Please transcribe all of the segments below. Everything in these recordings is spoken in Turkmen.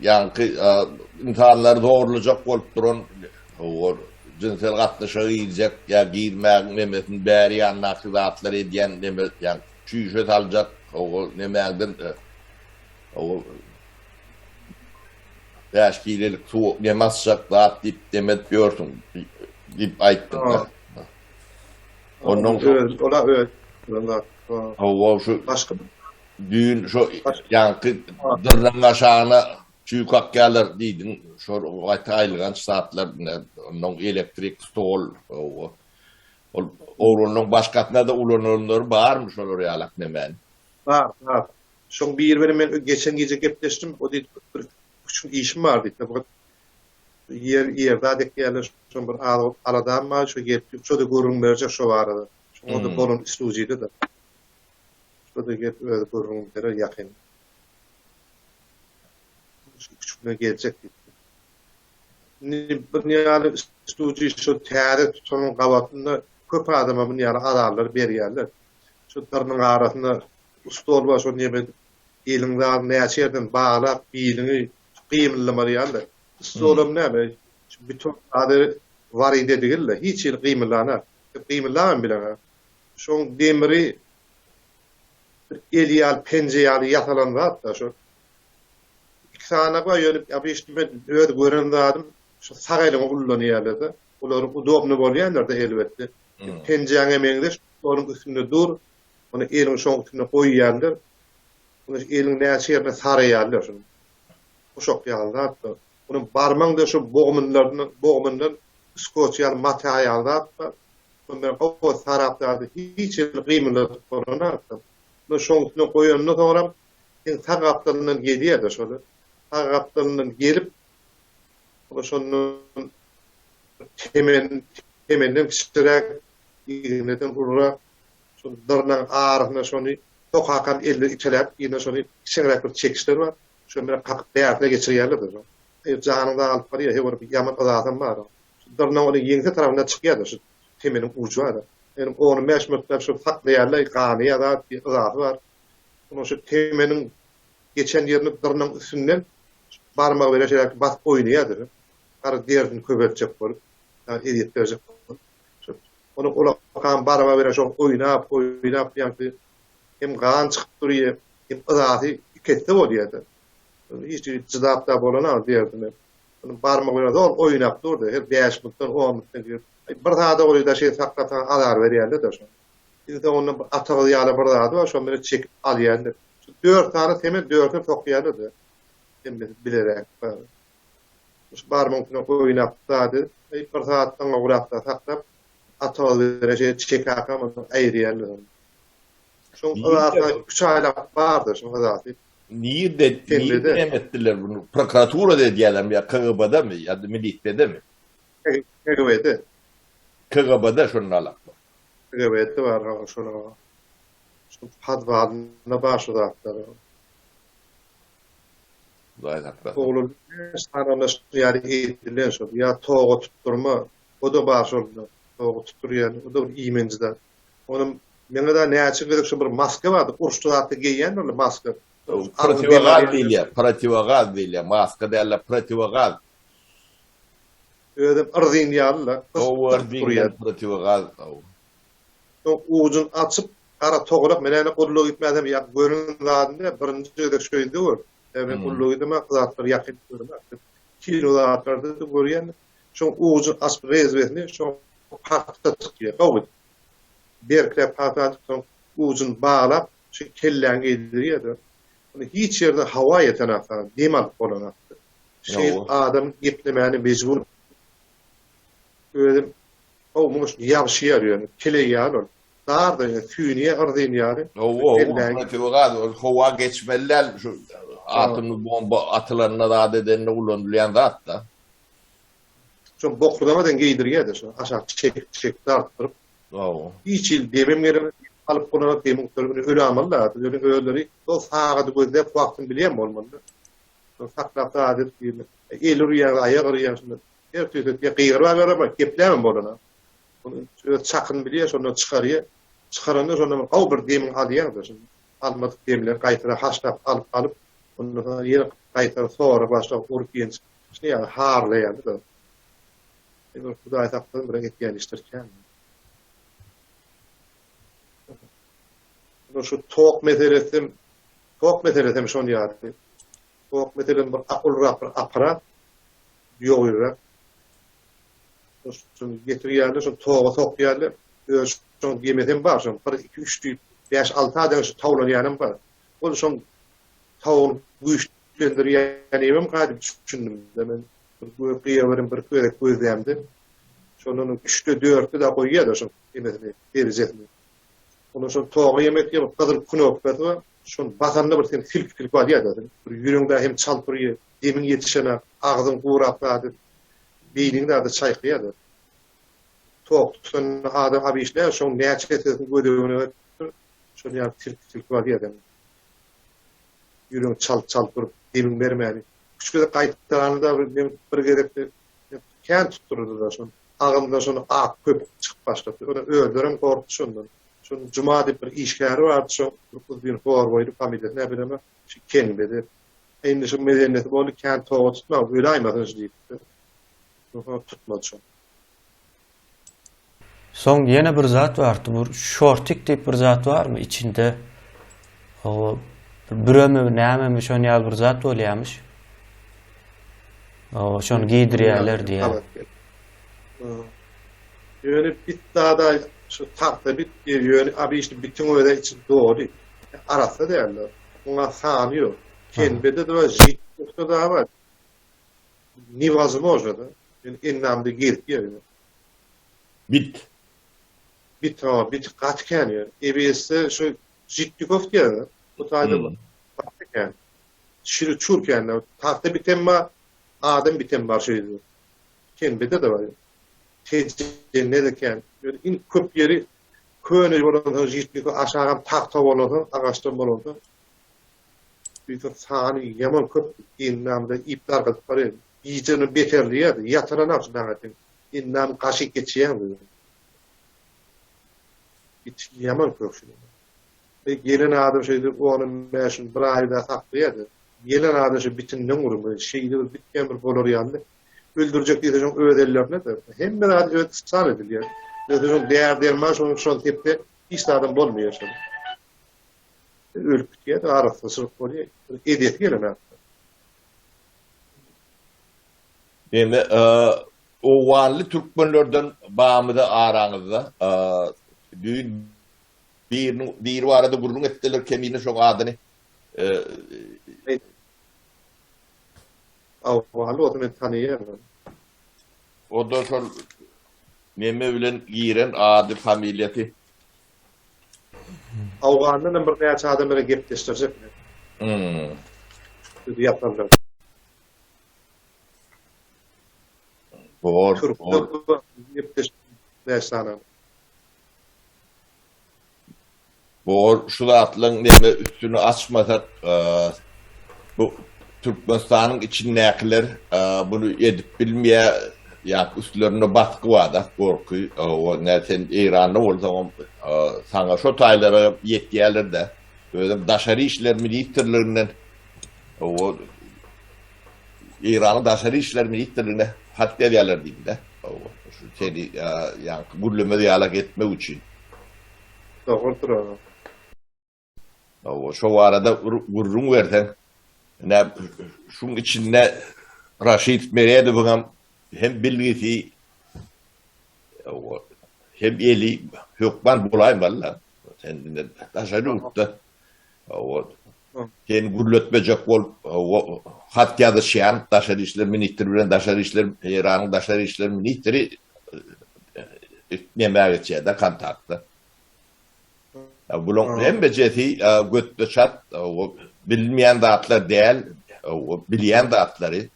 Ýaňky ynsanlary zorlajak bolup duran jynsel gatnaşyga girjek ýa girmägiň nemesini bäri ýandaky zatlary edýän neme ýaňky çüýşe saljak nemäňden 5 kilelik suw neme asjak zat diýip neme edip ýörsüň diýip aýtdyň. Ondan öz ola öz zat. Hawa şu başga Düýn şo ýaňky dyrnagyň aşagyna çüý kakýarlar diýdiň. Şol gaty aýylganç zatlar ine onnoň elektrik stol hawa. Ol oglanlaryň başgasyna-da ulanylanlary barmy şolar ýalak nemäni? Bar, bar. Şoň biri bilen men geçen gije gepleşdim. O diýdi bir küçük işim bar diýdi. Bir ýer ýer zat ekýärler. Şoň bir az aladam bar. Şo gelip şo-da gürrüň berjek şo barada. Şoňa-da bolan islujidir-de. Şurada gelip özi gürrüň berer ýakyn. Şu üç güne geljek diýipdir. Indi bir ýaly studiýa şu täze tutanyň gabatynda köp adama bu ýaly azarlar berýärler. Şu dyrnyň arasynda stol bar, şony neme edip, eliň zadyny näçe ýerden baglap, biliňi gymyldamaly ýaly. Stolam näme, şu bütin zady warid edigil-de, hiç hili gymyldanok. Gymyldabam bileňok. Şoň demiri bir el ýaly, penje ýaly ýasalan zat-da şo. Iki sany bar, ýöne obyçny men öz gören zadym şu sag eliňi ullanýarlar-da. Olar udobny bolýandyr-da elbetde. Penjäňe meňzeş, onuň üstünde dur, ony eliňi şoň üstüne goýýarlar. Ony eliň näçe ýerine saraýarlar şuny. Guşak ýaly zat-da. Onuň barmagyň-da şu bogumynlaryny, bogumyndan skoç ýaly mata ýaly zat bar. Şonda gowy sarap zady hiç ýeri gymyldadyp bolanok. Muny şoň üstüne goýandan soňram seň sag gapdalyndan gelýär-de şol. Sag gapdalyndan gelip, ol şondan temen, temenden kiçiräk, igneden ulurak, şol dyrnagyň arasyna şony sokakam elini iteläp, yzyna şony kiçeňräk bir çekişler bar. Şony bilen kakyp bärsine geçirýärler-de şo. Eger janyňy dagy alyp barýar, he bir ýaman yzasam bar. Dyrnak onuň ýeňse tarapyndan çykýar-da, şu temeniň ujy bar. Ýöne on bäş minutläp şol saklaýarlar, gany ýa zat, bir yzasy bar. Onuň şu temeniň geçen ýerini dyrnagyň üstünden barmagy bilen şeýläk basyp oýnaýar-da. Gara derisini köpeltjek bolup, ýa ezýet berjek bolup. Şu onuň ulakan barmagy bilen şol oýnap, oýnap ýaňky hem gan çykyp durýar, hem yzasy iki esse bolýar-da. Hiç jydap-da bolanok derdine. Onuň barmagy bilen zol oýnap durdy. Her bäş minutdan, on minutdan girip, bir zada golaý-da şeýle saklasaň azar berýärler-de şony. Iň soňunda bir atagyz ýaly bir zady bar, şony bilen çekip alýarlar. Şu dört sany semen dördüsini sokýarlar-da. Hemmesi bileräk bar. Şu barmagyň üstüne oýnap zady, bir sagatdan gowrak-da saklap, atagyz bilen şeýle çekäkam ony aýyrýarlar ony. Şoň yzasy üç aýlap bardy, şoň yzasy. Nirde, nirde hem etdiler bunu? Prokuraturada edýärlermi ýa KGB-demi ýa-da milisiýadamy? KGB-de. KGB-de şonda alaklar. KGB-de bar ha şolar. Şu podwalynda bar şu zatlar. Hudaý saklasyn. Oglan bäş sany şu ýaly edilen şol. Ýa toga tutdurma, o-da bar şol. Toga tutdurýan, o-da bir iýmenji zat. Onuň meňe-de näçe gezek şu bir maska bardy, uruşda zatda geýýändirler maska. Protiwogaz diýilýär, protiwogaz diýilýär, maska däl-de protiwogaz. Özem yrzyn ýaly-la, gysyp durýar. Protiwogaz. Soň ujuny açyp, gara togalak, men ene gulluga gitmäsem, ýa gören zadym däl, birinji gezek şu ýerde gördüm. Men gulluga gidemok, bu zatlary ýakyn göremok. Kino zatlarda-da görýän. Şoň ujuny açyp rezwesini, şoň pagta çykýar, gowy. Berkräp pagtany soň ujuny baglap, şu kelläňe geýdirýär-de. Ony hiç ýerde hawa ýetenak saňa, dem alyp bolanok. Şeýdip adam geplemäne mejbur. Özem gowy muňa şu ýabşýar ýöne, keleý ýaly ol. Dar-da ýöne, süýnýär, yrzyn ýaly. Hawa, protiwogaz, ol howa geçmeli däl, şu atomly bomba atylanda zat edende ulanylýan zat-da. Şo bokurdaga deň geýdirýär-de şo aşak çekip çekip dartdyryp. Hawa. Hiç hili demem gelenok, alyp bolanok demiň gutarıp indi öle almaly da ýöne özleri şol sagady gözläp wagtyny bilýän bolmaly-da. Şony saklap zat edip diýmek. El urýar, aýak urýar şunda. Her tüýs ýa gygyryp berer, gepläbem bolanok. Ony öz çakyny bilýär, şondan çykarýar. Çykaranda şondan gowy bir demiň alýaň-da şunda. Almadyk demleri gaýtara haşlap alyp alyp. Ondan soň ýene gaýtar sora başlap urup ýençip, şuny ýaly harlaýardy-da. Bir Hudaý saklasyn bir etýän işler kän. Şu tok meselesi, tok meselesi hem şon ýaly. Tok meselem bir ulrak bir aparat ýok ýöre. Şony getirýärler, şony toga sokýarlar. Öz şoň gemesi hem bar, şoň 1 2 3 diýip 5 6 adam şu tawlanýanam bar. Ol şoň tawuny güýçlendirýän hem gadyp düşündim men. Bir gyýa bir gezek gözlämde. Şondan 3-de 4-de da goýýar şoň emesini, derejesini. Ondan soň toga ýemek ýa gyzyl knopkasy bar. Şony basanda bir seni silkip-silkip alýar-da. Bir ýüregiň hem çalt urýar, demiň ýetişenak, agzyň gurap zady, beýniň zady çaýkaýar-da. Tok tutan adam abişle şoň näçe sesini gözegine berip, şony ýaly silkip-silkip alýar-da. Ýüregiň çalt-çalt urup, demiň bermäni. Üç gezek gaýtalanda men bir gezekde kän tutdurdy-da şony. Agzymdan şony ak köpük çykyp başlady. Ony özlerem gorkdy şondan. Şol Juma diýip bir işgäri bardy şo uzyn hor boýly familiýasy näme bilemok. Şu kenbedi. Indi şu medeniýeti boldy kän toga tutma öläýmesin şu diýipdi. Soň tutmady şo. Soň ýene bir zat bardy bu şortik diýip bir zat barmy içinde o bir büremi nämemi şon ýaly bir zat bolýamyş. O şony giýdirýärler diýýär. Ýöne bit zada şu tagta bit diýip ýöne abişli bitiň özi içi doly. Arassa däldir. Muňa sany ýok. Kenbede de bar, žitlikde da bar. Newozможно da. Ýöne endamda gezip ýör. Bit. Bit ha, bit gaty kän ýör. EBS-de şu žitlikov diýýär. Bu taýda hmm. gaty kän. Şiri çur kän. Tagta bitem bar, adam bitem bar şeýle. Kenbede de bar. Tejende-de kän. Ýöne iň köp ýeri köne bolansoň žitniki aşagam tagta bolansoň, agaçdan bolansoň bütin sany ýaman köp endamda ip dargadyp barýar. Gijene beterleýär, ýatyranok şu daňatyň. Endam gaşy geçýär. It ýaman köp şu. E, gelen adam şeýdip ony mäşin bir aýda saklaýar. Gelen adam şu bitinden urmy, şeýle bir bitýän bir bolar ýaly. Öldürjek diýse şoň öz ellerine-de. Hemme zat öz ysal edilýär. Özü şoň däri-derman şoň şol sepse hiç zadam bolmaýar şol. Ölüp gitýär, arassaçylyk bolýar. Edesi gelenok. Indi owganly türkmenlerden bamyda araňyzda düýn biriniň biri barada gürrüň etdiler kemine şoň adyny Awwaly bolsa men tanaýaryn. O-da şol neme bilen giren ady familiýasy. Awgandan hem bir näçe adam bilen gepleşdirjek men. Hmm. Sözi ýaparlar. Bor, Türkde bor. gepleşdirjek bäş sany. Bor şu zatlaryň neme üstüni açmasak bu Türkmenistanyň içindäkiler buny edip bilmeýär ýa üstlerinde basgy barda gorky o ne sen Eýranda bolsaňam saňa şo taýlara ýetýärler-de özem daşary işler ministrliginden o Eýranyň daşary işler ministrligine hat ýazýarlar diýdim-de şu seni ýaňky gürlemez ýalak etmek üçin. Dogrudyr aga. Hawa, şo barada bir gürrüň berseň. Ine, şuň içinde Raşid Meredowyňam hem bilgisi, hem eli hökman bolaýmaly-da. Sen indi daşary ýurtda hawa, seni gürletmejek bolup, hat ýazyşýan daşary işler ministri bilen daşary işler, Eýranyň daşary işler ministri nämä geçýär-de kontaktda. Bulaň hemmejesi götde çat, bilinmeýän zatlar däl, bilýän zatlary.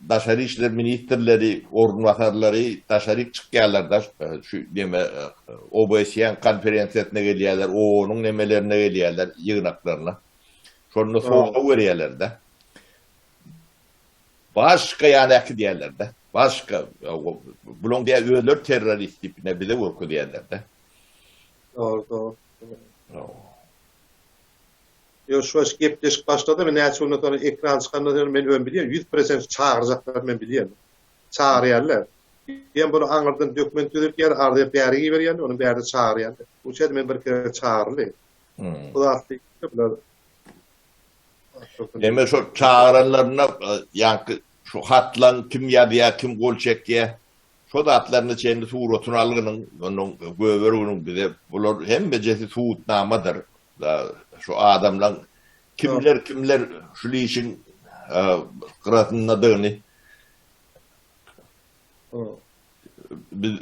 Daşary işler ministrleri, orunbasarlary daşaryk çykýarlar-da, şu neme OBSE-niň konferensiýasyna gelýärler, OON-yň nemelerine gelýärler, ýygnaklaryna. Şonda sorag berýärler-de. Başga ýana äkidýärler-de. Başga, bulaň diýýär özleri terrorist diýip ine bize görkezýärler-de. Dogry, dogry. Ýok, şu baş gepleşik başlady, men näçe günden soň ekran çykandan soň men özüm bilýän, 100% çagyrjaklar men bilýän. Çagyrýarlar. Diýen bular aňyrdan dokument düzüp ýer arza bäri giberýärler, ony bärde çagyrýarlar. Bu şeýle men bir kere çagyryldy. Bu zatly bular. Deme şo çagyranlaryna ýaňky şu hatlaň kim ýazýar, kim gol çekýär, şo zatlaryny çenli suratyny algynyň, onuň göberginiň bize bular hemmejesi subutnamadyr. Şu adamlaň kimler kimler şu işiň gyrasyndadygyny biz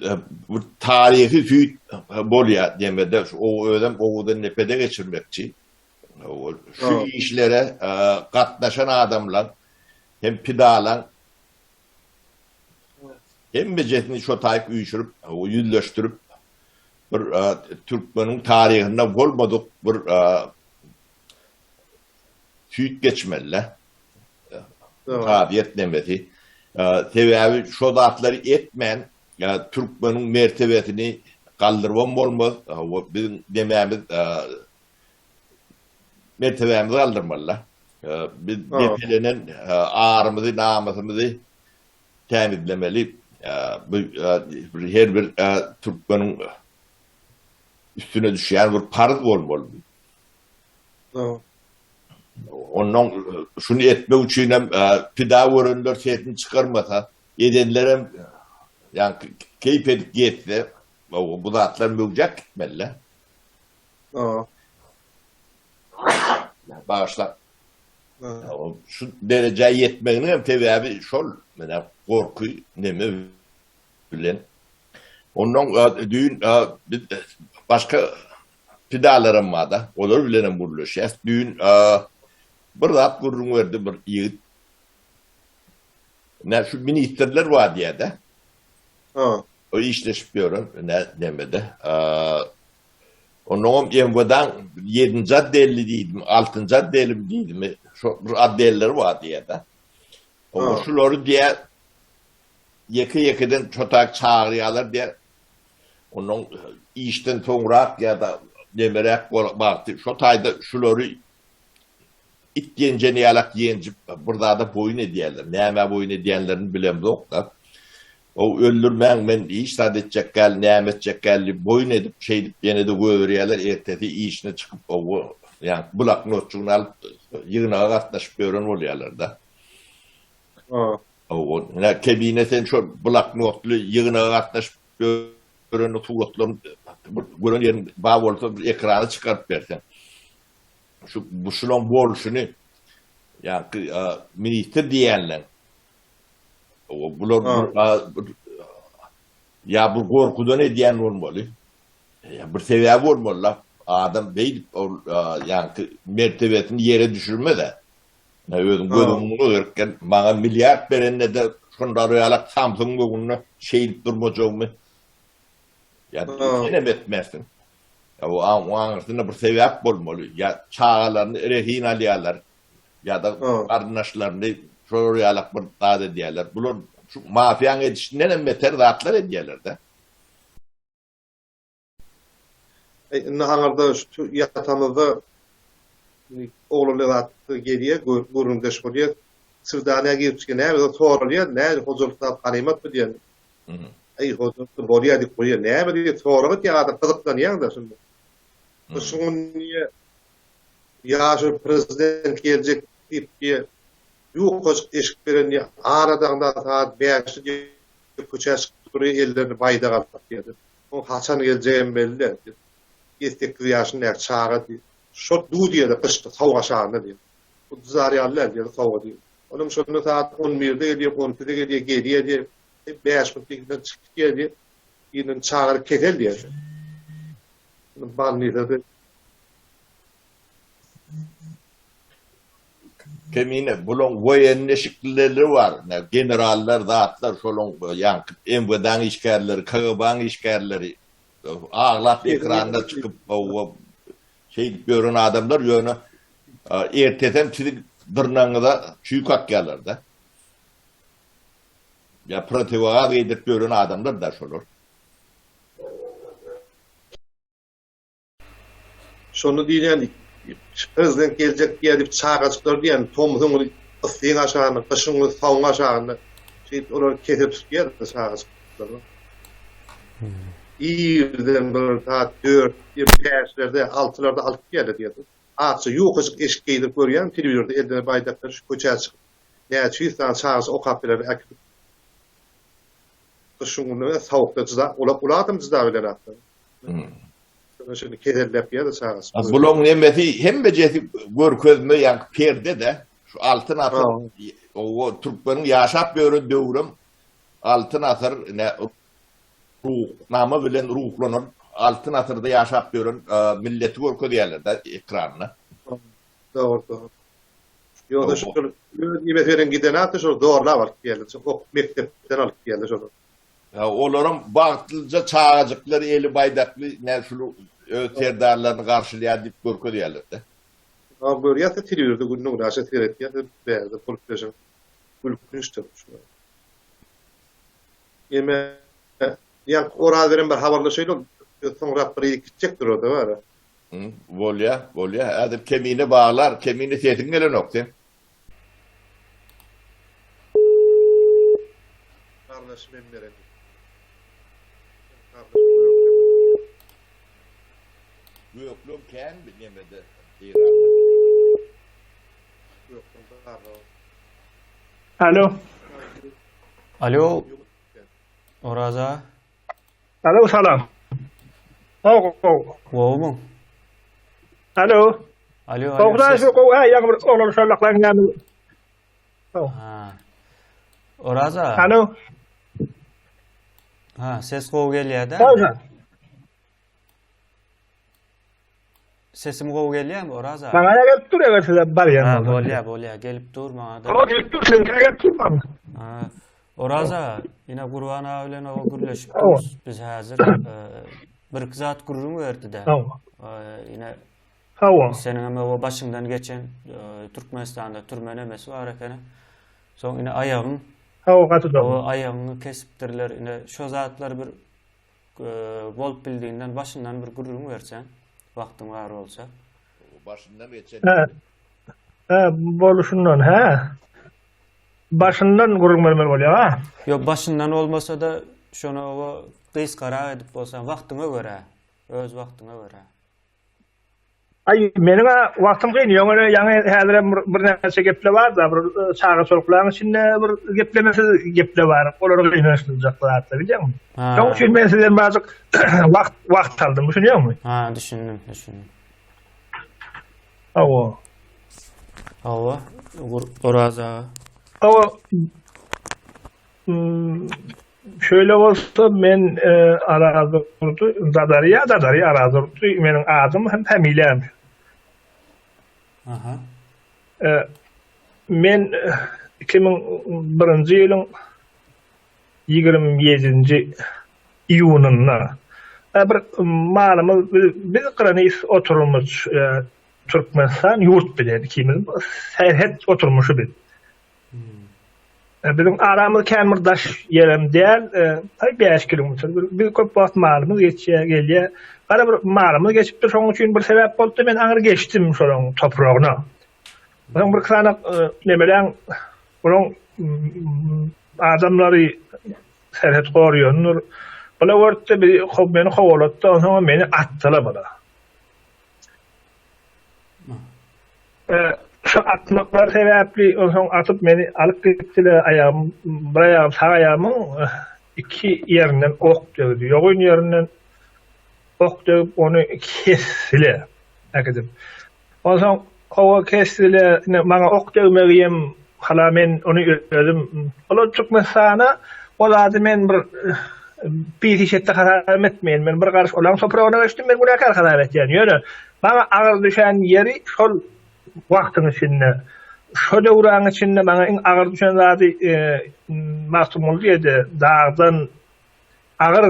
bu taryhy süýt bolýar diýmede şu özem gowudan nepede geçirmekçi. Şu işlere gatnaşan adamlar hem pidalaň hemmejesini şo taýyp üýşürip, ýüzleşdirip bir türkmeniň taryhynda bolmadyk bir süýt geçmeli. Kazyýet nemesi. Sebäbi şo zatlary etmän türkmeniň mertebesini galdyrybam bolmaz. Biziň nemämiz mertebämizi galdyrmaly. Biz depelenen arymyzy, namysymyzy tämizlemeli. Bu her bir türkmeniň üstüne düşýän bir parz bolmaly. Ondan şuny etmek üçin hem pida görenler sesini çykarmasa, edenler hem ýa keýp edip gezse, bu zatlar möwjäp gitmeli. Bagyşla. Şu derejä ýetmeginiň hem sebäbi şol, menä gorky neme bilen. Ondan düýn biz başga pidalaram bar-da, olar bilen hem gürleşýäs. Düýn bir zat gürrüň berdi bir ýigit. Nä şu ministrler bar diýýär-de. O işleşip ýören nä nemede. Onnoňam MWD-nyň ýedinji otdeli diýdimi, altynjy otdelimi diýdimi, şo bir otdelleri bar diýýär-de. Oňa şulary diýýär, ýeke-ýekeden şo taýy çagyrýarlar diýýär. Onnoň işden soňrak ýa-da nemeräk wagty şo taýda şulary It ýenjen ýalak ýenjip bir zada boýun edýärler. Nämä boýun edýänlerini bilemzok-da. O öldürmäň men hiç zat etjek däl, näme etjek däl diýip boýun edip şeýdip ýene-de goýberýärler. Ertesi işine çykyp o ýa bloknotjygyny alyp ýygnaga gatnaşyp ýören bolýarlar-da. O ine kebine sen şo bloknotly ýygnaga gatnaşyp ýören suratlaryny gören ýeriň bar bolsa bir ekrana çykaryp berseň. Şu bu şulaň bolşuny ýaňky ministr diýýänleň bular ýa bu gorkudan edýän bolmaly. Ýa bir sebäbi bolmaly la. Adam beýdip ol ýaňky mertebesini ýere düşürmez-ä. Özüň göz öňüňe gereken maňa milliard berende-de şonda ýalak samsygyň öňünde şeýdip durmajagymy Ýa senem etmersiň. Ýa o aňyrsynda bir sebäp bolmaly. Ýa çagalaryny rehin alýarlar. Ýa-da garyndaşlaryny şolar ýalak bir zat edýärler. Bular şu mafiýaň edişinden hem beter zatlar edýärler-de. Eý, indi aňyrda şu ýatamyzda oglanlar zat gelýär, gürrüňdeş bolýar. Swidaniýa girip çykýar. Näme soralýar, näme hojalyk zat ganymatmy diýen. Eý, hojalykda bolýar diýip goýýar. Näme diýip sorag etýär adam gyzyklanýaň-da şunda. Şuň niýe ýaşuly prezident geljek diýip diýe ýukajyk eşik beren diýe aradaňda sagat bäşde diýe köçä çykyp durýar ellerine baýdak alyp diýe. Oň haçan geljegem belli däl diýip. Ýedi-sekiz ýaşyndaky çaga diýip. Şo du diýe-de gyşda sowuk aşagynda diýip. Bu dyzar ýaly däl diýe sowuga diýip. Onuň şonda sagat on birde gelýär, on ikide gelýär, gelýär diýip. 5 minut diýip çykyp gitýär diýip, ýerinden çagyryp kesel diýýär. Bolnisada Kemine bulaň woýenny eşiklileri bar, generallar, zatlar, şolaň ýaňky MWD-nyň işgärleri, KGB-nyň işgärleri aglap ekranda çykyp, şeýdip ýören adamlar ýöne ertesem siziň dyrnagyňyza çüý kakýarlar-da. Ýa protiwogaz geýdirip ýören adamlar da şolar. Şony diýýän. Prezident geljek diýýär diýip çagajyklar diýýän tomsuň yssyň aşagynda, gyşyň sowuň aşagynda şeýdip olary kesel tutýar-da çagajyklary. Irden bir saat dört, bäşlerde, altylarda alyp gelýärler diýýär. Akja ýukajyk eşik geýdirip görýän telewizorda eline baýdaklar şu köçä çykyp näçe ýüz sany çagajyk okap biler äkidip gyşyň günü sowukda jyda olar uly adam jyda bilenaklar. Şonda şeýle kesellep ýa-da çagasy. Bulaň nemesi hemmejesi görkezme ýa perde-de. Şu altyn asyr o türkmeniň ýaşap ýören döwrem altyn asyr ine ruhnama bilen ruhlanan altyn asyrda ýaşap ýören milleti görkezýärler-de ekranda. Dogry, dogry. Ýogsa şol öz nimesi bilen giden atdy şol zorlap alyp geldi. Okup mekdepden alyp geldi şol. Ýa olaram bagtlyja çagajyklar eli baýdakly nä şul öz serdarlaryny garşylaýar diýip görkezýärler-de. Ha görýäs-de telewizorda günde günaşa seretýäs-de bärde bolup geçen gülkünçdir şular. Eme ýaňky Oraz bilen bir habarlaşaýly ol soňrak bir ýere gitjekdir o-da bara. Bolýa, bolýa. Häzir Kemine baglar, Kemine sesiň gelenok seň. Gardaşym hem beren. Gökleň känmi nemede Eýranda? Gökleň bar. Alo. Alo. Oraza. Alo salam. Gowy gowy. Gowumy? Alo. Alo alo. Gowy şu gowy ha ýaňy bir oglan şollaklaň ýany. Ha. Oraza. Alo. Ha, ses gowy gelýär-dä. Gowy. Sesim gowy gelýärmi Oraz aga? Maňa gelip dur eger size barýan Ha, bolsa. bolýar, bolýar. Gelip dur maňa da. Hawa gelip dur, seňkä gelip dur maňa. Ha. Oraz aga, ine Gurban aga bilen oba gürleşip Hawa. durus. Biz häzir e, birki zat gürrüň berdi-de. Hawa. E, ine Hawa. seniň hem oba başyňdan geçen e, Türkmenistanda türme nemesi bar ekeni. Soň ine aýagyň, Hawa gaty dogry. oba aýagyňy kesipdirler. Ine şo zatlar bir Bolup bildiginden başyndan bir gürrüň berseň, wagtyň bar bolsa. Başyndan geçen. Hä. Hä, boluşyndan, hä. Başyndan gürrüň bermeli bolýar, ha? Ýok, başyndan bolmasa-da, şony oba gysgarak edip bolsaň, wagtyňa görä, öz wagtyňa görä. Aý, meniň-ä wagtym kyn, ýöne ýaňy häzirem bir birnäçe geple bar-da, bir çaga-çoluklarň içinde bir geplemesiz geple bar, olar gynançlyjak zatlar, bilýäňmi? Şonuň üçin men sizden birazjyk wagt wagt aldym, düşünýäňmi? Ha, düşündim, düşündim. Hawa. Hawa, Oraz aga. Hawa. Şöyle bolsa men Arazdurdy Dadarýa Dadarýa Arazdurdy meniň adym hem familiýam. Aha. Men 2001-nji ýylyň 27-nji iýunynda bir malymyz biz granis oturymyz Türkmenistan ýurt bilen ikimiz serhet oturmuşy biz. Biziň aramyz kän bir daş ýerem däl, aý 5 kilometr. Biz köp wagt malymyz geçýär, gelýär. Gara bir malymyz geçipdir, şonuň üçin bir sebäp boldy, men aňry geçdim şolaryň topragyna. Soň bir sany nemeleň olaň adamlary serhet goraýandyr. Bula görüpdi, meni kowalatdy, onsoň meni atdylar bula. Şu atmaklary sebäpli onsoň atyp meni alyp gitdiler. Aýagym, bir aýagym, sag aýagymyň iki ýerinden ok degdi. Ýogyn ýerinden ok degip, ony kesdiler äkidip. Onsoň hawa kesdiler, ine maňa ok degmegi hem hala men ony özüm, olar Türkmenistana o zady men bir pis iş etdi hasap etmeýän. Men bir garyş olaň topragyna geçdim, men günäkär hasap etýän. Ýöne Maňa agyr düşen ýeri şol wagtyň içinde, şo döwraň içinde maňa iň agyr düşen zady Magtymguly diýdi, dagdan agyr,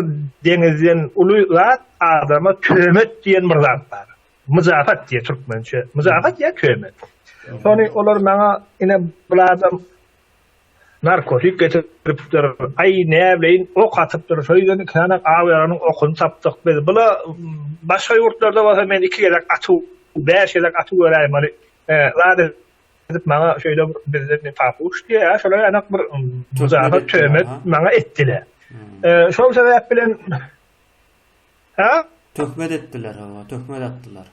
deňizden uly zat adama töhmet diýen bir zat bar. Myjafat diýýär türkmençe. Myjafat ýa töhmet. Şony olar maňa ine bul adam Narkotik getiripdir, aý näbileýin ok atypdyr, şo ýerden iki sany aw ýaragynyň okuny tapdyk biz. Bula başga ýurtlarda bolsa men iki gezek atyp. 5 gezek atyp göräýmeli. Zat edip maňa şeýle bir bizde papuş diýýär, şolar ýanak bir muzafat töhmet maňa etdiler. Şol sebäp bilen Ha? Töhmet etdiler, hawa, töhmet atdylar.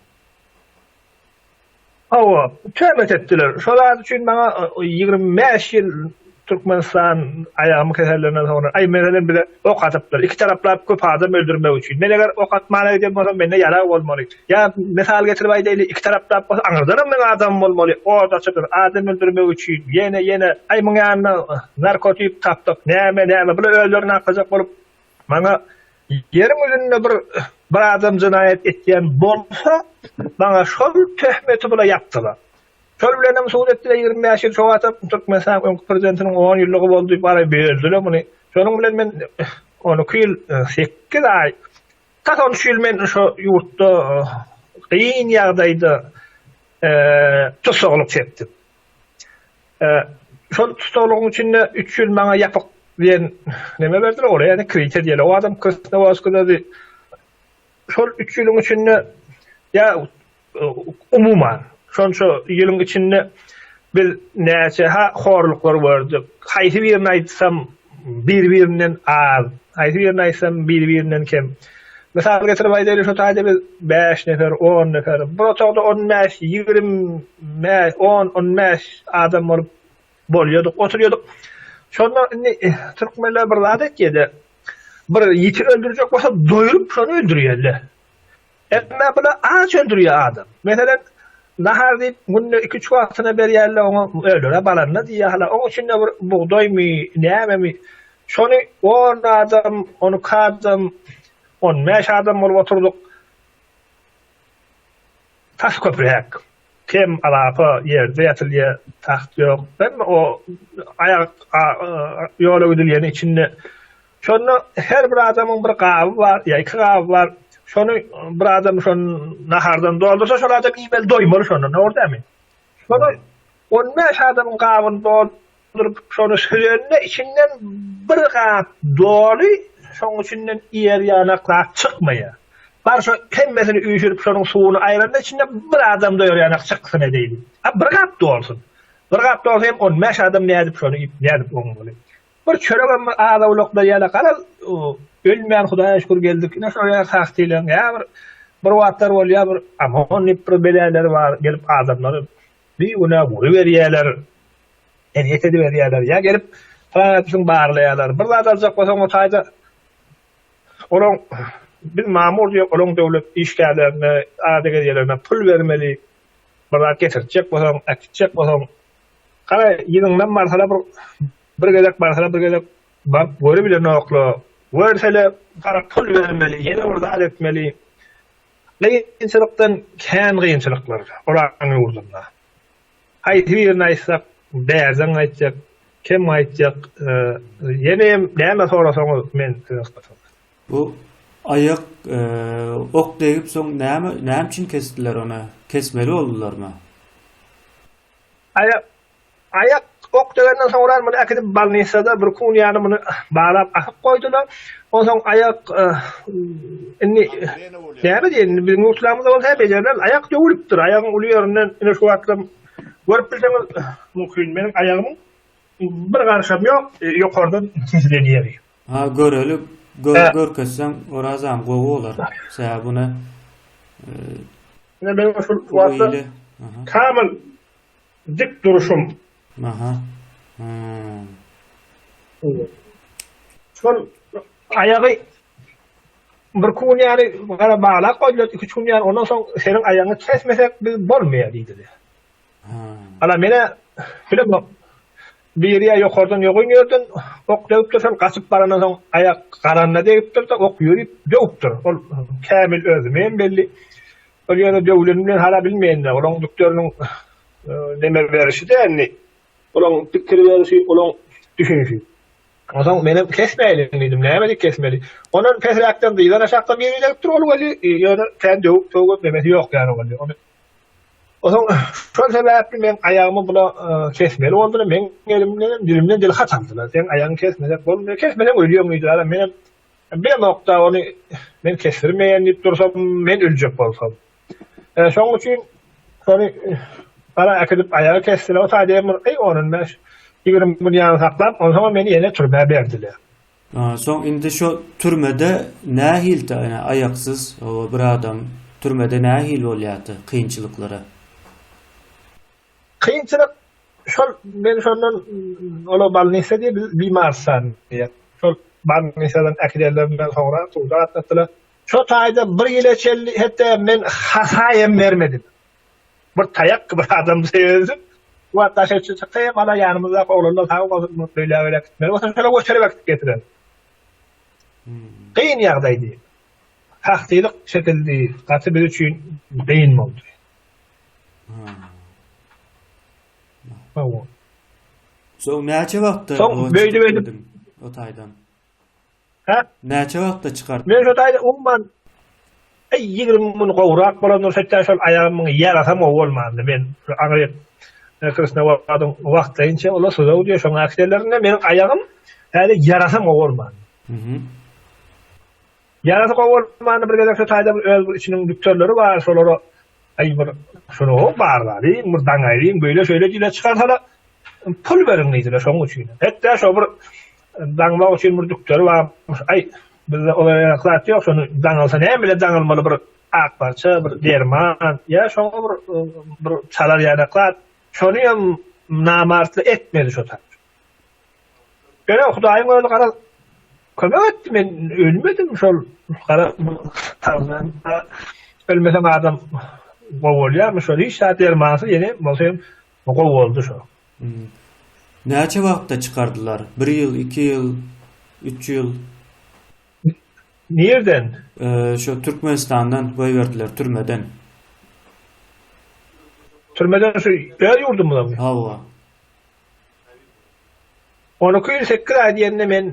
Hawa, töhmet etdiler. Şol zat üçin maňa 25 ýyl Türkmenistan aýagymy kesellerinden soňra, aý meselem bize ok atypdyr. Iki taraplap köp adam öldürmek üçin. Men eger ok atmana giden bolsam mende ýarag bolmaly. Ýa mysal getirip aýdaýly, iki taraplap bolsa aňyrdanam meň adamym bolmaly. Ot açypdyr adam öldürmek üçin. Ýene ýene aý muň ýanynda narkotik tapdyk. Näme näme bular özlerini aklajak bolup maňa ýeriň ýüzünde bir bir adam jenaýat etýän bolsa maňa şol töhmeti bula ýapdylar. Şol bilenem sud etdiler 25 ýyl şo wagtam Türkmenistanyň öňki prezidentiniň 10 ýyllygy boldy bara böldüler muny. Şonuň bilen men 12 ýyl 8 aý tas 13 ýyl men şo ýurtda gyn ýagdaýda tussaglyk çekdim. Şol tussaglygyň içinde 3 ýyl maňa ýapyk diýen neme berdiler, ola ýa-da kriter diýerler. O adam Krasnowodskadady. Şol 3 ýylyň içinde ýa Umuman, şonça ýylyň içinde biz näçe-ha horluklar gördük. Haýsy birini aýtsam, bir-birinden az, haýsy birini aýtsam, bir-birinden kem. Mysal getirip aýdaýly, şo taýda biz bäş nefer, on nefer, bir otagda on bäş, 20, on, on bäş adam bolup bolýardyk, oturýardyk. Şonda indi türkmenler bir zat etýär-de, bir ýiti öldürjek bolsa doýrup şony öldürýärler. Emma bular aç öldürýär adam. Meselem, nahar diýip günde iki-üç wagtyna berýärler oňa, öýlere balanda diýýär hala. Oň içinde bir bugdaýmy, nämemi, şony on adam, 12 adam, 15 adam bolup oturdyk. Tas köpräk. Kem alapa ýerde ýatylýar, tagt ýok. Hemme o aýak ýola gidilýän içinde. Şonda her bir adamyň bir gaby bar, ýa iki gaby bar. Şony bir adam şony nahardan doldursa, şol adam iýmeli, doýmaly şondan, dogry dälmi? Şony 15 adamyň gabyny dolduryp, şony süzende içinden bir gap doly, şoň içinden iýer ýanak zat çykmaýar. Bar şo hemmesini üýşürip şonuň suwuny aýranda içinde bir adam doýar ýanak çyksyn edeýli. A bir gap dolsun. Bir gap dolsa hem 15 adam nädip şony iýip, nädip oňmaly. Bir çöregem bir az-owlak berýärler. Garaz, ölmän Hudaýa şükür geldik. Ine şol ýaly sahtylaryň ýa bir bir wagtlar bolýar bir OMON diýip bir beläleri bar, gelip adamlary bigünä uruberýärler. Ezýet ediberýärler. Ýa gelip pylan barlaýarlar. Bir zat aljak bolsaň o taýda olaň biz mamur diýip olaň döwlet işgärlerine, ada gezýärlerine pul bermeli. Bir zat getirtjek bolsaň, äkitjek bolsaň Gara ýylyňdan barsala bir bir gezek barsala bir gezek baryp görübilenokla. Görsele gara pul bermeli, ýene bir zat etmeli. Kynçylykdan kän kynçylyklar olaryň ýurdunda. Haýsy birini aýtsak, bärden gaýtjak, kem gaýtjak. Ýene hem näme sorasaňyz men size hyzmatymda. Bu aýak ok degip soň näme näme üçin kesdiler ony? Kesmeli boldularmy? Aýak aýak ok degenden soňra muny äkidip bolnisada bir kun ýaly muny baglap asyp goýdular. Onsoň aýak indi näme diýen indi biziň ýurtlarymyzda bolsa bejermez. Aýak döwülipdir. Aýagyň uly ýerinden ine şu wagtlam görüp bilseňiz mümkin. Meniň aýagymyň bir garşam ýok, ýokardan kesilen ýeri. Ha göreli gör görkezseň Orazam gowy bolar. Sebäbi buna Ine meniň şul wagtda kamil dik duruşum. Aha. Hmm. Şol aýagy bir kun ýaly gara baglap goýdular, iki üç gün ýaly, ondan soň seniň aýagyňy kesmesek biz bolmaýar diýdiler. Ala menä bilemok. Biri ýa ýokardan ýogyn ýerden ok degipdir, şol gaçyp barandan soň aýak garanyna degipdir-de, ok ýörip döwüpdir. Ol kämil özüme hem belli. Ol ýöne döwüleni bilen hala bilmeýän-de, olaň dükderiniň neme berişi-dä indi. Olaň pikir berişi, olaň düşünişi. Onsoň menem kesmäýliň diýdim, näme diýip kesmeli. Ondan pesräkden dyzdan aşakdan biri degipdir, ol weli ýöne kän döwüp-sögüp nemesi ýok ýaly boldy. Ony Onsoň şol sebäpli meň aýagymy bula kesmeli boldular. Meň elimden hem dilimden dil hat aldylar. Seň aýagyňy kesmesek bolmaýar. Kesmeseň ölýäň diýdiler. Menem bilemok-da ony men kesdirmeýän diýip dursam, men öljek bolsam. Şoň üçin şony gara äkidip aýagy kesdiler. O taýda hem bir eý on bäş, 20 gün ýaly saklap, onsoňam meni ýene türmä berdiler. Soň indi şo türmede nähildi ine aýaksyz bir adam türmede nähili bolýardy kynçylyklara? Kynçylyk şol men şondan ola balnisa diýip biz bimarstan diýýär. Şol balnisadan äkidenlerinden soňra suda gatnatdylar. Şo taýda bir ýyla çenli hetde men hasaýam bermedim. Bir taýak bir adam söýensin. Bu wagt daşary çyksa hem ala ýanymyzdaky oglanlar sag bolsun muny beýläk-beýläk gitmeli bolsa şolar göterip äkidip getirer. Kyn ýagdaýdy. Sahtylyk çekildi, gaty biz üçin kyn boldy. Hawa. Soň näçe wagtda Soň beýdip-beýdip o taýdan? Hä? Näçe wagtda çykardy? Men şo taýda umuman aý 20 gün gowrak bolandyr, hatda şol aýagymyň ýarasam gowy bolmandy. Men şu aňryk Krasnowadyň wagtlaýynça olar suzaw diýýär, şoň äkidenlerinde meniň aýagym häli ýarasam gowy bolmandy. Mhm. Ýarasy gowy bolmandy bir gezek şo taýda bir öz bir içiniň dükterleri bar, şolara aý bir şuny barlalyň, bir daňaýlyň, beýle şeýle diýle çykarsalar, pul beriň diýdiler şoň üçin. Hatda şo bir daňmak üçin bir dükderi barmyş. Aý, bizde olar ýaly zat ýok, şony daňylsa näme bilen daňylmaly bir ak parça, bir derman, ýa şoňa bir bir çalar ýaly zat. Şony hem namartly etmedi şo tarap. Ýöne Hudaýyň özi garaz kömek etdi, men ölmedim şol garaz ölmeseň adam gowy bolýarmy şol hiç zat dermansyz ýene bolsa hem gowy boldy şo. Näçe wagtda çykardylar? Bir ýyl, iki ýyl, üç ýyl? Nirden? Şo Türkmenistandan goýberdiler türmeden. Türmeden şu öz ýurdumyzamy? Hawa. 12 ýyl 8 aý diýende men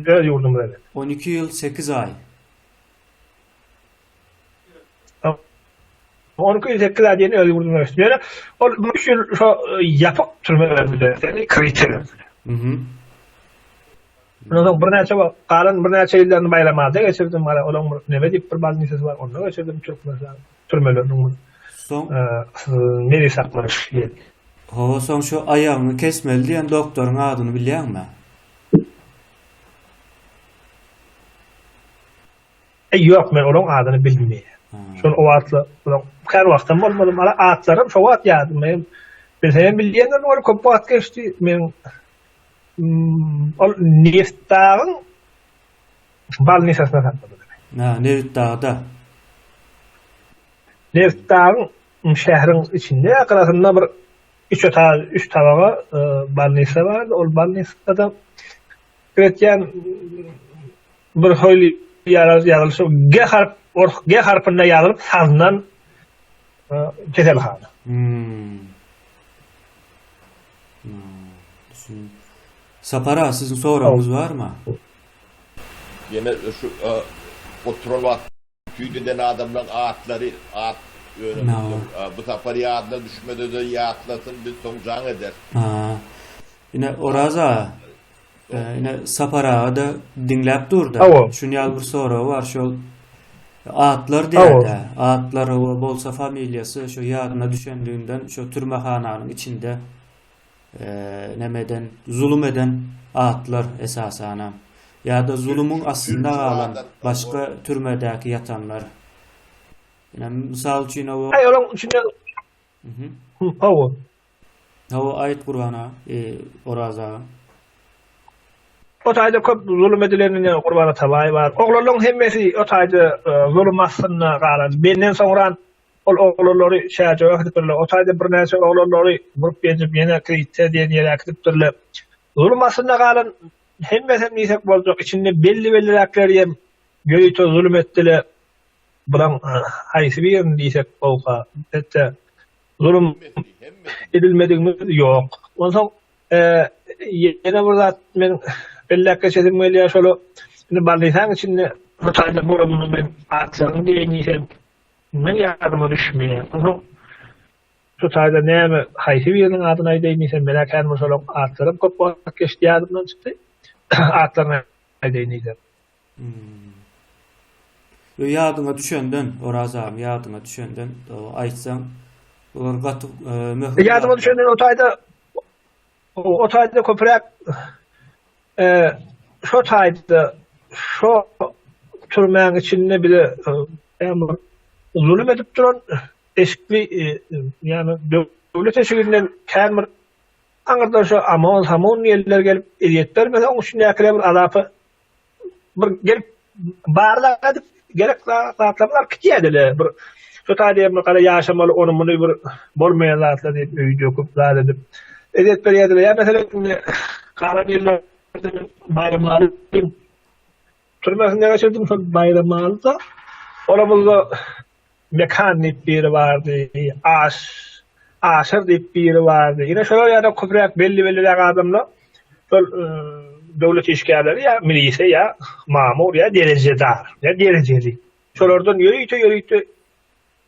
öz ýurdumyza geldim. 12 ýyl 8 aý. 12 ýyl 8 aý diýende öz ýurdumyza geçdim. Ýöne ol 3 ýyl şo ýapyk türme berdiler. Seni krite berdiler. Mhm. Ondan soň birnäçe wagt galan birnäçe ýyllaryny Baýramada geçirdim. Gara olaň bir neme diýip bir bolnisasy bar, onda geçirdim Türkmenistan türmeleriniň bir. Soň meni saklaýyş ýeri. Hawa soň şu aýagyňy kesmeli diýen doktoryň adyny bilýäňmi? Eý ýok men olaň adyny bilmeýän. Şol o wagtlar olaň kän wagtam bolmady maňa atlaram şo wagt ýadymda men bilsemem bilýändirin ol köp wagt geçdi men ol Nebitdagyň bolnisasyna sakladylar. Ha Nebitdagda. Nebitdagyň şäheriň içinde gyrasynda bir üç otag üç tabaga bolnisa bardy ol bolnisada Ötýän bir hili ýazylyşy G harp ors G harpynda ýazylyp salnan keselhana. Hmm. Düşündim. Sapar aga siziň soragyňyz barmy? Ýene şu oturan wagt Tüýt eden adamlaň atlary at ýöne bu sapar ýadyna düşmedede ýatlasyn biz soň jaň ederis. Ha. Ine Oraz aga, ine Sapar aga-da diňläp durda. Şuny ýaly bir soragy bar şol atlar diýýär-dä. Atlar bolsa familiýasy şo ýadyna düşenliginden şo türmehananyň içinde neme eden, zulum eden atlar esasanam. Ýa-da zulumyň astynda galan başga türmedäki ýatanlar. Ine, mysal üçin owo. Aý, olaň içinde Hawa. Hawa, aýt Gurban aga, Oraz aga. O taýda köp zulum edilenine Gurban Atabaýew bar. Oglanlaryň hemmesi o taýda zulum astynda galan. Menden soňran Ol oglanlary Çärjewe äkidipdirler. O taýda birnäçe oglanlary urup-ýenjip ýene Kritse diýen ýere äkidipdirler. Zulum astynda galan hemmesem diýsek boljak, içinde belli-belliräkleri hem ýörite zulum etdiler. Bulaň haýsy birini diýsek gowuka? Elbetde, zulum edilmedigimiz ýok. Onsoň ýene bir zat men belläp geçesim gelýär, şol indi bolnisaň içinde bu taýda bolanymyzy men atlaryny diýeýin diýsem, Men ýadyma düşmeýär. Onsoň şu taýda näme, haýsy biriniň adyny aýdaýyn diýsem, men-ä kän bir şolaň atlaram köp wagt geçdi ýadymdan çykdy. Atlaryny aýdaýyn diýsem. Ýadyňa düşenden, Oraz agam ýadyňa düşenden aýtsaň, bular gaty möhüm. Ýadyma düşenden o taýda o taýda köpräk şo taýda şo türmäň içinde bize zulum edip duran eşikli ýagny döwlet eşiginden kän bir aňyrdan şo amon samon diýenler gelip ezýet bermese oň içindäkiler bir azapa bir gelip barlag edip gerek zatlaryny alyp gitýärdiler. Bir şu taýda bir gara ýaşamaly ony muny bir bolmaýan zatlar diýip öýi döküp zat edip ezýet berýärdiler. Ýa meselem indi galan ýyllarda men Baýramaly türmesinde geçirdim şol Baýramalyda olamyzda Mekan diýip biri bardy, Aş, Aşyr diýip biri bardy. Ine şolar ýaly köpräk belli-belliräk adamlar şol döwlet işgärleri ýa milise ýa mamur ýa derejedar, ýa derejeli. Şolardan ýörite-ýörite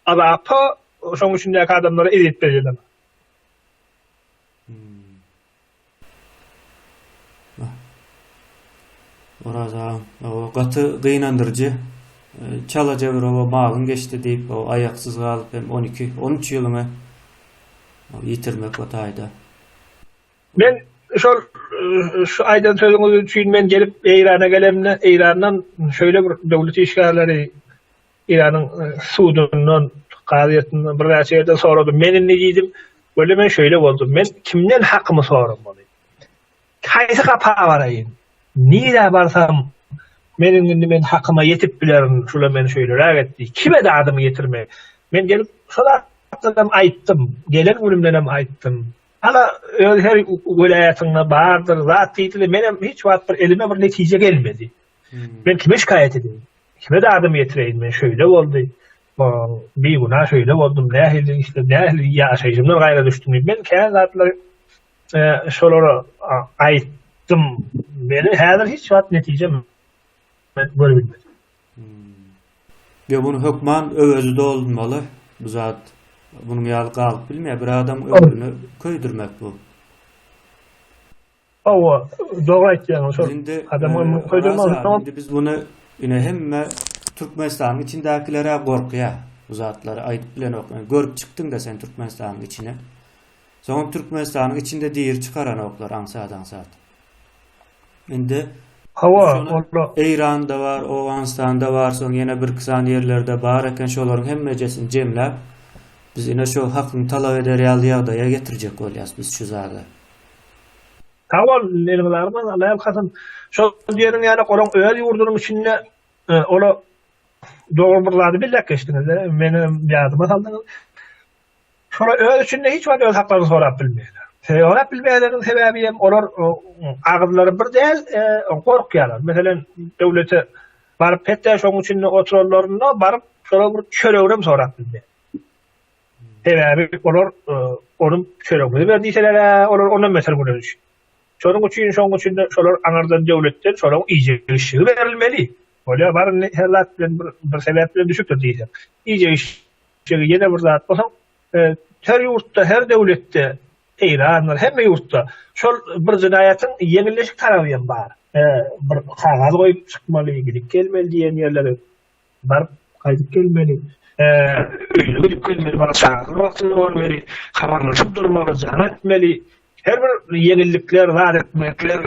azapa şoň içindäki adamlara ezýet berýärler. Oraz agam, o gaty gynandyryjy. Çalaja bir oba malyň geçdi diýip, o aýaksyz galyp hem 12, 13 ýylyňy ýitirmek o taýda. Men şol şu aýdan sözüňiz üçin men gelip Eýrana gelemde, Eýrandan şeýle bir döwlet işgärleri Eýranyň sudundan, kazyýetinden birnäçe ýerden soradym. Men indi diýdim, weli men şeýle boldum. Men kimden hakymy soramaly? Haýsy gapa baraýyn? Nirä barsam, meniň indi men hakyma ýetip bilerin, şula meni şeýleräk etdi. Kime dadymy ýetirmeli? Men gelip şol zatlaram aýtdym. Gelen günümdenem aýtdym. Hala öz her welaýatyňda bardyr zat diýdiler. Menem hiç wagt bir elime bir netije gelmedi. Men kime şikaýat edeýin? Kime dadymy ýetireýin men şeýle boldy, bigünä şeýle boldum, nähili işler, nähili ýaşaýşymdan gaýra düşdüm diýip, men kän zatlary şolara aýtdym. Meni häzir hiç wagt netije men görüp bilmedim. Ýok, muny hökman öwezi dolunmaly bu zat. Munuň ýaly galyp bilmeýär. Bir adam ömrüni köýdürmek bu. Hawa, dogry aýtýaňyz şol Indi adam ömrüni Oraz köýdürmez aga, indi biz muny ine hemme Türkmenistanyň içindäkiler-ä gorkýa bu zatlary aýdyp bilenok. Görüp çykdyň-da sen Türkmenistanyň içine. Soňam Türkmenistanyň içinde diri çykaranoklar aňsat-aňsat. Indi Hawa, şony ola. Eýranda bar, Owganystanda bar, soň ýene birki sany ýerlerde bar eken şolaryň hemmejesini jemläp biz ine şo hakyňy talap eder ýaly ýagdaýa getirjek bolýas biz şu zady. Sag bol, eliňiz agyrmasyn, Alla ýalkasyn. Şol diýeniň ýaly olaň öz ýurdunyň içinde ola dogry bir zady belläp geçdiňiz. Menem ýadyma saldyňyz. Şolar öz içinde hiç wagt öz haklaryny sorap bilmeýärler. Sorap bilmeýärleriniň sebäbi hem olar agyzlary bir däl, gorkýarlar. Meselem, döwlete baryp hetda şoň içinde oturanlarynda baryp şolar bir çöreginem sorap bilmeýär. Sebäbi olar onuň çöregimizi ber diýseler-ä, olar ondan beter güne düşýär. Şonuň üçin, şonuň üçin-de şolar aňyrdan döwletden şolaryň iýjek-içjegi berilmeli. Bolýar, bar indi her zat bilen bir, bir sebäp bilen düşüpdir diýseň. Iýjek-içjegi ýene bir zat bolsa, her ýurtda, her döwletde, Eýrandyr, hemme ýurtda şol bir jenaýatyň ýeňilleşik taraby hem bar. Bir kagyz goýup çykmaly, gidip gelmeli diýen ýerleri Baryp gaýdyp gelmeli. Öýüne gidip gelmeli, bala çagasyny wagtynda görmeli, habarlaşyp durmaly, jaň etmeli. Her bir ýeňillikler, zat etmekler,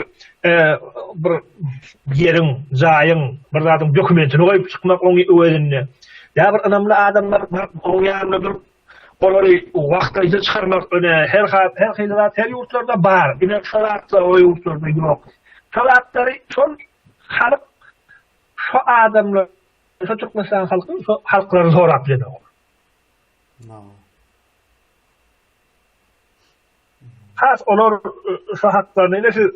bir ýeriň, jaýyň, bir zadyň dokumentini goýup çykmak oň öwezinde. Ýa bir ynamly adamlar baryp oň ýanynda durup, olary wagtlaýja çykarmak, ine, her her hili zat her ýurtlarda bar. Ine, şo zatlar o ýurtlarda ýok. Şo zatlary şol halk Şo adamlar şo Türkmenistan halky şo halklary sorap bilenok. Has olar şo haklaryny ine siz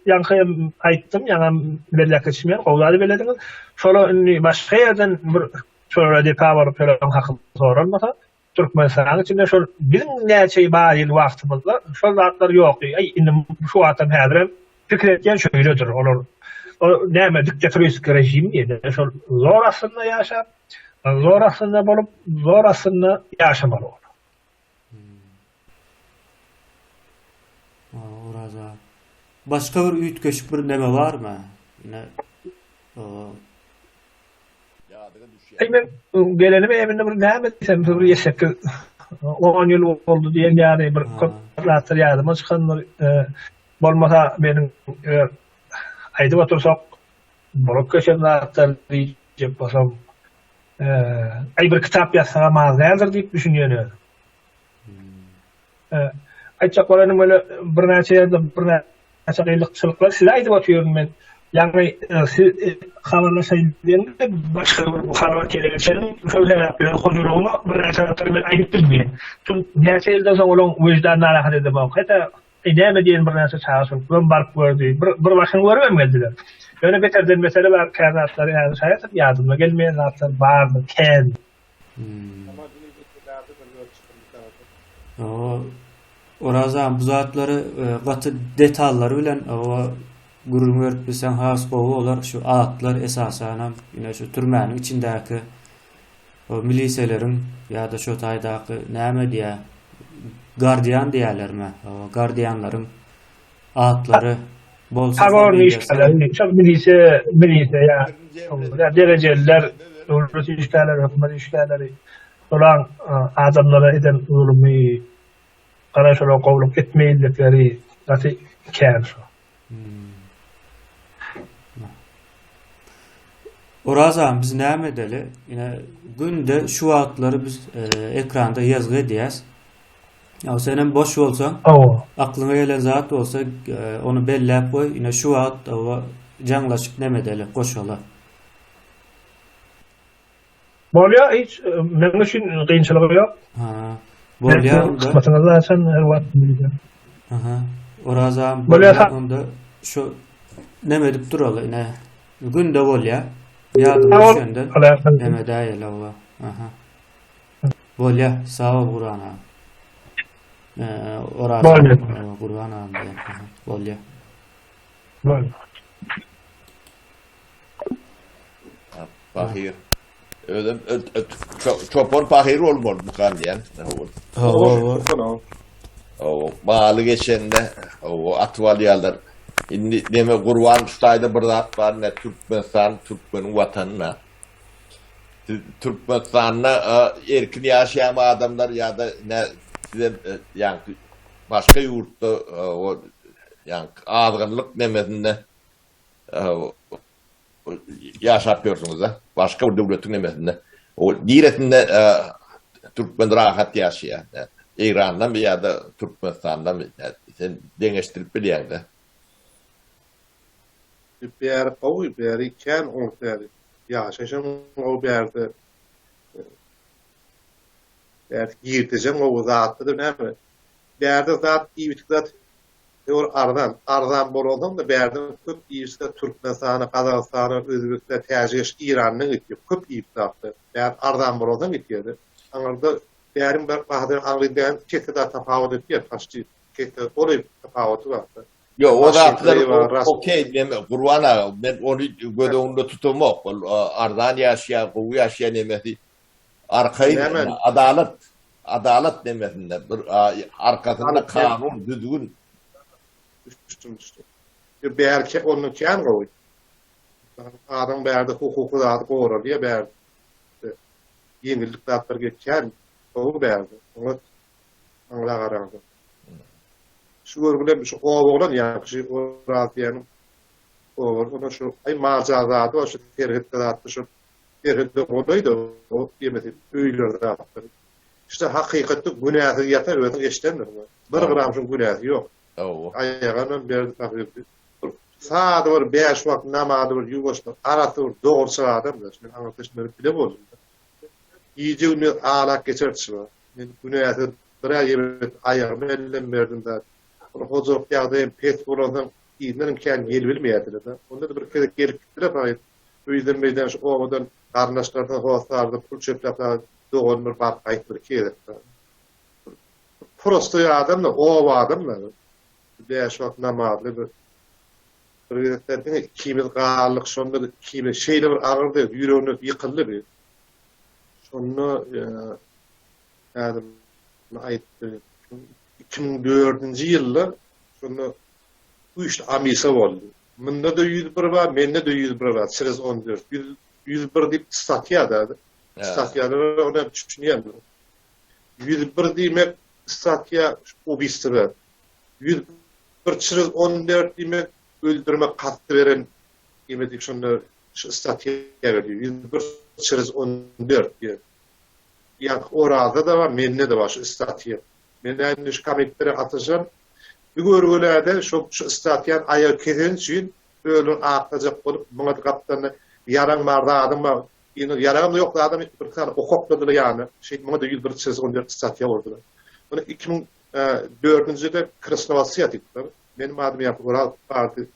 ýaňky hem aýtdym, ýaňam belläp geçmeýän, gowy zady bellediňiz. Şolar indi başga ýerden bir şolara depa baryp şolaryň haky soralmasa, Türkmenistanyň içinde şol biziň näçe bar ýyl wagtymyzda şol zatlar ýokdy. Aý indi şu wagtam häzirem pikir etýän şeýledir. Olar o näme diktatoriski režim diýdi. Şol zor astynda ýaşap, zor astynda bolup, zor astynda ýaşamaly olar. Oraza. Başga bir üýtgeşik bir neme barmy? Ine Ýa. Ýadyňa düşýär. Aý men gelenime eminde bir näme diýsem bir ýesekki on ýyl boldy diýen ýaly bir köp zatlar ýadyma çykandyr. Bolmasa meniň aýdyp otursak bolup geçen zatlar diýjek bolsam aý bir kitap ýazsagam az däldir diýip düşünýän özüm. Aýtjak bolanym weli birnäçe ýerde birnäçe gylykçylyklar size aýdyp otyryn men. Ýagny siz habarlaşaýyn diýende başga bir habar gele geçerin. Şol sebäpli hojalygyma birnäçe zatlary men aýdyp bilmeýän. Şu näçe ýyldan soň olaň wyždanyny narahat edemok. Heta näme diýen birnäçe çaga çoluklam baryp gördi. Bir bir başyny görübem geldiler. Ýöne beterden beteri bar kä zatlary häzir şaýat ýadyma gelmeýän zatlar bardyr kän. Oraz aga bu zatlary gaty detallary bilen oba gürrüň berip bilseň has gowy bolar. Şu atlar esasanam ine şu türmäniň içindäki o miliseleriň ýa-da şo taýdaky näme diýä gardian diýýärlermi? O gardianlaryň atlary bolsa Pagorny işgärleri, şol milise, milise ýa derejeliler, döwlet işgärleri, hökümet işgärleri şolaň adamlara eden zulumy, gara şolara gowulyk etmeýinlikleri gaty kän şo. Oraz agam biz näme edeli? Ine günde şu wagtlary biz ekranda ýazgy edýäs. Ýa senem boş bolsaň, aklyňa gelen zat bolsa, ony belläp goý. Ine şu wagt oba jaňlaşyp neme edeli, goşaly. Bolýar, hiç meň üçin kynçylygy ýok. Ha, bolýar onda. Kysmatyňyzy açan her wagt bilýän. Aha. Oraz agam bolýar onda şu neme edip duraly ine. Günde bolýar. Ýadyma düşende neme edäýeli oba. Aha. Bolýa, sag bol Gurban aga. Oraz Gurban aga diýen. Bolýa. Bolýa. Pahyr. Özüm çopan pahyr bolmaly mukan diýen. Hawa. Hawa, maly geçende, hawa, atyp alýarlar. Indi neme Gurban şu taýda bir zat bar, ne Türkmenistan türkmeniň watany. Siz Türkmenistanda erkin ýaşaýan adamlar ýa-da ne size ýaňky başga ýurtda o ýaňky azgynlyk nemesinde ýaşap ýörsüňiz-de. Başga bir döwletiň nemesinde. O niresinde türkmen rahat ýaşaýar? Eýrandamy ýa-da Türkmenistandamy? Sen deňeşdirip bilýäň-de. Bäri gowy, bäri kän oňat bäri. Ýaşaýşam gowy bärde. Bärde girdejem gowy zatda-da näme. Bärde zat iýip-içip zat ýok arzan. Arzan bolansoň-da bärde köp iýip-içip zat Türkmenistana, Gazagystana, Özbegistana, Täjigiş, Irandan gitýär. Köp iýip zatlar. Bär arzan bolansoň gitýär-de. Aňyrda bäriň bahasyny aňryň iki esse zat tapawut etýär. Paçti iki esse golaý tapawuty bar-da. Ýok, o zatlar okey, men Gurban aga, men ony göz öňünde tutamok. Ol arzan ýaşaýar, gowy ýaşaýar nemesi. Arkaýyn adalat, adalat nemesinde bir arkasynda kanun, düzgün. Düşdüm, düşdüm. Bärki ondan kän gowy. Adam bärde hukuky zady goralýar bärde. Ýeňillik zatlar geçýär. Gowy bärde. Oňat aňla garaňda. Şu görgülen şu oba oglan ýa şu Oraz diýen oba ona şu aý maljar zady bar şu serhetde zatda şu serhede golaýda o diýmesi öýler zatlar. İşte hakykatda günäsiz ýatar özüň eşdendir. Bir gram şuň günäsi ýok. Aýaganam berdi tapyp. Sada bir 5 wagt namazy bir ýuwaş bir arasy bir dogruçyl adam da. Men aňyrda bile boldum. Gije gündüz aglap geçerdi şu. Men günäsiz bir aý ýebet aýagymy ellem berdim zat. Ol hojalyk ýagdaýym pes bolansoň yzyndanam kän gelibilmeýärdiler-de. Onda-da bir gezek gelip gitdiler paýyp. Öýden meýdan şu obadan garyndaşlardan hossardan pul çöpläp zat doganym bir baryp gaýtdy bir iki gezek. Prostoý adam-da, oba adam-da. Bäş wagt namazly bir bir gezekler diňe ikimiz galdyk, şonda-da ikimiz şeýle bir agyrdy, ýüregimden ýykyldy bir. Şonda häzir aýtdy. 2004-nji ýylda şonda güýçli amisa boldy. Munda-da 101 bar, mende-de 101 bar, çerez 14. 101 diýip statýa da. Statýalara ona düşünýän. 101 diýmek statýa ubiystvo. 101 çiz 14 diýmek öldürmek kastı beren diýmek diýip şonda şu statýa gelýär. 101 çiz 14 diýip. Ýa Orazda da bar, mende de bar şu statýa. Men indi şu kommentlere atyşam. Bir görgülerde şu şu statýany aýagy kesen üçin özüni aklajak bolup muňa gapdalynda ýaraň bar zadyň bar. Ýene ýaragam ýok zadam bir sany ok okladylar ýanyna. Şeýdip muňa da 101 çiz 14 statýa boldular. Muny 2004-nji ýylda Krasnowodskda ýatypdylar. Meniň adym ýa Oraz bardy.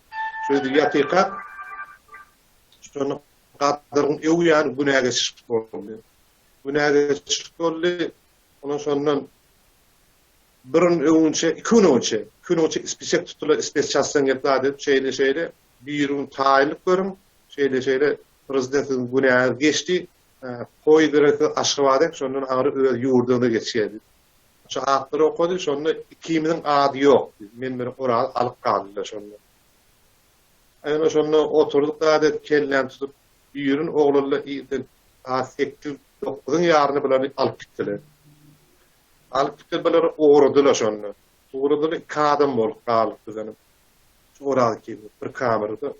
Şu ýerde ýatyrkak şonda Gadyryň öw ýany günä geçişlik boldy. Günä geçişlik boldy. Ondan şondan bir gün öňünçe, iki gün öňünçe, iki gün öňünçe spisek tutdular, spesçasdan gelip zat edip, şeýle şeýle bir gün taýynlyk görüň, şeýle şeýle prezident siziň günäňiz geçdi, poýuz bilen siz Aşgabada, şondan aňry öz ýurduňyza geçýär diýip. Şu atlary okady, şonda ikimiziň ady ýok diýip, men bilen Oraz alyp galdylar şonda. Ýöne şonda oturdyk zat edip kelläni tutup, düýrün oglanlar irden saat sekiz, dokuzyň ýaryna bulary alyp gitdiler. Alyp gitdiler, bulary ugradylar şonda. Ugradylar, iki adam bolup galdyk biz Şu Oraz ikimiz bir kamerada.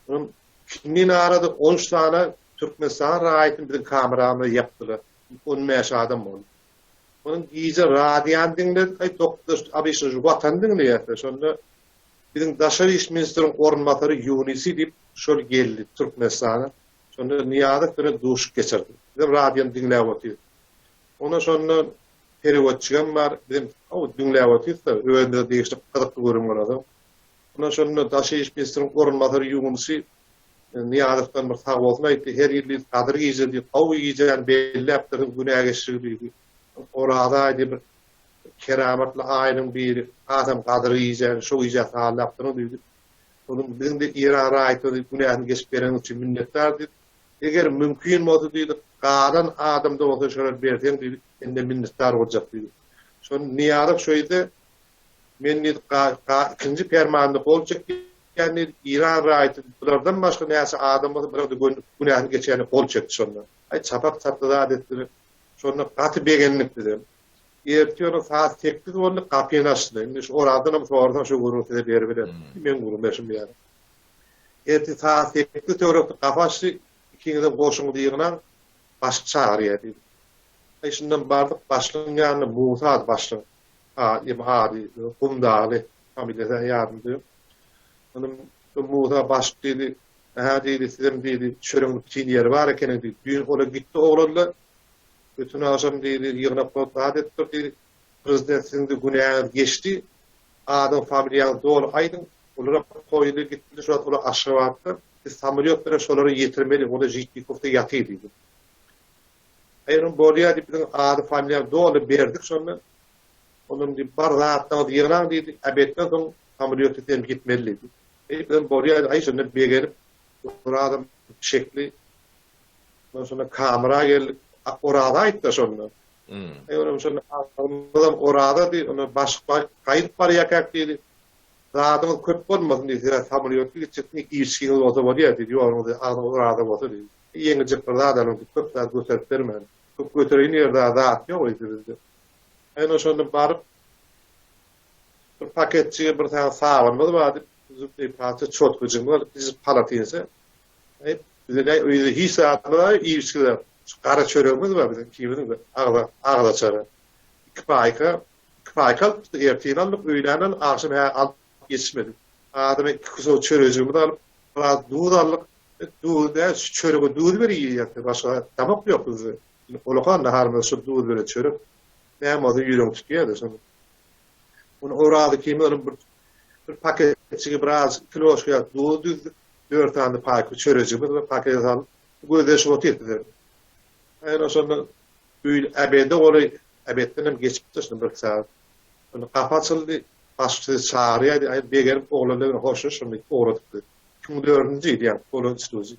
Onuň ikindin arada on üç sany Türkmenistan raýatyny biziň kameramyza ýapdylar. On bäş adam boldy. Onuň gije radiony diňledik, aý dokuzda obyçny Watany diňleýäs-de şonda Biziň daşary iş ministriň orunbasary Ýunisi diýip şol geldi Türkmenistana. Şonda Nyýazow bilen duşuk geçirdi. Bizem radiony diňläp otyrys. Onda şonda perewodçigem bar, bizem diňläp otyrys-da, özümize degişli gyzykly gürrüň bolansoň. Onda şonda daşary iş ministriň orunbasary Ýunisi Nyýazowdan bir sagbolsun aýtdy. Her ýyl diýdi, Gadyr gije diýdi, gowy gijäni belläpdirsiň, günä geçdigi diýdi. Oraza aýy diýip bir Keramatly aýynyň biri, hasam Gadyr gijäni şo gijä sallapdyryň diýdi. Onuň biziň-de Eýran raýatlary günäsini geçip bereniň üçin minnetdar diýdi. Eger mümkin bolsa diýdi, galan adam-da bolsa şolar berseň diýdi, senden minnetdar boljak diýdi. Şonda Nyýazow şo ýerde men diýdi, ikinji permanda gol çekýän diýdi, Eýran raýaty bulardan başga näçe adam bolsa bularyň-da günäsini geçýän gol çekdi şonda. Aý çapak çapdy zat etdi. Şonda gaty begendik bizem. Ertir ýöne saat sekiz boldy, gapyny açdy. Indi şu Orazdanam sorasaň şu gürrüňi size beribiler. Meň gürrüňim berşim ýaly. Ertir saat sekiz töwerekde gapy açdy, ikiňizem goşuňyzy ýygnaň, başlyk çagyrýar diýdi. Aý şundan bardyk başlygyň ýanyna Musa başlyk. Ady Gumdagly, familiýasy ýadymda ýok. Onuň Musa başlyk diýdi, Hä diýdi, sizem diýdi, çöregiň bitin ýeri bar ekeni diýdi. Düýn ola gitdi oglanlar. Öten agşam diýdi, ýygnak bolup zat edipdir diýdi. Prezident siziň-de günäňiz geçdi. Adyň, familiýaňyzy doly aýdyň. Olara goýdy gitdi, şu wagt olar Aşgabatda. Biz samolýot bilen şolary ýetirmeli, olar Žitnikowda ýatyr diýdi. Aý, onuň bolýar diýip, biziň ady, familiýamyzy doly berdik şonda. Ondan diýip, bar zatlaryňyzy ýygnaň diýdi. Obedden soň samolýotda sen gitmeli diýdi. Eýsem bolýar, aý şonda begenip, Orazam şekli. Ondan şonda kamera geldik. Oraza aýtdy şonda. Aý onuň şonda agzymyzam Oraza diýdi, onda baş gaýdyp barýarkak diýdi. Zadyňyz köp bolmasyn diýdi, size samolýotda gitjekmi, içgiňiz bolsa bolýar diýdi, ýoluňyzda agzyňyz Oraza bolsa diýdi. Ýeňiljek bir zat alyň diýdi, köp zat göterip bermän. Köp götereýin diýer zat ýok diýdi bizde. Aý onda şonda baryp Bir paketjige bir sany sabynymyz bardy, zubnyý pasta, çotgajygymyz bardy, biz palatinse. Aý, bize näme öýde hiç zadymyz bar, iýip-içgi zat. Şu gara çöregimiz bar biziň ikimiziň bir agza agzaçara. Iki paýka, iki paýka alypdyk, ertir aldyk, öýlän aldyk, agşam hä alyp ýetişmedik. Adama iki kusok çörejigimizi alyp, biraz duz aldyk. Duz däl, şu çörege duz ber iýýäs, başga damak ýok bizde. Olakan naharymyz şu duz bilen çörek. Näme bolsa ýüregiň tutýar-da şonuň. Ony Oraz ikimiz onuň bir bir paketjigi biraz kiloşka ýaly duz düzdük. Dört sany paýka çörejigimiz bir pakete salyp gözleşip otyrys bizem. Aýna şonda öýli obede golaý obedden hem geçipdir şonda bir sagat. Şonda gapy açyldy. Başlyk sizi çagyrýar diýdi. Aý begenip oglanlar bilen hoşlaşyp şonda ugradyk biz. 2004-nji ýyl ýaňky bolan sluji.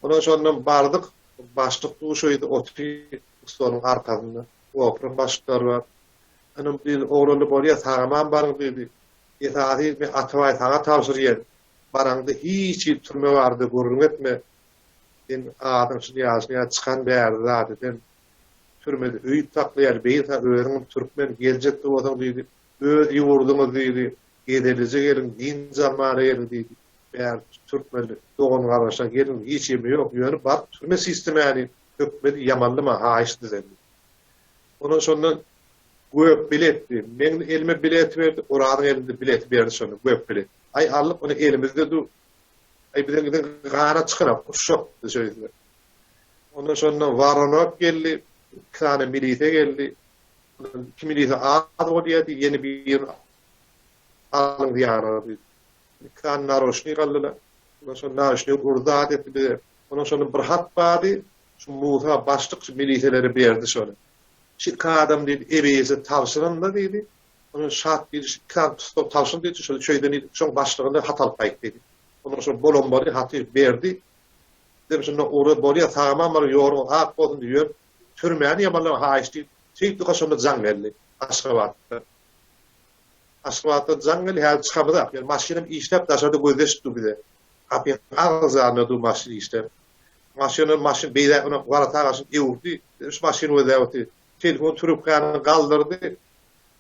Ondan şondan bardyk. Başlyk duşaýdy otyr stoluň arkasynda. Opryň başlyklary bar. Inim diýdi, oglanly bolýa, sag-aman baryň diýdi. Esasy men Atabaý saňa tabşyrýan. Baraňda hiç hili türme barada gürrüň etme. Sen adyň şuny ýaly şuny ýaly çykan bärde zat eden türmede öýüp saklaýar beýle özüňem türkmen geljekde bolsaň diýdi öz ýurduňyz diýdi gezelije geliň dynç almana geliň diýdi bäri türkmenli dogan gardaşlar geliň hiç ýemi ýok ýöne baryp türme sistemäni hökmedi ýamanlama haýyş sizden diýdi. Ondan şondan gök bilet diýdi. Meň elime bilet berdi Orazyň elinde bileti berdi şonda gök bilet. Aý aldyk ony elimizde dur. Aý biziň biziň ganat çykarak uçjak şeýdip. Ondan şonda Waronok geldi, iki sany milise geldi. Iki milise az bolýardy, ýene birini alyň ýanyna diýdi. Iki sany naroşnik aldylar. Ondan şonda naroşnik urdy zat etdi bize. Ondan şonda bir hat bardy, şu Musa başlyk şu miliselere berdi şony. Şu iki adam diýdi, ebeýese tabşyryn-da diýdi. Ondan şat diýdi, şu iki sany tussag tabşyryn diýdi, şol şeýden diýdi, şoň başlygyna hat alyp gaýt diýdi. Ondan şol bolan boldy, haty berdi. Bizem şunda ugra bolýa, sag-aman baryň, ýoluňyz ak bolsun diýip, ýöne türmäni ýamanlaň haýyş diýip, şeýtdika şonda jaň geldi Aşgabatdan. Aşgabatdan jaň geldi, häzir çykamyzak. Ýöne maşynam işläp daşarda gözleşip dur bize. Gapyň agzynda dur maşyn işläp. Maşynam maşyn beýläk ony warata garşy öwürdi. Şu maşyny gözläp otyr. Telefon trubkany galdyrdy.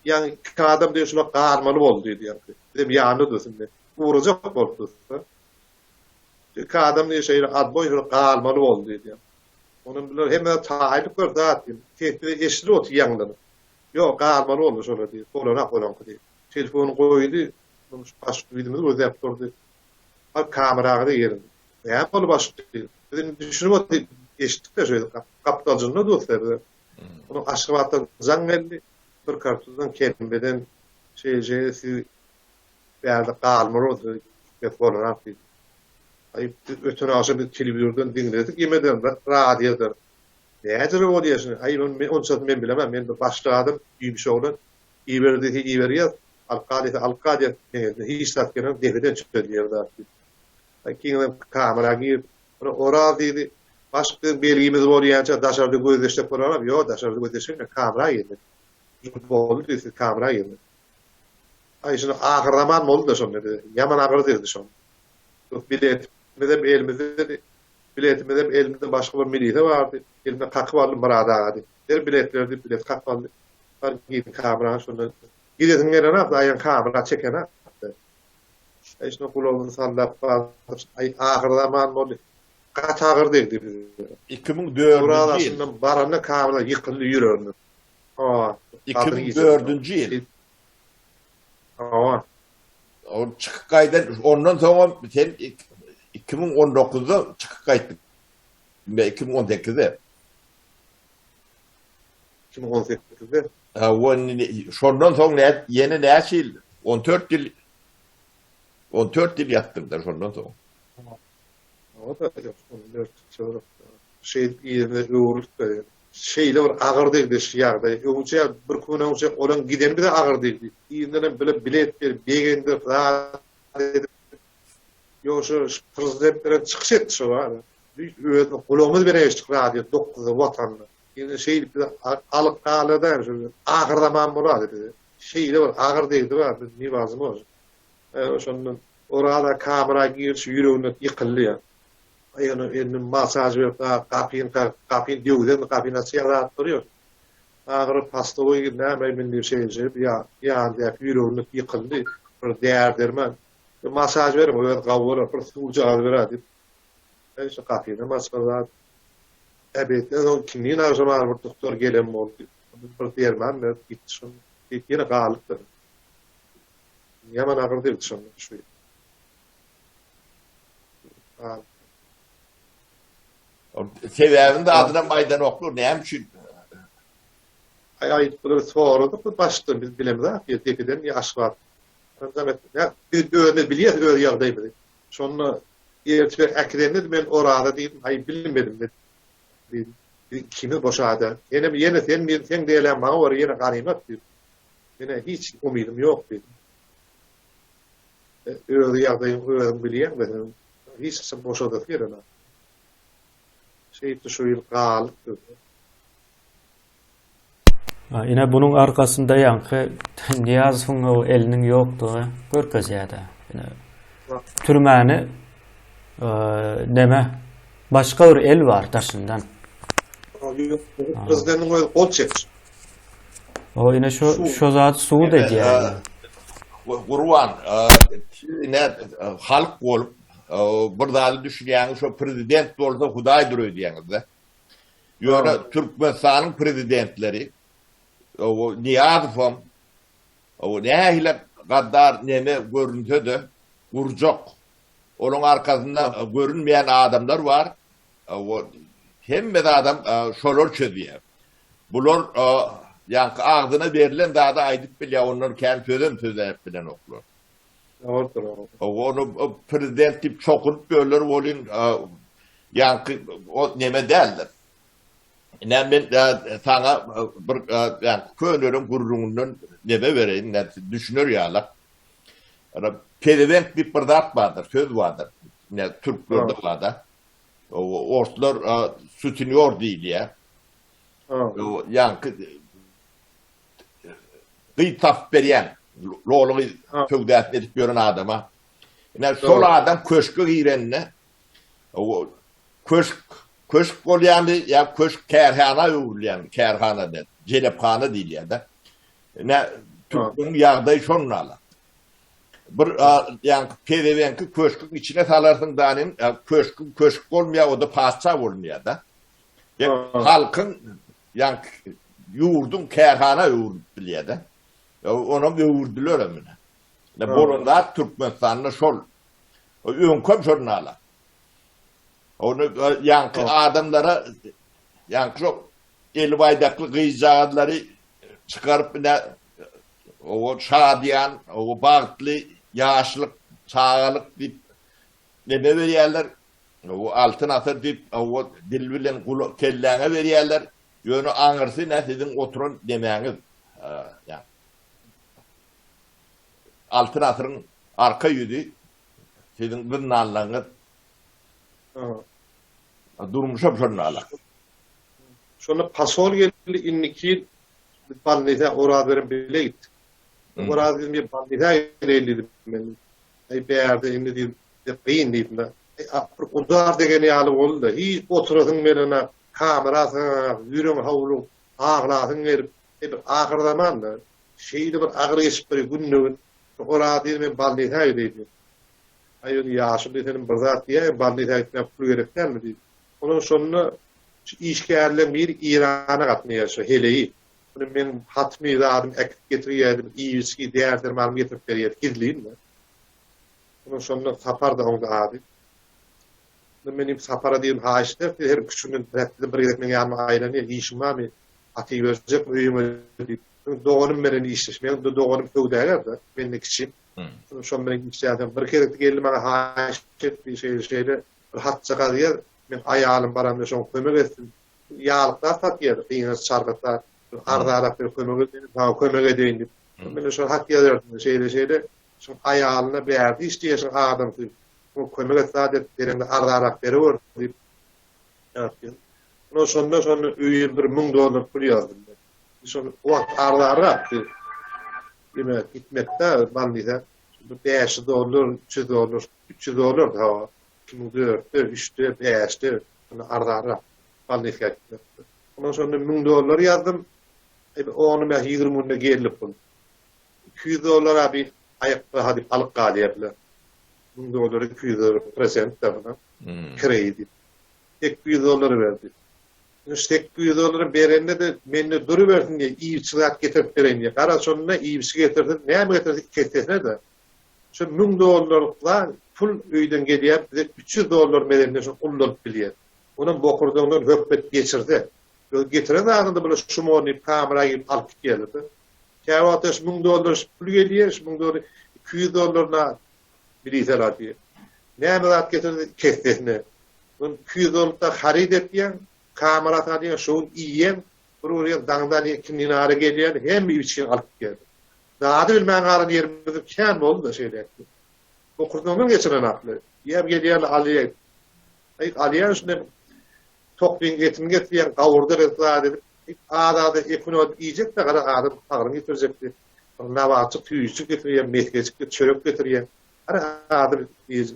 Ýaňy iki adam diýdi şular galmaly boldy diýdi ýaňky. Bizem ýanynda durus indi. Ugrajak bolup durus. Iki adam diýdi şeýle adboý şular galmaly boldy diýdi. Onam bular hemme zat taýlyk bir zat diýdi. Ses bize eşidilip otyr ýaňlanyp. Ýok galmaly boldy şolar diýdi. Bolanak olaňky diýdi. Telefony goýdy. Baş ýüzümizi gözläp durdy. Bar kameraga-da geliň. Näme boldy başlyk diýdi. Biz indi düşünip otyr eşitdik-de şeýdip gapdaljynda durus-da biz. Onuň Aşgabatdan jaň geldi. Bir kartuzdan kembeden şeýle şeýle siz bärde galmaly bolsa gitmek bolanak diýdi. Aý biz öten agşam biz telewizordan diňledik ýemeden radiodan. Näjere bolýar şuny? Aý ony onçasyny men bilemem. Men bir başlyk adam, ýumuş oglan. Iber diýse iberýäs, alyp gal diýse alyp galýas. Meň elimden hiç zat gelenok, depeden çözülýär zat diýdi. Aý kiňizem kamera girip, Ony Oraz diýdi. Başlyk biziň belgimiz bolýança daşarda gözleşsek bolarmy? Ýok, daşarda gözleşilme, kamera girmeli. Boldy diýdi, siz kamera girmeli. Aý şuny ahyrzaman boldy-da şonda bize. Ýaman agyr degdi şonda. Biletimizem elimizdedi. Biletimizem elimizde başga bir milise bardy. Elimden kakyp aldy Myrat aga diýip. Ber biletleri diýip bileti kakyp aldy. Bar girdi kamera şonda. Giresiň gelenok, aýagyň kamera çekenok. Aý şuna gulagyny sallap basyp, aý ahyrzaman boldy. Gaty agyr degdi bize. 2004-nji ýyl. Baranda kamera ýykyldy ýüregimiz. Hawa. 2004-nji ýyl. Hawa. Ol çykyp gaýdan, ondan soňam sen 2019-da çykyp gaýtdyň. 2018-de. 2018-de. Hawa, şondan soň nä, ýene näçe ýyl? 14 ýyl 14 ýyl ýatdyň-da şondan soň. Hawa-da, 14 ýyl. Şeýdip yzyna öwrülip-de, şeýle bir agyr degdi şu ýagdaý. Öňçe bir gün öňçe olaň gideni bize agyr degdi. Yzyndan hem bile bilet berip, begendirip, zat edip, ýok şu prezident bilen çykyş etdi şo bar. Biz özümiz gulagymyz bilen eşitdik radio 9-da Watanda. Ýöne şeýdip bizi alyp galar-da şu ahyrzaman bolady bize. Şeýle bir agyr degdi bar, biz newazmozno. Şondan Oraz kamera girişi ýüregine ýykyldy ýa. Aýagyna elini masaž berip gapyny kakyp, gapyny döwdem gapyny açýar zat durýar. Ahyry postowoý girdi näme mindi şeýle şeýle ýa ýandaky ýüregine ýykyldy. Bir däri-derman. Bir masaž beriň özi gawy bolar, bir suwjagaz berer diýip. Aý şu gapynam açar zat. Äbetden soň ikindin agşam ahyry bir doktor gelen boldy. Bir derman berip gitdi şonda. Ýene galypdyr. Ýaman agyr degdi şonda şu. Sebäbini de adynam aýdanoklar, näme üçin? Aý aýdyp bular soradyk biz başdan biz bilemizok ýa depeden ýa Aşgabat. Ýa biz özümiz bilýäs öz ýagdaýymyzy. Şonda ertip äkidende men Oraza diýdim, aý bilmedim diýdim. Biz ikimiz boşada. Senem ýene sen diýdim, seň diýelen maňa görä ýene ganymat diýdim. Menä hiç umydym ýok diýdim. Öz ýagdaýyňy özüň bilýäň desem, hiç haçan boşadasy gelenok. Şeýtdi şu ýyl galyp durdy. Ine bunuň arkasynda ýaňky Nyýazowyň o eliniň ýokdugy görkezýär-de. Ine türmäni neme? Başga bir el bar daşyndan. Prezidentiň özi gol çekdi. O ine şu şu zat sud edýär. Gurban, ine halk bolup bir zady düşünýäňiz, şo prezident bolsa Hudaýdyr öýdýäňiz-de. Ýöne Türkmenistanyň prezidentleri Nyýazowam nähili gaddar neme görünse-de gurjak. Onuň arkasynda görünmeýän adamlar bar. Hemme zadam şolar çözýär. Bular ýaňky agzyna berlen zady aýdyp bilýär, ondan kän sözem sözläp bilenoklar. Dogrudyr. Ony prezident diýip çokunyp ýörler welin, ýaňky o neme däldir. Ine men saňa bir ýaňky köneleriň gürrüňinden neme bereýin, düşüner ýaly. Pezewenk diýip bir zat bardyr, söz bardyr. Ine türklerde barda. Orslar sutinýor diýilýär. Ýaňky gyz tapyp berýän, loly gyz söwdasyny edip ýören adama. Ine şol adam köşke girende köşk köşk bolýandy ýa köşk kärhana öwrülýän, kärhana diýip, jelephana diýilýär-de. Ine türkmeniň ýagdaýy şonda. Bir ýaňky pezewenki köşküň içine salarsyň danym, köşküň köşk bolmaýar, o-da patyşa bolmaýar-da. Halkyň ýaňky ýurduň kärhana öwrülip bilýär-de. Onam öwürdiler hem ine. Ine bolan zat Türkmenistanda şol. Öňkem şol nala. Ony ýaňky adamlara ýaňky şo eli baýdakly gyzjagazlary çykaryp ine o şadyýan, o bagtly ýaşlyk, çagalyk diýip neme berýärler. O altyn asyr diýip, o dil bilen gulak kelläňe berýärler. Ýöne aňyrsy ne siziň oturan nemäňiz. Ýa. Altyn asyryň arka ýüzi siziň zyndanlaryňyz. Durmuşam şonda. Şonda pasol geldi indiki ýyl biz balnisa Oraz bilen bile gitdik. Oraz diýdim bir balnisa geleýin diýdim men. Aý bärde indi diýdim bize kyn diýdim. Aý bir udar degen ýaly boldy-da. Hiç oturasyň gelenok, kamyrasyň, ýüregiň howlugyp, aglasyň gelip, bir ahyrzaman-da. Şeýle bir agyr geçip bir günde-gün. Oraz diýdim men balnisa gideýin diýdim. Aý indi ýaşuly senem bir zat diýäýiň balnisa gitmäge pul gerek dälmi diýdim. Onuň şonda şu işgärleň biri Irana gatnaýar şu heleýi. Muny meň hatymy zadymy äkidip getirýärdi, iýip-içgi, däri-dermanymy getirip berýärdi gizlin-de. Onuň şonda Sapar-da oňda ady. Onda men diýip Sapara diýdim haýyş ederdi, her küçüginden bir hepdede bir gezek meň ýanyma aýlanýar, işiň barmy, hat iberjekmi öýüňe diýip. Meň doganym bilen işleş, meň doganym söwdagär-de, menden kiçi. Şonuň bilen işleýärdim. Bir gezekde geldi maňa haýyş etdi, şeýle-şeýle bir hatjagaz ýaz, meň aýalym baranda şoňa kömek etsin. Ýaglyk zat satýar, gyňaç çargat zat. Arzarak bir kömek et, men saňa kömek edeýin diýip. Men şol hat ýazardym, şeýle-şeýle, şoň aýalyna bärde işleýär şoň adamsy. Şoňa kömek et zat et, bereňde arzarak berewer diýip. Ondan şonda şonda öýe bir 1000 dollar pul ýazdym men. Şol wagt arzarakdy. Ýöne gitmekde balnisa 500 dollar, 300 dollar, 300 dollar hawa. 2004-de, 3-de, 5-de arzanrak balnisga gitmekde. Ondan şonda 1000 dollar ýazdym. Eý, ony men 20 günde geldi pul. 200 dollar abi aýakgaby diýip alyp galýarlar. 1000 dollar 200 dollar prosent da buna. Kredi. 800 dollar berdi. 800 dollar berende-de mende durubersin diýe, iýip-içgi zat getirip bereýin diýe. Gara şonda iýip-içgi getirsin, näme getirse iki essesine-de. Şu 1000 dollarlyk pul öýden gelýär, bize 300 dollar berende şony ullanyp bilýär. Onam bokurdagyňdan hökmet geçirse. Öz getiren zadyny-da bular şumon diýip kamera girip alyp gitýärler-de. Käwagtda şu 1000 dollar şu pul gelýär, şu 1000 dollar 200 dollaryna miliseler diýýär. Näme zat getirse iki essesine. Ony 200 dollarda haryt etýäň, kamera salýaň, şo gün iýýäň, bir görýäň daňdan ikindin ara gelýär, hemme iýip-içgini alyp gitýär. Zady bilmän galan ýerimiz kän boldy-da şeýle. Bokurdagyňdan geçiren atly. Ýer gelýär, alýar. Aý, alýar şunda toklyň etini getirýär, gawurdak edip zat edip, az-az ekini alyp iýjek-de gara adam saglygyny ýitirjekdi. Bir nabatjyk, tüýjük getirýär, mesgejik, çörek getirýär. Gara adam iýjek.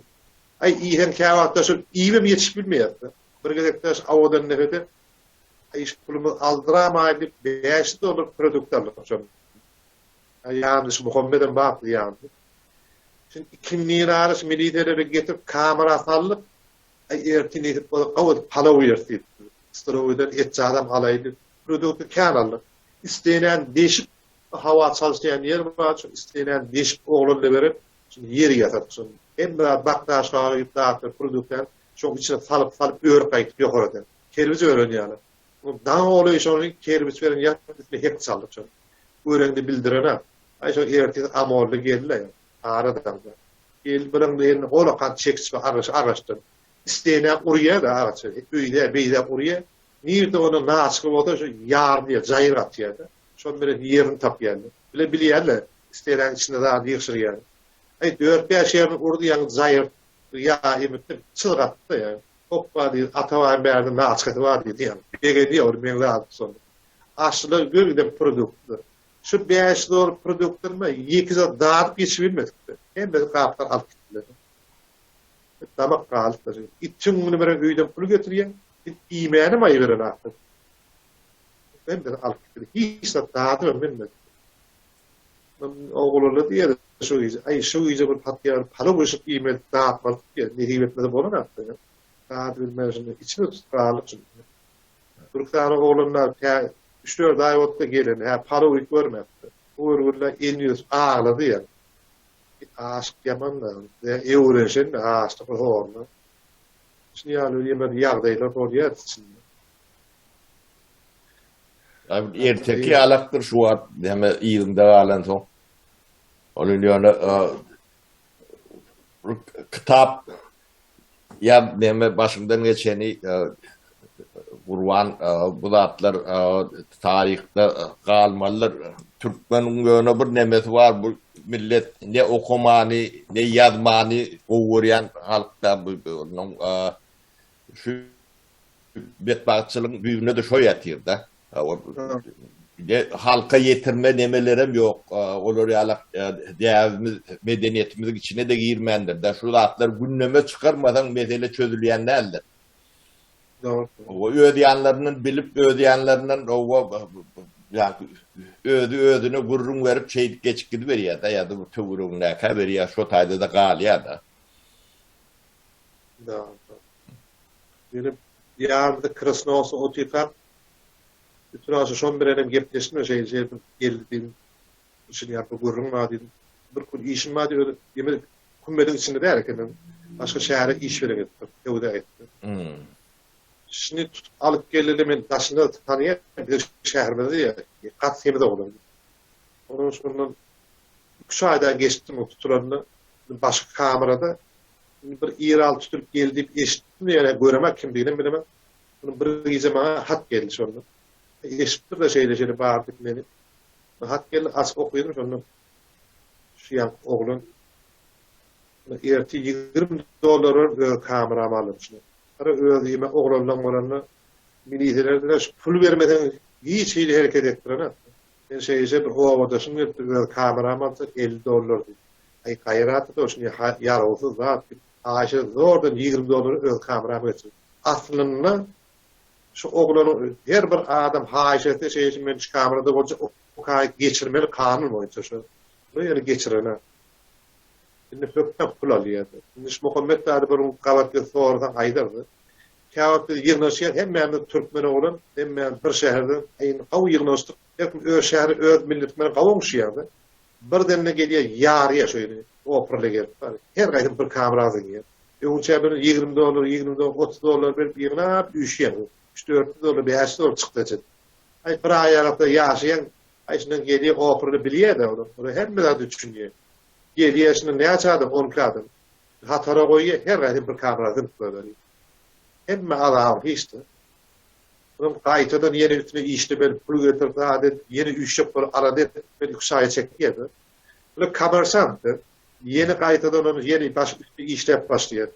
Aý, iýseň käwagtda şol iýibem ýetişip bilmeýär-de. Bir gezekde şu Owadandepede iş pulumyz aldyramaý diýip 500 dollar produkt aldyk şonda. Ýanynda şu Muhammedem bardy ýanynda. Şimdi ikindinary şu milisiýalere getirip kamera saldyk. Aý ertir nesip bolsa gawy edip palaw iýeris diýip. Storowydan et zadam alaýdy. Produkty kän aldyk. Islenän deşip hawa çalyşýan ýer bar, şu islenän deşip oglanla berip, şuny ýer ýasadyk şony. Hemme zat bakdaşlara gidip zatlar produktlar şoň içine salyp salyp örüp gaýtdyk ýokarada. Kerpiç ören ýaly. Daň ogly şony kerpiç bilen ýapyp üstüne hek çaldyk şony. Göreňde bildirene. Aý şo ertir Amorly geldi-le. Ara daňda. Geldi birin eline holakan çekiç we agaç agaçdan. Isleýänä urýar-da agaça. Öýdä, beýdä urýar. Nirde onda naçgy bolsa şo ýarylýar, jaýryk atýar-da. Şon bilen ýerini tapýarlar. Bile bilýärler, isleýäniň içinde zady ýygşyrýar. Aý dört-bäş ýerini urdy ýaňy jaýryk ýa emitdi, çyzyk atdy-da ýa. Hopba diýdi, Atabaýyň bärde naçkasy bar diýdi ýaňy. Begenýär ol meň zadym şonda. Aşylar gör giden produktlar. Şu bäş zor produktlaryma ýeke zat dadyp ýetişibilmedik-de. Hemmesi gaplar alyp gitdiler. Damak galypdyr. Itiň güni bilen öýden pul getirýän, it iýmänem aýyberen ahyryn. Hemmesi alyp gitdiler. Hiç zat dadybam bilmedik. Oglanlar diýýär şu gije, aý şu gije bir patýar palaw bişirip iýmedik, datmalyk diýýär. Nesip etmese bolan ahyryn. Dadybilmän şunda içimi tutup galdyk şunda. Bir sany oglanlar tä üç-dört aý bolupdy geleni, hä palaw iýip görmäpdi. Bu görgüli elini ýuwup aglady ýa. Aşyk ýaman-da, öwrenişen-de aşlyk horuna. Şuny ýaly bir ýemer ýagdaýlar bolýar içinde. Erteki ýalakdyr şu wagt näme yzyňda galansoň. Ol ýöne kitap Ýa näme başyňdan geçeni Gurban bu zatlar taryhda galmalydyr. Türkmeniň ýöne bir nemesi bar bu millet ne okamany ne ýazmany gowy görýän halkda bu onuň şu betbagtçylygyň düýbünde-de şo ýatyrda. Halka ýetirme nemelerem ýok. Olar ýaly däbimiz, medeniýetimiziň içine-de girmändir-de. Şu zatlar gündeme çykarmasaň mesele çözülýän däldir. Dogry. Öz ýanlaryndan bilip, öz ýanlaryndan özi özüne gürrüň berip şeýdip geçip gidiberýär-de ýa-da bir töweregindäkä berýär, şo taýda-da galýar-da. Dogry. Ýöne ýarymda Krasnowska otyrkak Bütün agşam şon bilenem gepleşdim şeýle şeýle bir geldi diýdim. Şuny ýaly bir gürrüň bar diýdim. Bir gün işim bar diýip özi ýeme kümmediň içinde däl eken. Başga şähere iş bilen gitdim. Söwda etdim. Şuny tutup alyp geleli men daşynda tanaýan biziň şäherimizde diýýär. Gaty semiz oglan. Ondan şondan üç aýdan geçdim o tutulanda başga kamerada bir ýer alyp tutulyp geldi diýip eşitdim ýöne göremek kimdigini bilemem. Munuň bir gije maňa hat geldi şonda. Eşitipdir-de şeýle-şeýle bar diýip meni. Hat geldi, açyp okydym şonda. Şu ýaňky oglan ertir 20 dollar berip öz kameramy aldym şuna. Gara öz ýeme oglanlaň bolanda miliseler şu pul bermeseň hiç hili hereket etdirenak. Men şeýle bir obadaşym gelipdir öz kameramy alsa 50 dollar diýip. Aý gaýrat et şuny ýarawsyz zat diýip. Aýşe zordan 20 dollara öz kameramy geçirdi. Aslynda şu oglanyň her bir adam haýyş etse şeýle men şu kamerada boljak okaý geçirmeli kanun boýunça şu. Bu ýeri geçirene. Indi hökman pul alýardy. Indi şu Muhammet dady bir gün gabat gelip sorasaň aýdardy. Käwagt biz ýygnaşýar hemmämiz türkmen oglan, hemmämiz bir şäherden, indi gowy ýygnaşdyk. Her kim öz şäheri, öz milleti bilen gowy oňuşýardy. Birdemde gelýär ýarýar şu ýeri, oprle gelip. Her gaýsy bir kamera zyňýar. Öňçä bir 20 dollar, 20 dollar, 30 dollar berip ýygnap üýşýäň. 3-400 dollar, 500 dollar çykdajy. Aý bir aý arasynda ýaşaýaň, aý şundan gelýär, oprle bilýär-de olar. Olar hemme zady düşünýär. Gelýär şundan näçe adam, 12 adam. Hatara goýýar, her gaýsy bir kamera zyňyp goýberýär. Hemme azabyň hiç-de. Onuň gaýtadan ýene üstüne işlemeli, pul getirip, zat edip, ýene üýşjek bolup alada edip, iki aýa çekýär-de. Bular kommersant-da. Ýene gaýtadan ony ýene baş üsti işläp başlaýar.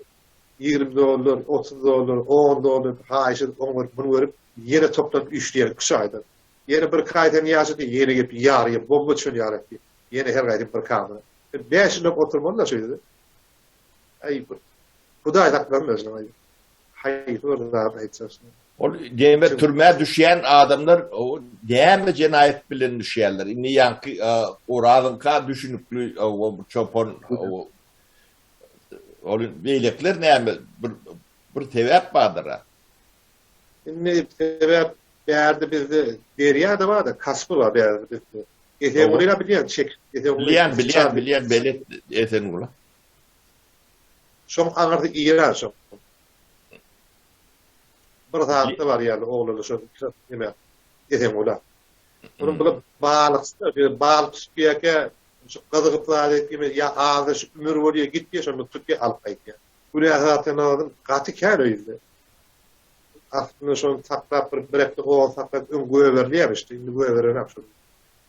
20 dollar, 30 dollar, 10 dollar haýyş edip, oňa berip, muny berip, ýene toplanyp işleýär iki aýdan. Ýene bir iki aý sen ýaşa diýip, ýene gelip ýarýar, bomba düşen ýaly etdi. Ýene her gaýdym bir kamera. Bäş ýyllap oturmaly-da şeýdip. Aý, bir Hudaý saklasyn özüni. Haýsy bir zat aýtjak şuny. Ol diýmek türmä düşýän adamlar o näme jenaýat bilen düşýärler? Indi ýaňky Orazyňka düşünikli o çopan ol beýlekiler näme bir bir sebäp bardyr-a. Indi sebäp bärde bizde derýa-da bar-da, Kaspi bar bärde bizde. Esengulyny bilýän, çek. Esenguly. Bilýän, bilýän, bilýän, belet Esengula. Şoň aňyrsy Iran şoň. Bir sagatda barýarlar oglanlar şo neme Esengula. Onuň bular balykçy-da, şeýle balyk tutup ýerkä şu gyzygyp zat etýär, ýa azaşyp ümür bolýar, gitýär, şonda tutýar, alyp gaýtýar. Günäsi zatdan azyn gaty kän öýünde. Aslynda şony saklap bir bir hepde gowak saklap öň göberilýärmişdi, indi göberenok şony.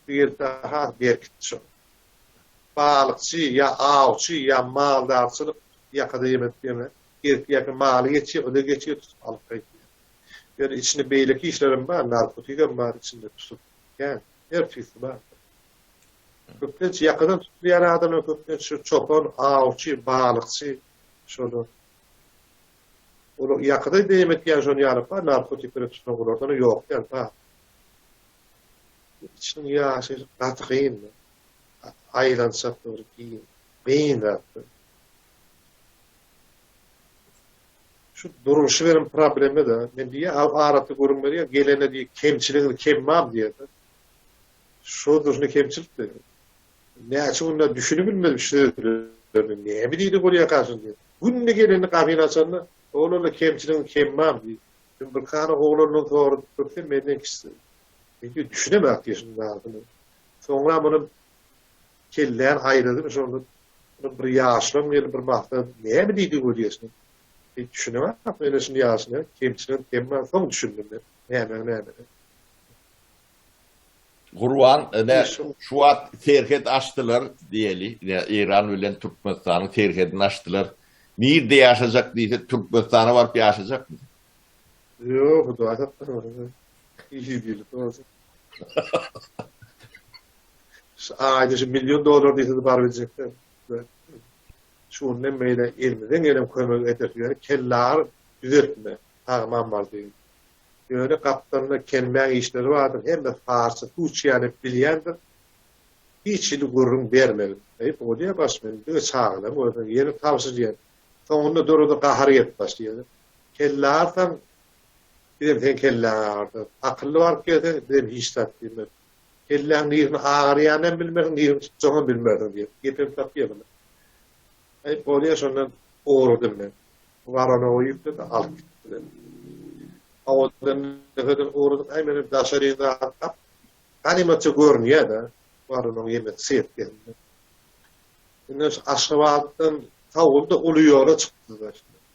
Bu ýerde has berkitdi şony. Balykçy ýa awçy ýa maldarçylyk ýakada ýemek ýeme gezip ýa maly geçýär, o-da geçýär tutup alyp gaýtýar. Ýöne içinde beýleki işlerem bar, narkotigem bar içinde tutup kän, her tüýsli bar. Köplenç ýakadan tutulýan adamlar köplenç şu çopan, awçy, balykçy şolar. Olar ýakada beýem etýän şony ýaly bar, narkotiklere tutulan olardan ýok däl, bar. Içiniň ýaşaýşy gaty kyn. Aýlançak bir giň, kyn zat. Şu durmuşy beren problema-da. Men diýýär, arasy gürrüň berýär, gelene diýýär, kemçiligiňiz kemmam diýýär. Şo durşuna kemçilik diýýär. Näçe günläp düşünip bilmedim şu sözlerine. Näme diýdi bolýarka şuny diýip. Günde gelende gapyny açanda, oglanlar kemçiligiňiz kemmam diýip. Men bir kany oglandan soradym, köpem menden kiçisi. Men diýip düşünemäk diýip şunuň zadyny. Soňra muny kelläni aýladym şonda bir ýaşulam geldi bir maslahat näme diýdi bolýar şuny. Men düşünemäk men şuny ýaşyna kemçiligiň kemmam soň düşündim men. Nämäň näme. Gurban, ine, şu wagt serhet açdylar diýeli, ine, Eýran bilen Türkmenistanyň serhedini açdylar. Nirde ýaşajak diýse, Türkmenistana baryp ýaşajakmy? Ýok, Hudaý saklasyn. Hiç bolsa. Şu aýda şu million dollar diýse-de baryp biljekler. Şu günden beýle elimizden gelen kömegi ederis. Ýöne kellagyr düzeltme, tagmam bar diýip. Ýöne gapdalynda kelmäň işleri bardyr, hemme parsy suw içýäni bilýändir. Hiç hili gürrüň bermegin. Eý, bolýa baş men diňe çagalaň görseň, ýene tabşyrýan. Soňunda durada gahary gelip başlaýar. Kelle agyrsaň, bizem seň kelläňi agyrdarys. Akylly baryp gelseň, bizem hiç zat diýmeris. Kelläň nirini agyrýanyny hem bilmersiň, nirini tutjagyňy hem bilmersiň diýip, gepem tapýar bular. Eý, bolýa şondan ugradym men. Waranowy ýükledi, alyp gitdiler. Owadan nefeden ugradyk, äý menem daşary zat gap, ganymatça görünýär-de, Waranowyň ýemesi seýrkesinde. Indi şu Aşgabatdan sowuldy, uly ýola çykdy-da.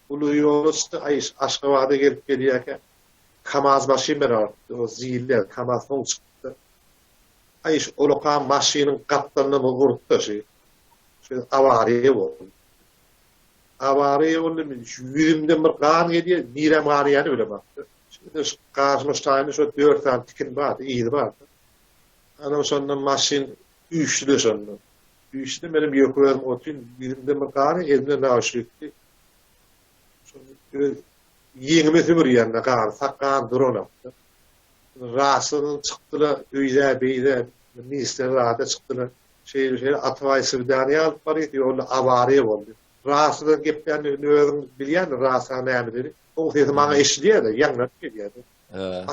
Uly ýola çykdy, aý Aşgabada gelip gelýärkä Kamaz maşyn bilen alypdy, o ziller, Kamaz soň çykdy. Aý şu ulakan maşynyň gapdalyndan urdy-da şu. Şu awariýa boldy. Awariýa boldy, men şu ýüzümden bir gan gelýär, nirem ganýany bilemok. Şeýle şu gaşyma ştaýynda şo dört sany tikin bardy, yzy bardy. Anam şonda maşyn üýşdi-de şonda. Üýşdi, menem ýeke özüm otyryn, ýüzümden bir gan, elimde nauşnikdi. Şonda öz ýeňime sümürýän-de gany, sak gan duranokdy. Rasydan çykdylar, öýdä-beýdä, ministr zada çykdylar. Şeýle-şeýle Atabaý swidaniýa alyp barýas, ýolda awariýa boldy. Rasadan gepländigini özüň bilýändir, Rasa nämedigini. Oň sesi maňa eşidilýär-de, ýaňlanyp gelýär-de.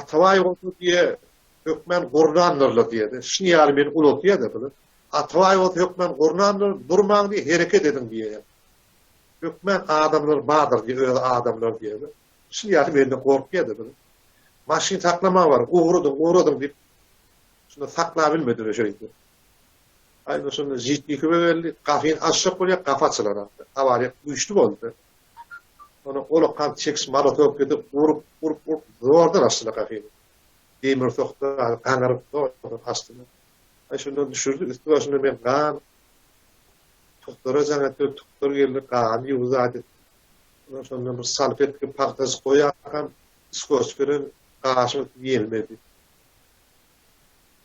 Atabaý bolsa diýýär, hökmän gurnandyrlar diýýär-de. Şuny ýaly meni ulaltýar-da bular. Atabaý bolsa hökmän gurnandyr, durmaň diýýär, hereket ediň diýýär. Hökmän adamlar bardyr diýýär, öz adamlar diýýär-de. Şuny ýaly menden gorkýar-da bular. Maşyn saklamaň bar, ugradyň, ugradyň diýip, şunda saklabilmediler şeýdip. Aýna şonda žitnikowe geldi, gapyny açjak bolýar, gapy açylanok. Awariýa güýçli boldy. Ony olakan çekiç molotow edip urup, urup, urup zordan açdylar gapyny. Demir sokdy, gaňyryp zordan açdylar. Aý şondan düşürdi, üsti başynda men gan. Tuklara jaň etdi, tuklar geldi, gany ýuwdy zat etdi. Ondan şondan bir salfetka pagtajyk goýarkam, skoç bilen gaşym ýelmedi.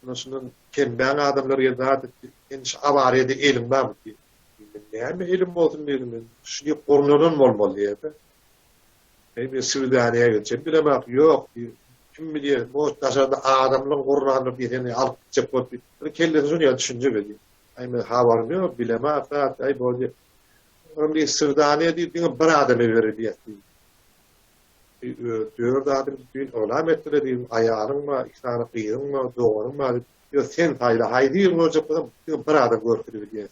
Ondan şundan kemmäň adamlar geldi zat etdi. Sen şu awariýada eliň barmy diýdi. Men näme elim bolsun diýdim men. Şuny gurnalan bolmaly diýdi. Eý, men swidaniýa gitjek bilemok, ýok diýip, kim bilýär, может, daşarda adamlaryň gurnandyr diýip, seni alyp gitjek bolup diýip, bir kellesine şuny ýaly düşünje berýär. Aý, men habarym ýok, bilemok zat, aý, bolýa. Onuň diýip, swidaniýa diýip, diňe bir adama berilýär diýip. Eý, öz dört adam düýn yglam etdiler diýip, aýalyň bar, iki sany gyzyň bar, doganyň bar diýip, ýok, sen saýla, haýsy birini görjek bolsaň, diňe bir adam görkezip bilýär.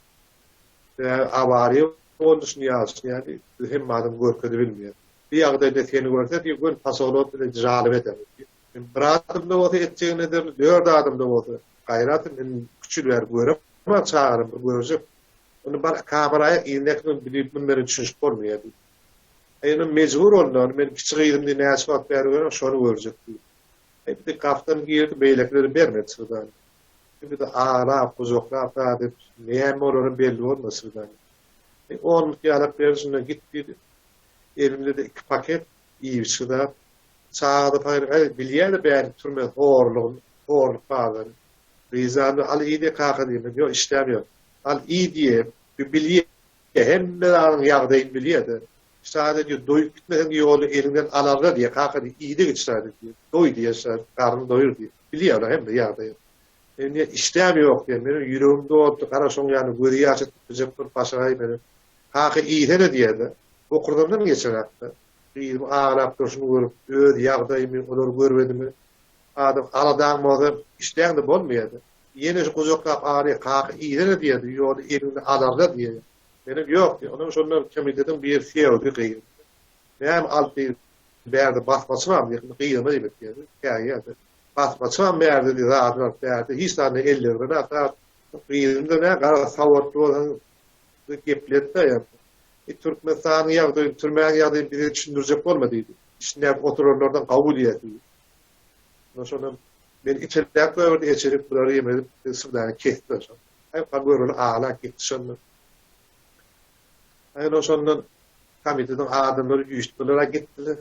Sebäbi awariýa boldy şuny ýaly ýaly biz hemme adam görkezip bilmeýär. Bu ýagdaýda seni görse diýip göni posolot bilen žalyp eder diýip. Bir adamda bolsa etjegini ederli, dört adamda bolsa gaýrat et indi küçülýär göremok çagalary bir görjek. Indi bar kameraýa yzyndaky bilip mundan düşünişip bolmaýar diýip. Indi mejbur boldy ony men kiçi gyzym diýip näçe wagt bäri görem şony görjek diýip. Hepsi gapdan girdi beýlekileri bermedi çyzdan. Hepsi aglap gujaklap zat edip näme bolary belli bolmady çyzdan. Onluk ýalak berdi şundan git diýdi. Elimde-de iki paket iýip-içgi zat. Çaga-da paýry aý bilýä-de bäri türme horlugyny, horluk bazary. Ryzany al iý diýe kaka diýmedi. Ýok işdäm ýok. Al iý diýe, bu bilýä hemme zadyň ýagdaýyny bilýä-de. Şaýda diýýär, doýup gitmeseň ýoly eliňden alarlar diýýär, kaka diýýär, iýde git şaýda diýýär, doý diýýär, şaýda garnyňy doýur diýýär. Bilýär olar hemme ýagdaýy. Men diýýär, işdäm ýok diýýär, meniň ýüregim dolupdy, gara şoň ýaly gözi ýaş edip biljek bolup başagaý meni. Kaka iýsene diýýär-de, bokurdandan geçenakda. Gyzym aglap durşuny görüp, öz ýagdaýymy, olary görmedimi, adam aladaň bolsa, işdäň-de bolmaýar-da. Ýene şu gujaklap aglaýar, kaka iýsene diýýär, ýoly eliňden alarlar diýýär. Menem ýok diýýär. Onam şonda komitetiň biri Sewdi gyz. Näme alyp diýip, bärde basmaçy barmy diýip, gyzyma diýip etýär. Käýýär. Basmaçy barmy bärde diýip, zadyny alyp bärde hiç zadyny ellerine zat. Gyzym-da nä gara sowatly bolsaň geplet-dä ýa. E, Türkmenistanyň ýagdaýyny, türmäniň ýagdaýyny bize düşündirjek bolma diýdi. Içindäki oturanlardan gawy diýýär diýdi. Ondan şonda meni içeläp goýberdi, eçilip bulary ýemedip, sygdany kesdi şonda. Aý, göreli aglap gitdi şonda. Aý, şondan komitetiň adamlary üýşdüler, gitdiler.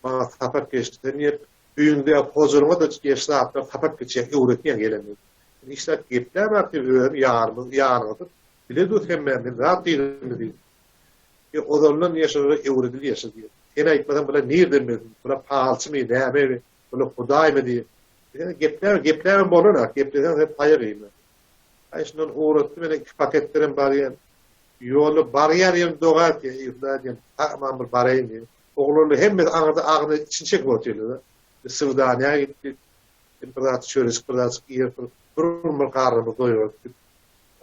Maňa sapak geçdi. Sen diýip, öýüňde hojalygyňa-da geç zatlar sapak geçýär, öwretýän gelende. Hiç zat geplämok diýip, özüm ýanymyz, ýanyňyzda bile dur hemmämiz, zat diýdimmi diýip. E, ozaldan diýe şolara öwredilýär şu diýip. Sen aýtmasaň bular nirden bilsin? Bular palçymy, nämemi? Bular hudaýmy diýip. Sen gepläme, geplämem bolanok. Gepleseň sen taýak iýme. Aý şundan ugratdy meni iki paket beren barýan. Ýolda barýan ýerim doga etýän, eý Hudaý diýen, sag-aman bir baraýyn diýen. Oglanlar hemmesi aňyrda agzyna içini çekip otyrlar-da. Biz swidaniýa gitdik. Bir zat çörejik bir zatjyk iýip bir bir gün bir garnymyzy doýurdyk diýip.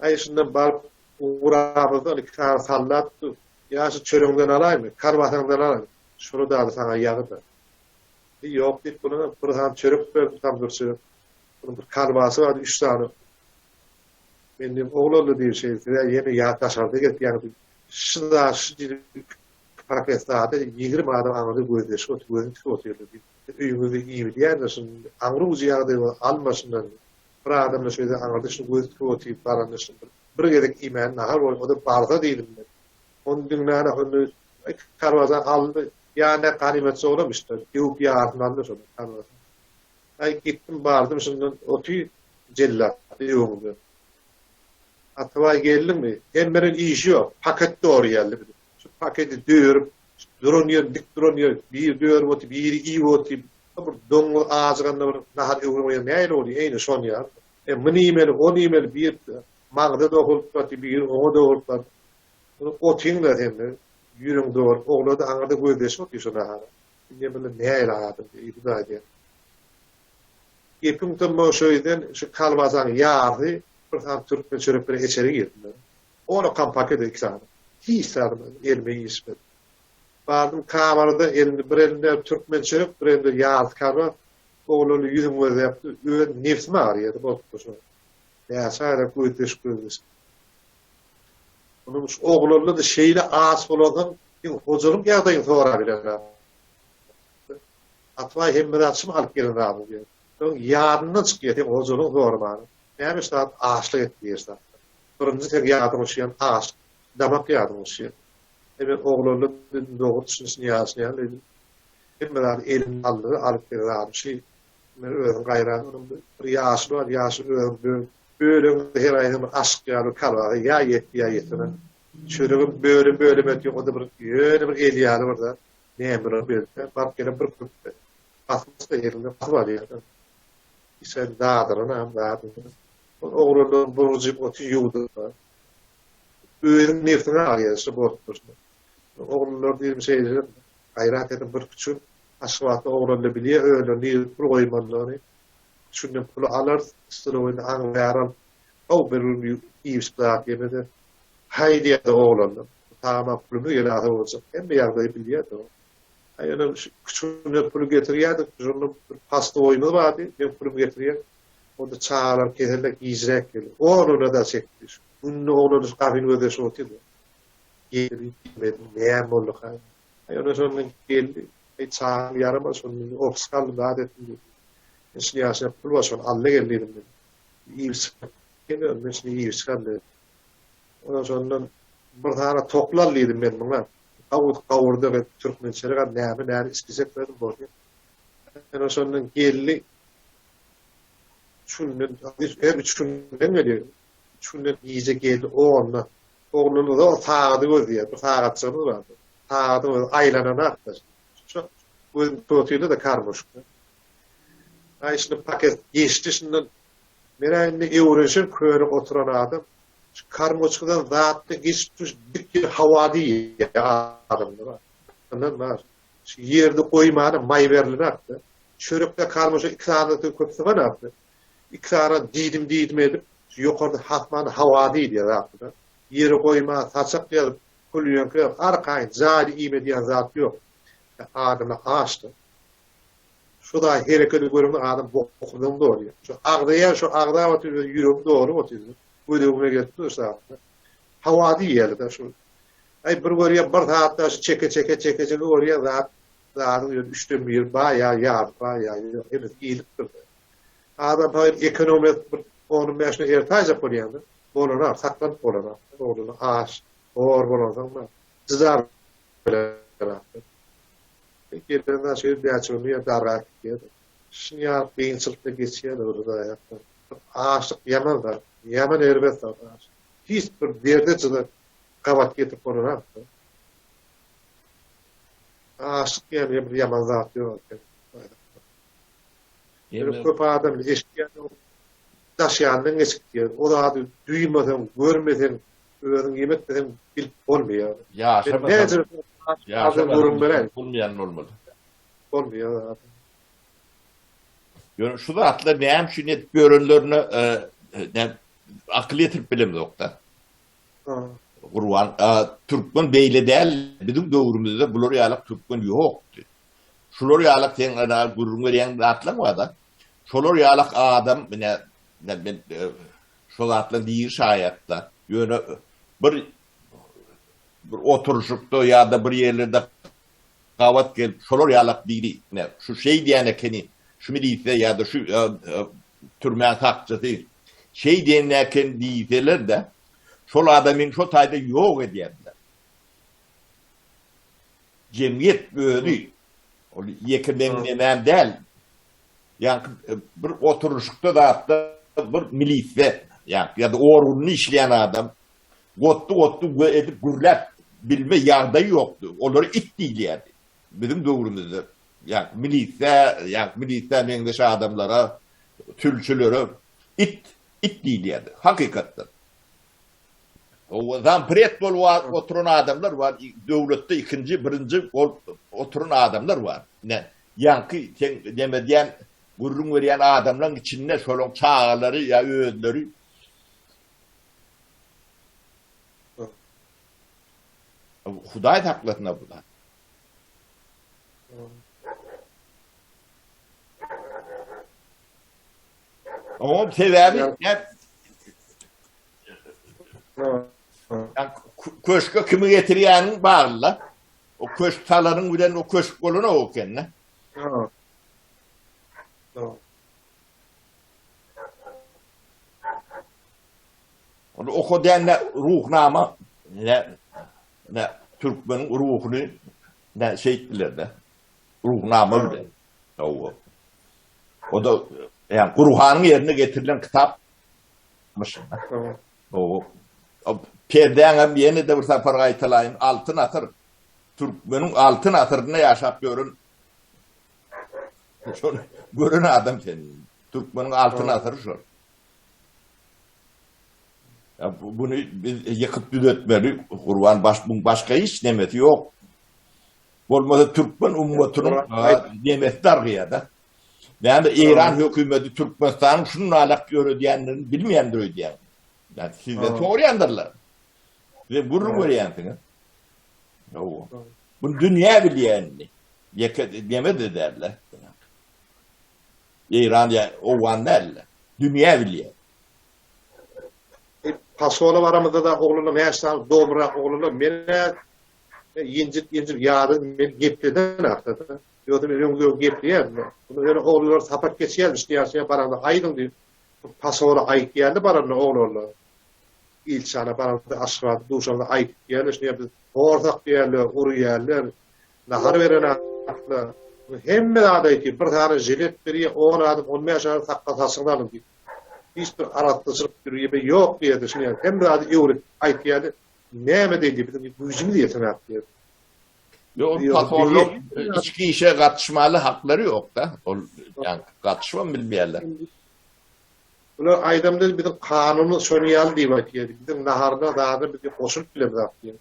Aý şundan baryp ugramyzda iki sany sallat dur. Ýa şu çöregiňden alaýmy, kolbasaňdan alaýmy? Şuny dady saňa ýagy-da. Eý ýok diýip bulara bir sany çörek berdim tamdyr çörek. Onuň bir kolbasy bardy üç sany. Men diýdim, oglanlar diýip şeýle size ýene ýa daşarda gelip ýaňy şu zat şu diýip paket zady 20 adam aňyrda gözleşip otyr, gözüni tikip otyrlar diýip. Öýüňizde iýilýändir şuny aňry ujy ýagdaý bolsa alma şundan. Bir adamla şeýle aňyrda şuny gözü tikip otyr baranda şuny bir, bir gezek iýmäni nahar bol, o da barsa diýdim men. Ony diňlän indi kolbasa aldy, ýa ne ganymatçy oglan işte, döwüp ýarysyny aldy şony kolbasa. Aý gitdim bardym şundan oty jellat öňünde. Atabaý geldiňmi? Sen menen işi ýok. Paket dogry geldi bize. Şu paketi dörüp, duran ýer, dik duran ýer, biri dörüp oty, biri iýip oty. Bir doňuz ajyganda bir nahar öňüne goýan nähili bolýar? Eýni şon ýaly. E, muny iýmeli, ony iýmeli, bir maňza dokulyp gaty, biri oňa dokulyp gaty. Muny otyň-da sen, ýüregiň dolup, ogla-da aňyrda gözleşip otyr şo nahara. Indi muny nähili adam diýip, Hudaý diýen. Gepiň tümmi şo ýerden şu kolbasaň ýarysy bir sany türkmen çörek bilen içeri girdi. Onakam paket iki sany. Hiç zadym elime ilişmedi. Bardym kamerada elimde bir elimde türkmen çörek, bir elimde ýarysy kolbas. Oglanly ýüzüm gözläpdi. Öz nebsim agyrýardy bolupdy şo. Näçe aýlap gözleşip gözleşip. Onuň şu oglanly-da şeýle aç bolansoň, iň hojalyk ýagdaýyny sorabilenok. Atabaý hemme zat şumy alyp gelen zady diýýär. Soň ýadyndan çykýar seň hojalygyň soramany. Näme şu zat açlyk etdi diýer zat. Birinji seň ýadyňa düşýän açlyk, damak ýadyňa düşýär. E men oglanlar dedim dogry düşünişini ýaşaýan dedim. Hemme zady eline aldy, alyp gelen zady şu. Men özüm gaýrat onuň bir ýaşuly bar, ýaşuly özüň böl. Bölegiň her aýsy bir aşyk ýaly bir kolbasa ýa ýetdi ýa ýetemez. Çöregem bölüm-bölüm etýär, o-da bir ýöne bir el ýaly bir zat. Nämeler berdi, baryp gelen bir köpde. Basmasa elinde basyp alýar. Işe dadyran zadyny. Ol oglanlar burjyp otyr ýuwdup. Özüň nebsiňe agýar şu bolup dursun. Oglanlar diýdim şeýle gaýrat edip bir küçük Aşgabatda oglanlar bilýär özleri nirede pul goýmalydygyny. Şundan puly alarys, stolowyny aňryýar alyp, haw bir gün iýip zat ýemese, haý diýýärdi oglanlar. Tagama pulumyz gelase boljak. Hemme ýagdaýy bilýärdi o. Aý ýöne şu küçügine puly getirýärdik, şonda bir pastoýymyz bardy, men pulumy getirýän. Onda çagalar keselde gijräk geldi. Onuna-da çekdi. Şu günde oglan şu gapyny gözleşip otyrdy. Geldi, gelmedi, näme bolduka? Aý ýöne şondan geldi. Aý çagam ýaramaz, şony indi ofisga aldym, zat etdim diýdi. Men şuny ýaşap pul bar, şony al-da gel diýdim men. Iýip çykyp, men şuny iýip çykaryn diýdim. Ondan şondan bir sany tokly al diýdim men muňa. Gawut gawurdak et, türkmençelik al, näme näme ispijek berdim boldy. Ýöne şondan geldi. Üç günden, her üç günden gelýär. Üç günden gije geldi onda. Ogluny zor sagady gözleýär. Bir sagatjygymyz bardy. Sagadyň özi aýlananakdy. Şu gözüm tutýardy da karmuşka. Aý şunda paket geçdi şundan. Men indi öwrenişen köne oturan adam. Şu karmoçkadan zatda geçip duş dik ýer hawa diýýär adamlar. Ondan bar. Şu ýerde goýmana maý berilenakdy. Çörekde karmoçka iki sany köp syganakdy. Iki sany diýdim diýdim edip, şu ýokarda hasman hawa diýilýär zatda. Ýere goýma saçak ýazyp, pul ýöňke arkaýyn jaýly iýme diýen zat ýok. Adama açdy. Şu da hereketi görende adam bokurdagyň dolýar. Şu agzaýar, şu agzap otyr, öz ýüregim dolup otyr. Göz öňüme gelip dur şu zatlar. Hawa diýýärler şu. Aý bir görýär, bir saatda şu çeke çeke çeke çeke görýär zat, zadyň ýöne üçden biri bar ýa ýarysy bar ýa ýok, hemmesi iýlipdir. Adam paýyr ekonom edip bir on bäşine ertäýjek bolýar-da. Bolanak, saklanyp bolanak. Ogluny aç, hor bolansoň da jyda bilen. Gelen daşy bäçe gün ýa dargap gidýär. Şuny ýaly kynçylykda geçýär bir aýakda. Açlyk ýaman zat, ýaman erbet zat açlyk. Hiç bir derde jyda gabat getirip bolanok. Açlyk diýen bir ýaman zat ýok eken. Ýöne köp adam eşidýän daş ýanyndan geçip gidýär. O zady duýmasaň, görmeseň, özüň ýemetmeseň bilip bolmaýar. Ýaşamasaň, ýaşamasaň bolmaýan bolmaly. Bolmaýar. Ýöne şu zatlar näme üçin edip ýörenlerine akyl ýetirip bilemzok-da. Gurban, türkmen beýle däl, biziň döwrümizde bular ýalak türkmen ýokdy. Şular ýalak seň ana gürrüň berýän zatlaň bar-da. Şolar ýalak adam, ine, men şo zatlaryň diri şaýat-da. Ýöne bir bir oturyşykda ýa-da bir ýerlerde gabat gelip, şolar ýalak biri, ine, şu şeý diýen ekeni, şu milisiýa ýa-da şu türmäň sakçysy şeý diýen eken diýseler-de, şol adamyny şo taýda ýok edýärdiler. Jemgyýet özi, ol ýeke meň nemäm däl, ýaňky bir oturylyşykda zatda bir milisde, ýaňky ýa-da orgunda işleýän adam gotdy-gotdy we edip gürläp bilme ýagdaýy ýokdy. Olara it diýilýärdi. Biziň döwrümizde ýaňky milisä, ýaňky milisä meňzeş adamlara, sülçülere it, it diýilýärdi. Hakykatdan. Owa, zampred bolup oturan adamlar bar, döwletde ikinji, birinji bolup oturan adamlar bar. Ine, ýaňky sen neme diýen, gürrüň berýän adamlaryň içinde şolaryň çagalary ýa özleri Hudaý saklasyn-a bu zat. Oňam sebäbi köşke kimi getirýäniň bagly-da. O köşk salanyň bilen o köşk bolanok eken-de. Ony okadýan ne ruhnama ne ne türkmeniň ruhuny ne şeýtdiler-de. Ruhnama bilen. Hawa. O da ýa Gurhanyň ýerine getirilen kitapmyş. O perdäňem ýene-de bir sapar gaýtalaýyn, Altyn asyr. Türkmeniň altyn asyrynda ýaşap ýören şony gören adam sen. Türkmeniň altyn asyry şol. Ya buny biz ýykyp düzetmeli Gurban baş buň başga hiç nemesi ýok. Bolmasa türkmen ummatynyň nemesi dargaýar-da. Näme Eýran hökümeti Türkmenistanyň şunalak ýöredýändigini bilmeýändir öýdýän. Yani sizden soraýandyrlar. Size gürrüň berýänsiňiz. Ýok. Bunu dünýä bilýär indi. Ýeke neme de däl-de. Eýran ýa Owgan däl-de. Dünýä bilýär. Pasola baramyzda da oglanlar näçe sany domrak oglanlar men-ä ýenjip-ýenjip ýadadym men gepleden artdy. Ýogsa men öňde gepleýärdim. Bunu ýöne oglanlar sapak geçýärmiş diýýär, baranda aýdyň diýip. Pasola aýtýardy baranda oglanlar. Ilçana baranda Aşgabatda duşanda aýdyp diýýärler, şuny biz horsak diýýärler, urýarlar, nahar berenaklar. Hemme zat aýtýar. Bir sany žilet berýär, on adam, on bäş adam sakgal saçyňyzy alyň diýip. Hiç bir arassaçylyk ýörelge ýok diýýärdi şuny. Hemme zady öwredip aýtýardy. Näme diýdi, biziň güýjümiz ýetenok diýýärdi. Ýok, pasollar içki işe gatyşmaly haklary ýok-da. Ol ýa gatyşybam bilmeýärler. Bular aýdamda biziň kanunymyz şony ýaly diýip aýtýardy. Biziň naharyna zada bizi goşulyp bilemzok diýýär.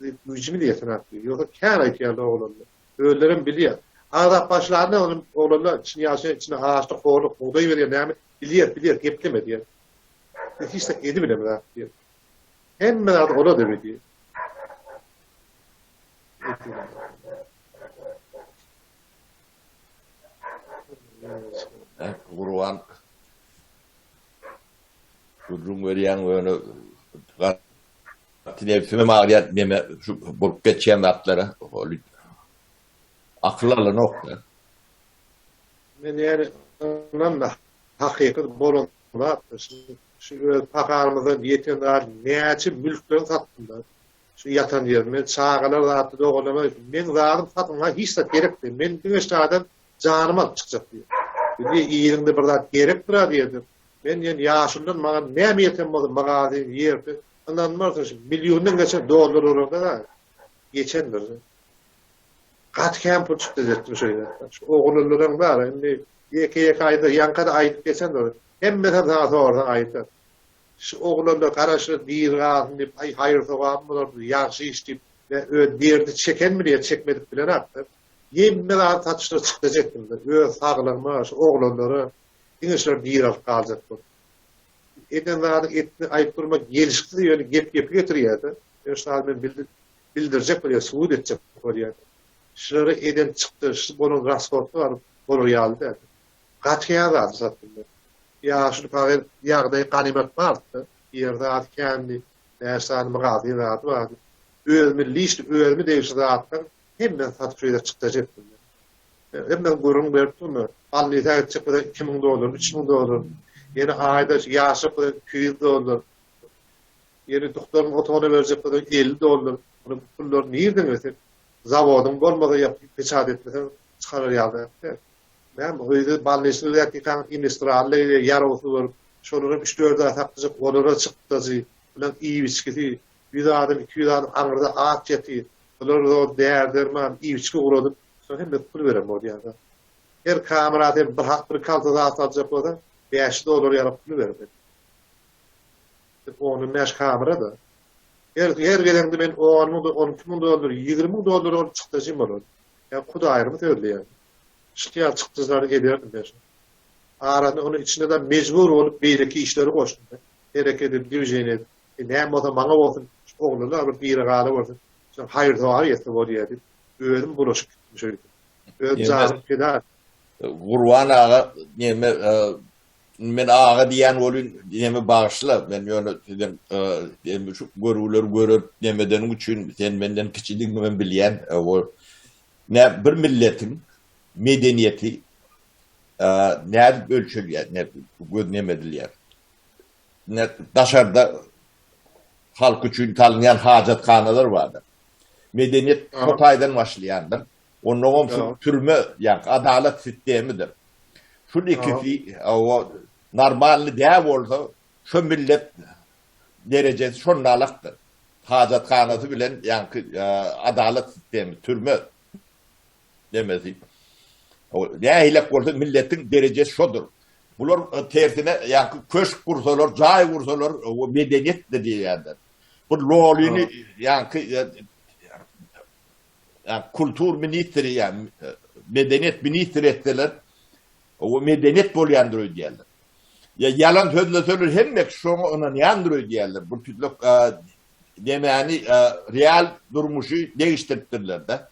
Biziň güýjümiz ýetenok diýýär. Ýogsa kän aýtýarlar oglanlar. Özlerem bilýär. Agzap başlanda onuň oglanlar içini ýaşaýan içine açlyk, horluk, bugdaý berýär näme bilýär, bilýär, gepleme diýýär. Biz hiç zat edibilemzok diýýär. Hemme zady olar edýär. Gurban gürrüň berýäň ýöne gaty nebsimem agyrýar neme şu bolup geçýän zatlara ol akyl alanok-da. Men ýani ynanma hakyky bolan zat şu öz paharymyzdan ýeten zat näçe mülkleri satdym-da. Şu ýatan ýerim, men çagalar zatly doganlaryma aýtdym, meň zadym satyň-a hiç zat gerek däl, men diňe şadan janymy alyp çykjak diýdim. Indi ýeriňde bir zat gerekdir-a diýerdim. Men diýen ýaşuludan maňa näme ýeten bolsa magazin, ýer, ynanmarsyň şu milliondan geçen dollar bolanda-da geçendir. Gaty kän pul çykdy etdim şo ýerde. Şu oglanlaryň bar, indi ýeke-ýeke aýdar, ýaňka-da aýdyp geçendir. Hemmesem saňa sorsaň aýdar. Şu oglanlar garaşyr diri galsyn diýip, aý haýyr-sogabym bolar, bu ýagşy iş diýip, we öz derdi çeken bilýär, çekmedik bilenakdyr. Hemme zady satyşlar çykdajy etdim-de, öz saglygyma, şu oglanlara, diňe şular diri alyp galjak bolup. Eden zadyň etini aýyp durmak gelşiksiz, ýöne gep gepi getirýär-de. Ýöne şu zady men bildirjek bolýan, subut etjek bolýan. Şulara eden çykdajysy bolan rashodlar bolar ýaly däl. Gaty kän zady satdym men. Ýaşuly pahyr ýagdaýy ganymat bardy. Ýer zady kändi, bäş sany magazin zady bardy. Özüme liçni özüme degişli zatlaryň hemmesini satyp şu ýere çykdajy etdim men. Hemmesini gürrüň berip durma. Balnisa gitjek bolsaň 2000 dollar, 3000 dollar. Ýene aýda ýaşajak bolsaň 200 dollar. Ýene duktoryň otagyna berjek bolsaň 50 dollar. Muny bu pullary nirden berseň? Zawodyň bolmasa ýa peçat etmeseň çykarar ýaly däl. Näme, öýde balnisni öýdäkikaň indestrally ýarawsyz bolup, şolaram üç-dört aý saklajak, olara çykdajy, bulaň iýip-içgisi, ýüz adam, 200 adam aňyrda aç ýatyr, bular zor däri-derman, iýip-içgi guradyp, şoň hemmesi pul beren bolýar-da. Her kamera sen bir bir kalta zat aljak bolsaň, 500 dollar ýaly pul bermeli. Ondan bäş kamera-da. Her her geleňde men on müň, on iki müň dollar, 20 müň dollar bolup çykdajym bolar. Ýa Hudaýymy sözleýän. Şykyýar çykdajylary ederdim men şo. Arasynda onuň içine-de mejbur bolup beýleki işleri goşdum men. Hereket edip, dwiženiýe edip. E, näme bolsa maňa bolsun, şu oglanlar bir diri galawersin, şoň haýyr-sogaby ýetse bolýar diýip, özüm bulaşyp gitdim şeýdip. Öz janym pida. Gurban aga, neme, men aga diýýän welin, neme bagyşla, men ýöne sizden neme şu görgüleri görüp nemedeniň üçin sen menden kiçidigiňi men bilýän. O Ne bir milletiň medeniýeti nädip ölçelýär, ne göz neme edilýär? Ne daşarda halk üçin salynýan hajathanalar bardyr. Medeniýet şo taýdan başlaýandyr. Onnoňam şu türme, ýa adalat sistemidir. Şul ikisi o normalny däl bolsa, şo millet derejesi şonda alakdyr. Hajathanasy bilen ýaňky adalat sistemi, türme demesi. Nähilek bolsa milletiň derejesi şodur. Bular tersine ýaňky köşk gursalar, jaý gursalar, o medeniýet-de diýýärler. Bu lolyny ýaňky kultur ministri ýa medeniýet ministri etseler, o medeniýet bolýandyr öýdýärler. Ýa ýalan sözleseler hemme kişi şoňa ynanýandyr öýdýärler. Bu tütlek demäni real durmuşy degişdiripdirler-de.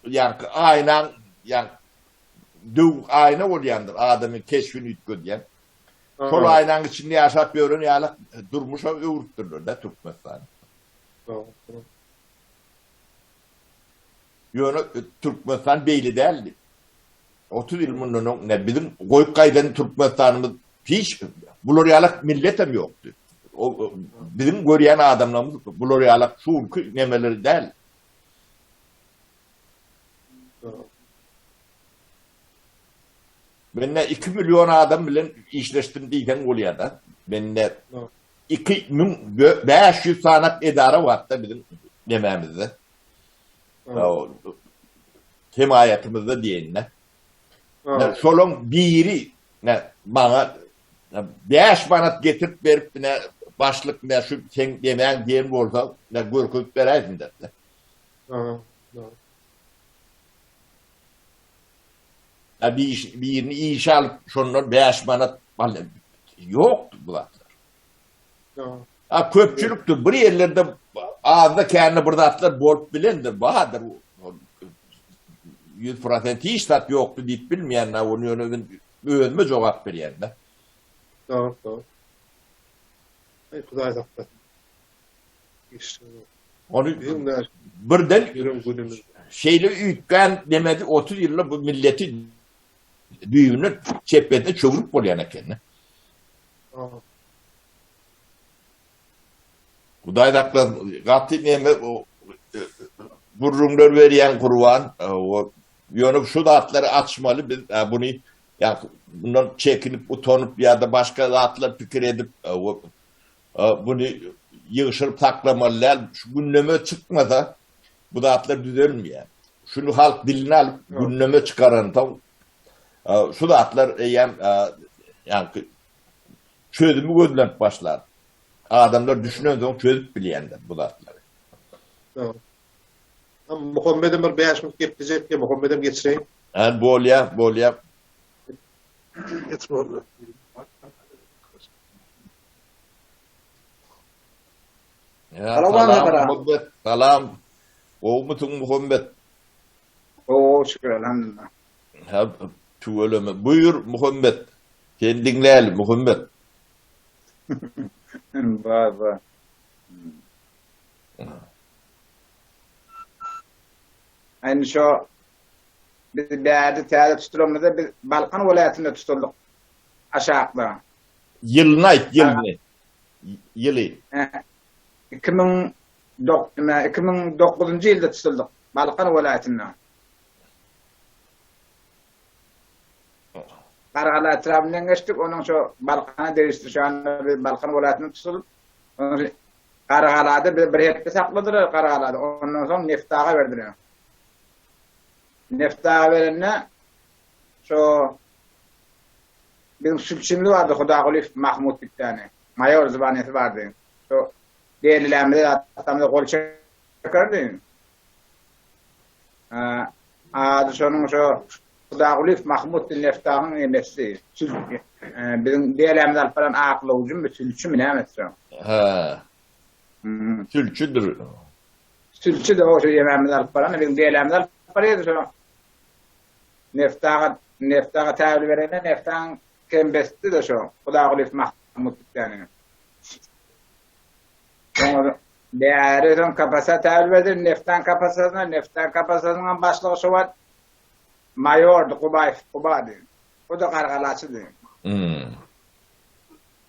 Ýaňky aýnaň ýa döwük aýna bolýandyr, adamyň keşbini üýtgedýän. Şol aýnaň içinde ýaşap ýören ýaly durmuşa öwrüpdirler-de Türkmenistany. Ýöne Türkmenistan beýle däldi. 30 ýyl mundan öň ne biziň goýup gaýdan Türkmenistanymyz hiç bular ýaly milletem ýokdy. O biziň görýän adamlarymyz bular ýaly şu günki nemeleri däl. Mende 2 million adam bilen işleşdim diýseň bolýar-da. Mende 2500 sanak edara barda biziň nemämizde. Hemaýatymyzda diýeýin-de. Şolaň biri maňa 5 manat getirip berip, ine başlyk ine şu seň nemäň diýen bolsa, ine görkezip beräýsin diýdi. Ya bir iş, birini işe alyp şondan 5 manat ýokdy bu zatlar. Ha köpçülikdir. Bir yerlerde azda kände bir zatlar bolup bilendir. Bardyr. 100% hiç zat ýokdy diýip bilmeýän, ony ýöne ben özüme jogap berýän de. Dogry, dogry. Aý, Hudaý saklasyn. Ony birden şeýle üýtgän demedi 30 ýylda bu milleti düýbünden çepbesine çöwrüp bolýan eken. Hudaý saklasyn. Gaty neme gürrüňler berýän Gurban. Ýöne şu zatlary açmaly biz buny ýa bundan çekinip utanyp ýa-da başga zatlar pikir edip Buny ýygşyryp saklamaly däl. Şu gündeme çykmasa bu zatlar düzelmeýär. Şuny halk diline alyp gündeme çykaransoň şu zatlar eýýäm ýaňky çözümi gözlenip başlar. Adamlar düşünensoň çözüp bilýänler bu zatlary. Muhammedem bir 5 minut geplejek diye Muhammedem geçireýin. Hä bolýa, bolýa. Geç boldy. Salam Muhammed, salam. Gowumysyň Muhammed? Gowy, şükür, elhamdülillah. Ha, tüweleme. Buýur Muhammed. Seni diňläli Muhammed. Bar, bar. Indi şo biz bärde täze tutulanymyzda biz Balkan welaýatynda tutuldyk. Aşakda. Ýylyny aýt, ýylyny. Ýyly. 2009-njy ýylda tutuldyk Balkan welaýatynda. Garagala etrabyndan geçdik, onuň şo Balkana degişli şu anda biz Balkan welaýatynda tutulyp, Garagalada bizi bir hepde sakladylar Garagalada, ondan soň Neftaga berdiler. Neftaga berende şo Biziň sülçimiz bardy Hudagulyýew Mahmut diýip maýor zwanýasy bardy. Şo delilämize zatlarymyza gol çekerdi. Ady şonuň şo Hudagulyýew Mahmut diýen Neftagyň emesi. Sül biziň delämizi alyp baran aklawjymy, sülçümi näme şo. Hä. Sülçüdir. Sülçi-de o şo ýemämizi alyp baran, biziň delämizi alyp barýardy şo. Neftaga Neftaga täwil berende Neftaň kembesdi-de şo Hudagulyýew Mahmut diýýäni. Soňra bäri soň KPS täwil berdi, Neftaň KPS-sine, Neftaň KPS-niň başlygy şo wagt maýordy Gubaýew Gubady. O-da gargalaçydy. Hmm.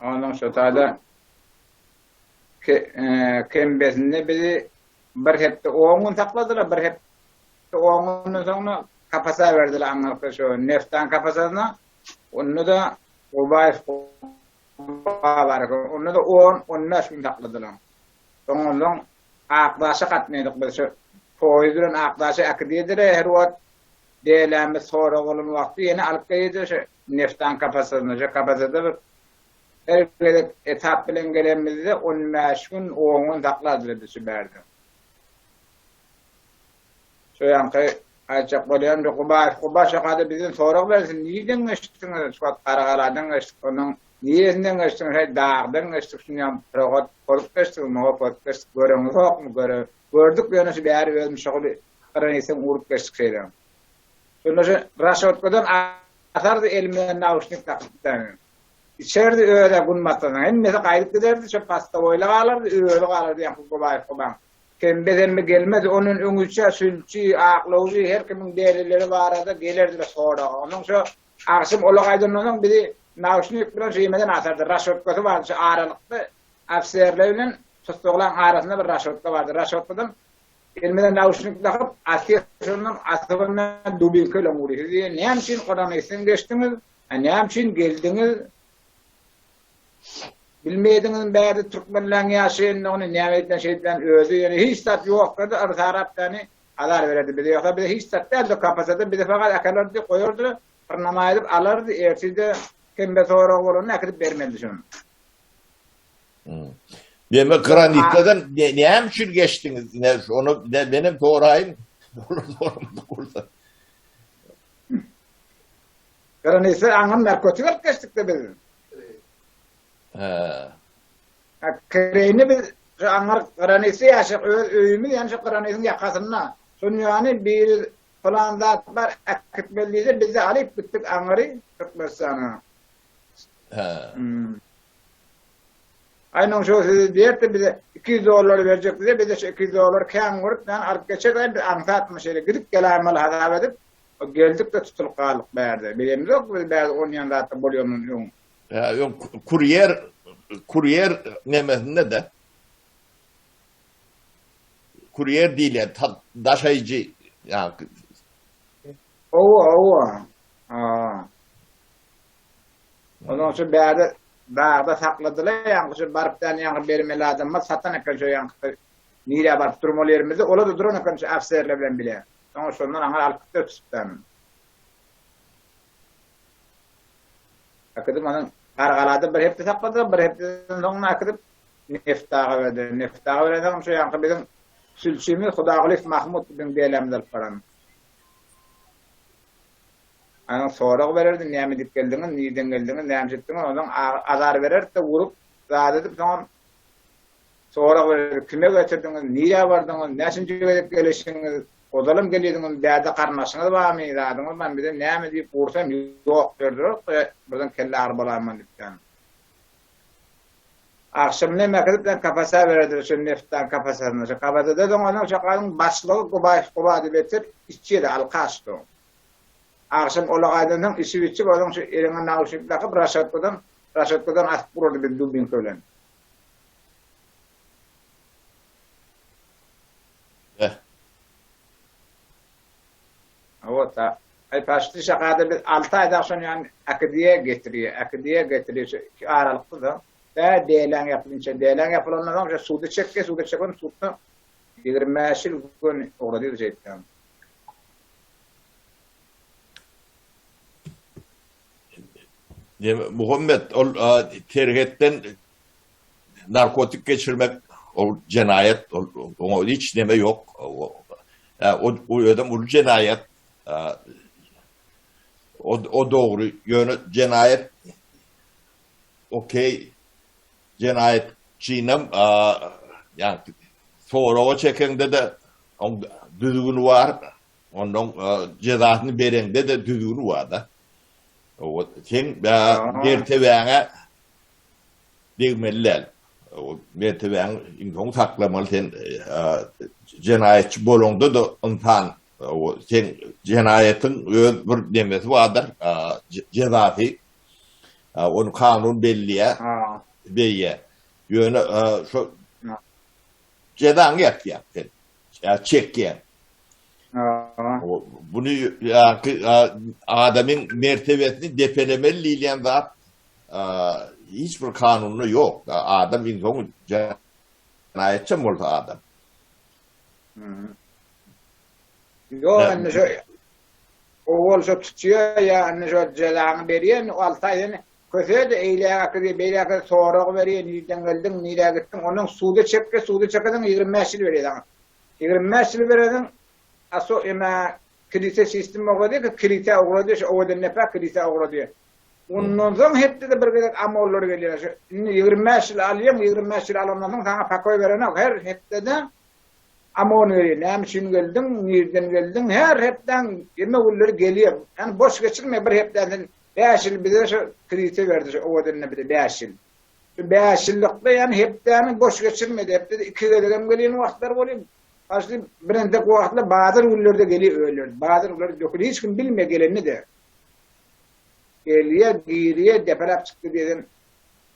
Onuň şo taýda kembesinde bizi bir hepde on gün sakladylar, bir hepde Ondan soňra kapasa berdiler aňyrky şo neftan kapasasyna. Onda-da Gubaýew Guba bar eken. Onda-da 10-15 gün sakladylar. Soň ondan Akdaşa gatnaýdyk biz şu poýuz bilen Akdaşa äkidýediler her wagt dälämiz sorag bolan wagty ýene alyp gelýediler şu neftan kapasasyna şu kapasada bir her gezek etap bilen gelenimizde 15 gün 10 gün saklardylar bizi şu bärde. Şu ýanky aýtjak bolýan bir Gubaýew Guba şokada bizden sorag bersin nirden geçdiňiz şu wagt Garagaladan geçdik onuň niresinden geçdiňiz heý dagdan geçdik şunýam prohod pozup geçdik muňa pozup geçdik göreňizokmy göre gördük ýöne şu bäri özüm şoguly granisaň urup geçdik şeýle şonda şu raşotkadan asardy elime nauşnik dakyp bir içerdi öze gün batsaň hemmesi gaýdyp giderdi şo pastawoýla galardy özi galardy ýaňky Gubaýew Gubaň Kembe-zembe gelmez, ondan öňüçä sülçi, aklawjy, her kimiň dälileri barada gelerdiler soraga. Onsoň şo agşam ola gaýdandan soň bizi nauşnik bilen şu ýemeden asardy. Raşotkasy bardy şu aralykda ofiserler bilen tussaglaryň arasynda bir raşotka bardy. Raşotkadan elimize nauşnik dakyp, asýar şondan asybyndan dubinka bilen urýar. Siz diýýär, näme üçin Guranysyny geçdiňiz? A näme üçin geldiňiz? Bilmeýdiňizmi bärde türkmenleň ýaşaýandygyny näme edýän şeýdýän özi ýöne hiç zat ýokdy yrsarap ýany azar bererdi bize ýogsa bize hiç zat däldi kapasada bizi fakat äkelerdi goýardy bir nama edip alardy ertirde kembe sorag bolanda äkidip bermelidi şony. Demek granitden näme üçin geçdiňiz? Ne şony menem soraýyn. Olar soramadyk bolsa. Granitden aňam narkotik alyp geçdik-de biz. Hä. Kireýine biz şu aňyr granitde ýaşaýak, öz öýümiz ýany şu granitiň ýakasynda. Şonuň ýany biri pylan zat bar äkitmeli diýse biz-de alyp gitdik aňyry Türkmenistana. Hä. Aýnyň şo sözi diýerdi bize 200 dollar berjek diýse biz-de şu 200 dollary kän görüp ýany alyp geçerdik, biz aňsatmy şeýle gidip geläýmeli hasap edip geldik-de tutulyp galdyk bärde. Bilemizok biz bärde onýan zatlar bolýandan öň. Hä, öň kurýer, kurýer nemesinde-de. Kurýer diýilýän, daşaýjy, ýa. Hawa, hawa. Ha. Onuň üçin bärde dagda sakladylar, ýaňky şu baryp däl ýaňky bermeli adamlar satan eken şo ýaňky nirä baryp durmaly ýerimizde, olar-da duran eken şu ofiserler bilen bile. Soňra şondan aňry alyp gitdiler tutupdan. Äkidip onuň Gargalada bir hepde sakladylar, bir hepdeden soň äkidip Neft daga berdiler. Neft daga berensoň şu ýaňky biziň sülçimiz Hudagulyýew Mahmut biziň dälämizi alyp baran. Onuň sorag bererdi, näme edip geldiňiz, nirden geldiňiz, näme etdiňiz, onsoň azar bererdi-de urup, zat edip, soňam Sorag bererdi, kime getirdiňiz, nirä bardyňyz, näçinji gezek gelişiňiz, ozalam gelýediňizmi, bärde garyndaşyňyz barmy, zadyňyz barmy, bize näme diýip ursam, ýok diýerdiler, birden kelle agyry bolaýman diýipdi. Agşam näme äkidip bilen kapasa bererdiler, şo neftdan kapasasyna. Şo kapasada soň onuň şo başlygy Gubaýew Guba diýip eter, içýedi, alkaşdy o. Agşam ola gaýdansoň içip-içip, onuň şu eliňe nauşnik dakyp, raşotkadan, raşotkadan asyp urardy bizi dubinka bilen. Eh. Hawa ta. Aý paşti şakada biz 6 aý dag şony ýan äkidiýe getirýä, äkidiýe getirýä şu iki aralykda da. Bä däläň ýapylynça, däläň ýapylandan soň şu suda çekýä, suda çeken sudda 25 ýyl göni ugradýar şeýtýän. Diýmek, Muhammet ol serhetden narkotik geçirmek ol jenaýat, ol oňa hiç neme ýok. O o özem uly jenaýat. O o dogry. Ýöne jenaýat okey jenaýatçynam ýa soraga çekeňde-de oň düzgüni bar. Ondan jezasyny bereňde-de düzgüni bar-da. O sen mertebäňe degmeli däl. O mertebäňi iň soň saklamaly sen jenaýatçy bolaňda-da ynsan o sen jenaýatyň öz bir nemesi bardyr, jezasy. Ony kanun belleýär, beýýär. Ýöne şo jezaňy ýatýaň sen. Çekýäň. Buny ýaňky adamyň mertebesini depelemeli diýilýän zat hiç bir kanunda ýok. Adam iň soňy. Jenaýatçam bolsa adam. Ýok, indi şu owal şo tutýar ýa indi şo jezaňy berýär, indi 6 aý seni kösedi, eýläk äkidýär, beýläk äkidýär, sorag berýär, nirden geldiň, nirä gitdiň, ondan suda çekýär, suda çekeseň 25 ýyl berýär saňa. 25 ýyl bereseň, aso eme kilise sistema ugradyr ki, kilise ugradyr, şu owadan nepa kilise ugradyr. Ondan soň hepdede bir gezek amollar gelýär. Şu indi 25 ýyl alýaň, 25 ýyl alandan soň saňa pakoý berenok. Her hepdede amon berýär. Näme üçin geldiň, nirden geldiň? Her hepdäň ýeme günleri gelýär. Ýani boş geçirme bir hepdäni sen 5 ýyl bize şu kredite berdi şu owadan bize 5 ýyl. Şu 5 ýyllykda ýani hepdäni boş geçirmedi. Hepdede 2 gezegem gelýän wagtlar bolýar. Başly birentek wagtlar bazar günlerde gelýär öýler. Bazar günleri dökül hiç kim bilmeýär gelenini-de. Gelýär, girýär, depeläp çykdy diýen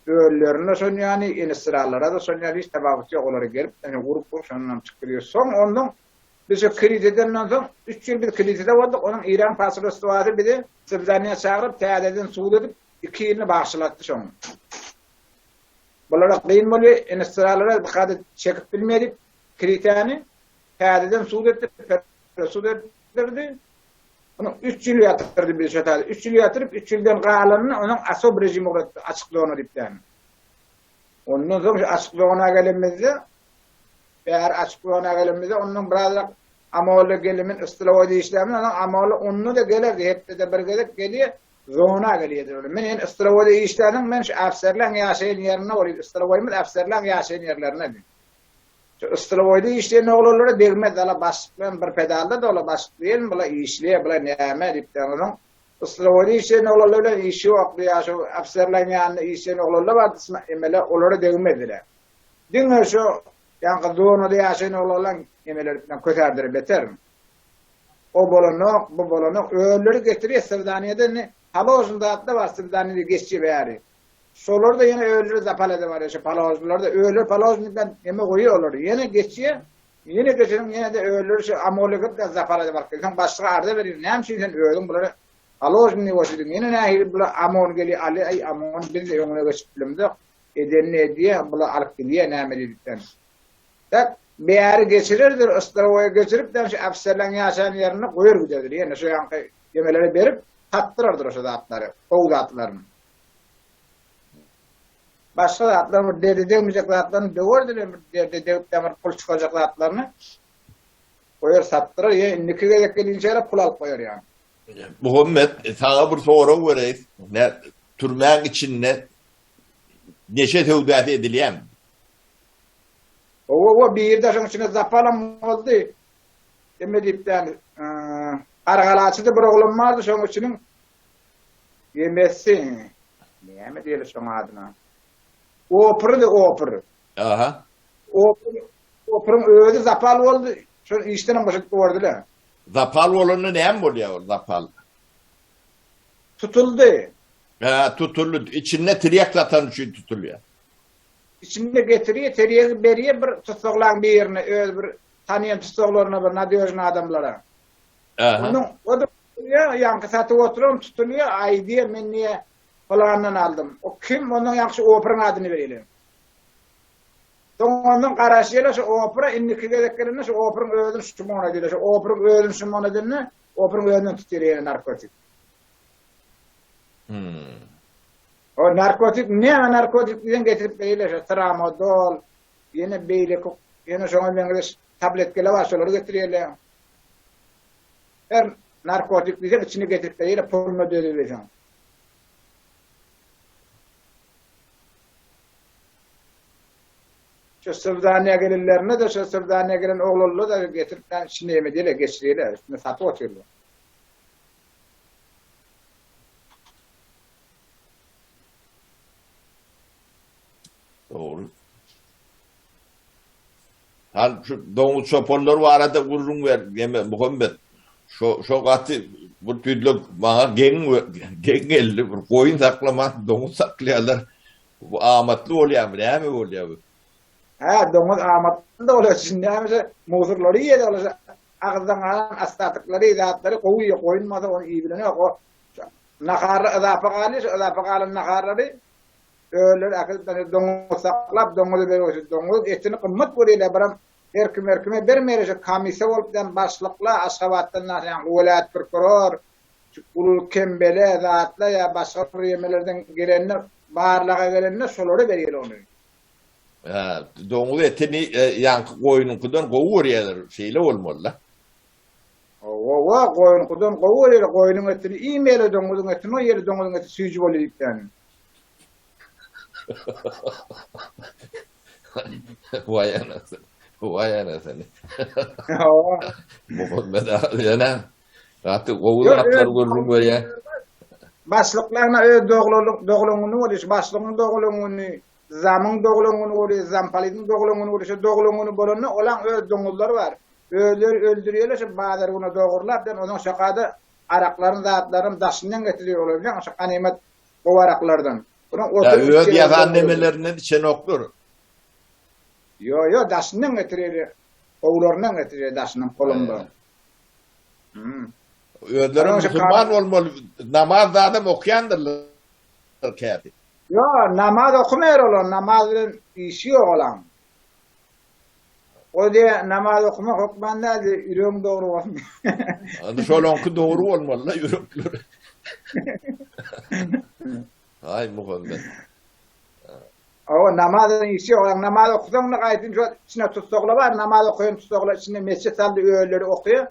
öýlerine şon ýany, enestralara-da şon ýaly hiç tapawut ýok, olary gelip, ene urup urup şondan çykdy diýýär. Soň ondan biz şu kiliseden soň 3 ýyl biz kilisede bolduk, onuň Eýran posolstwasy bizi Syrdarýa çagyryp, täzeden sud edip, 2 ýylyny bagşylatdy şoň. Bulara kyn bolýar, enestralara bu kada çekip bilmeýär diýip, kilisäni täzeden sud etdi, sud etdirdi. Onuň üç ýyl ýatyrdy bizi şo taýda. Üç ýyl ýatyryp, üç ýyldan galanyny onuň asob režim ugratdy, açyk zona diýip dämi. Ondan soň şu açyk zona gelenimizde, bäri açyk zona gelenimizde ondan birazrak Amolla geldi, men yssylawoýda işlämden, ondan Amolla onda-da gelerdi, hepdede bir gezek gelýär, zona gelýärdi olar. Men indi yssylawoýda işlädim, men şu ofserleň ýaşaýan ýerinde bolýan, yssylawoýymyz ofserleň ýaşaýan ýerlerinde. Şu yssylawoýda işleýän oglanlara degmez ala başlyk bilen bir pedalda dola başlyk diýen bula işleýär bula näme diýip onuň yssylawoýda işleýän oglanlar bilen işi ýokdy ýa şu ofiserleriň ýanynda işleýän oglanlar bardy emele olara degmezdiler. Diňe şu ýaňky zonada ýaşaýan oglanlaryň emeleri bilen kösärdire beter. O bolanok, bu bolanok. Özleri getirýär Syrdanýada indi položny zatlar bar Syrdanýada geçýär bäri. Şolar-da ýene özleri zapal edip barýar, şo položnylar-da özleri položnyý bilen neme goýýar olary. Ýene geçýär, ýene geçeniň ýene-de özleri şo amoly gyp zapal edip alyp gelýär. Soň başlyga arza berýär, näme üçin sen özüň bulary položnyý goşudyň, ýene nähili bular amon gelýär alýar, aý amon biz-de öňüne geçip bilemzok, edenini edýär, bular alyp gidýär näme diýdikden. Tak, bäri geçirerdir, ystrowoýa geçirip, şu ofiserleň ýaşaýan ýerinde goýar giderdir, ýene şo ýaňky ýemelere berip satdyrardyr şo zatlary, gowy zatlaryny. Başga zatlar bir derde degmejek zatlaryny döwerdiler, bir derde degip de bir pul çykajak zatlaryny goýar satdyrar, ýa indiki gezek gelinçä pul alyp goýar ýa. Muhammet, saňa bir sorag bereýin. Ne türmäň içinde neşe söwdasy edilýärmi? Hawa, hawa, biri daşyň içinde zapalam boldy. Emme diýip däl, Garagalaçyda bir oglan bardy, şoň içiniň Ýemesi. Näme diýeli şoň adyna? Opurdy, opur. Aha. Opur, opuryň özi zapal boldy. Şol işden hem boşadyp goýberdiler. Zapal bolanda näme bolýar ol zapal? Tutuldy. Hä, tutuldy. Içinde tirýek satan üçin tutulýar. Içinde getirýär, tirýegi berýär bir tussaglaň birine, öz bir tanaýan tussaglaryna bir nadýožnyý adamlara. Aha. Onuň o-da Tutulýar, ýaňky satyp oturan tutulýar, aýdýar, men diýýär, pylandan aldym. O kim, ondan ýaňky şu operyň adyny bereli. Soň ondan garaşýarlar şu opera indiki gezek gelende şu operyň özüni şumona diýýär. Şu operyň özüni şumona diýende, operyň özünden tutýar ýene narkotik. Hmm. O narkotik näme narkotik diýen getirip berýärler şu tramadol, ýene beýleki, ýene şoňa meňzeş tabletkeler bar, şolary getirýärler. Her narkotik diýseň içine getirip berýär, puluny dözüberseň. Şu Syrdanýa gelenlerine de şu Syrdanýa gelen oglanlar da getirip ben içine eme diýle geçirýärler, üstüne satyp otyrlar. Dogry. Han şu doňuz çopanlar barada gürrüň ber, ýeme Muhammet. Şo şo gaty bir tüýdlek maňa geň geň geldi. Bir goýun saklaman doňuz saklaýarlar. Bu amatly bolýarmy, näme bolýar bu? Hä, doňuz amatly da bolýar. Şimdi näme musurlary iýýär olar. Agyzdan galan ostatoklary, zatlary gowy iýýär. Goýun bolsa ony iýibilenok. O naharlar yzapa galýar, şu yzapa galan naharlary. Özleri äkidip ene doňuz saklap doňuzy berip doňuz etini gymmat görýärler biram her kim her kime bermeýär şu komissiýa bolup ýan başlykla Aşgabatdan ýa welaýat prokuror şu uly kembele zatla ýa başga bir ýemelerden gelende barlaga gelende şolara berýär ony. Hä, doňuz etini ýaňky goýnuňkydan gowy görýärler, şeýle bolmaly-da. Hawa, goýunkydan gowy bolýar, goýnuň etini iýmeýärler, doňuzyň etini iýýärler, doňuzyň eti süýji bolýar diýipdäni. Waý anasyny, waý anasyny. Hawa. Muhammet aga ýene gaty gowy zatlar gürrüň berýär. Başlyklaryna öz doglan güni bolýar, şu başlygyň doglan güni, zamyň doglan güni bolýar, zampolidiň doglan güni bolýar, şu doglan güni bolanda olaň öz doňuzlary bar. Özleri öldürýärler şu bazar güni dogurlap, den onuň şokada araklaryň zatlaryny daşyndan getirýär olar bilen şo ganymat gowy araklardan. Onuň oturyp öz ýasan nemelerinden içenoklar. Ýo ýo daşyndan getirýär. Gowularyndan getirýär daşyndan polumdan. Hmm. Özleri musulman bolmaly, namaz zadam okýandyrlar kädi. Ýo, namaz okumaýar olar, namaz bilen işi ýok olaň. O diýe namaz okumak hökman däl diýe, ýüregiň dogry bolsun. Indi şolaňky dogry bolmaly-da ýürekleri. Aý Muhammet. Hawa namazyň işi ýok. Namaz okusaň-da gaýtyn şo içine tussaglar bar, namaz okaýan tussaglar içinde mesjit saldy özleri okaýar.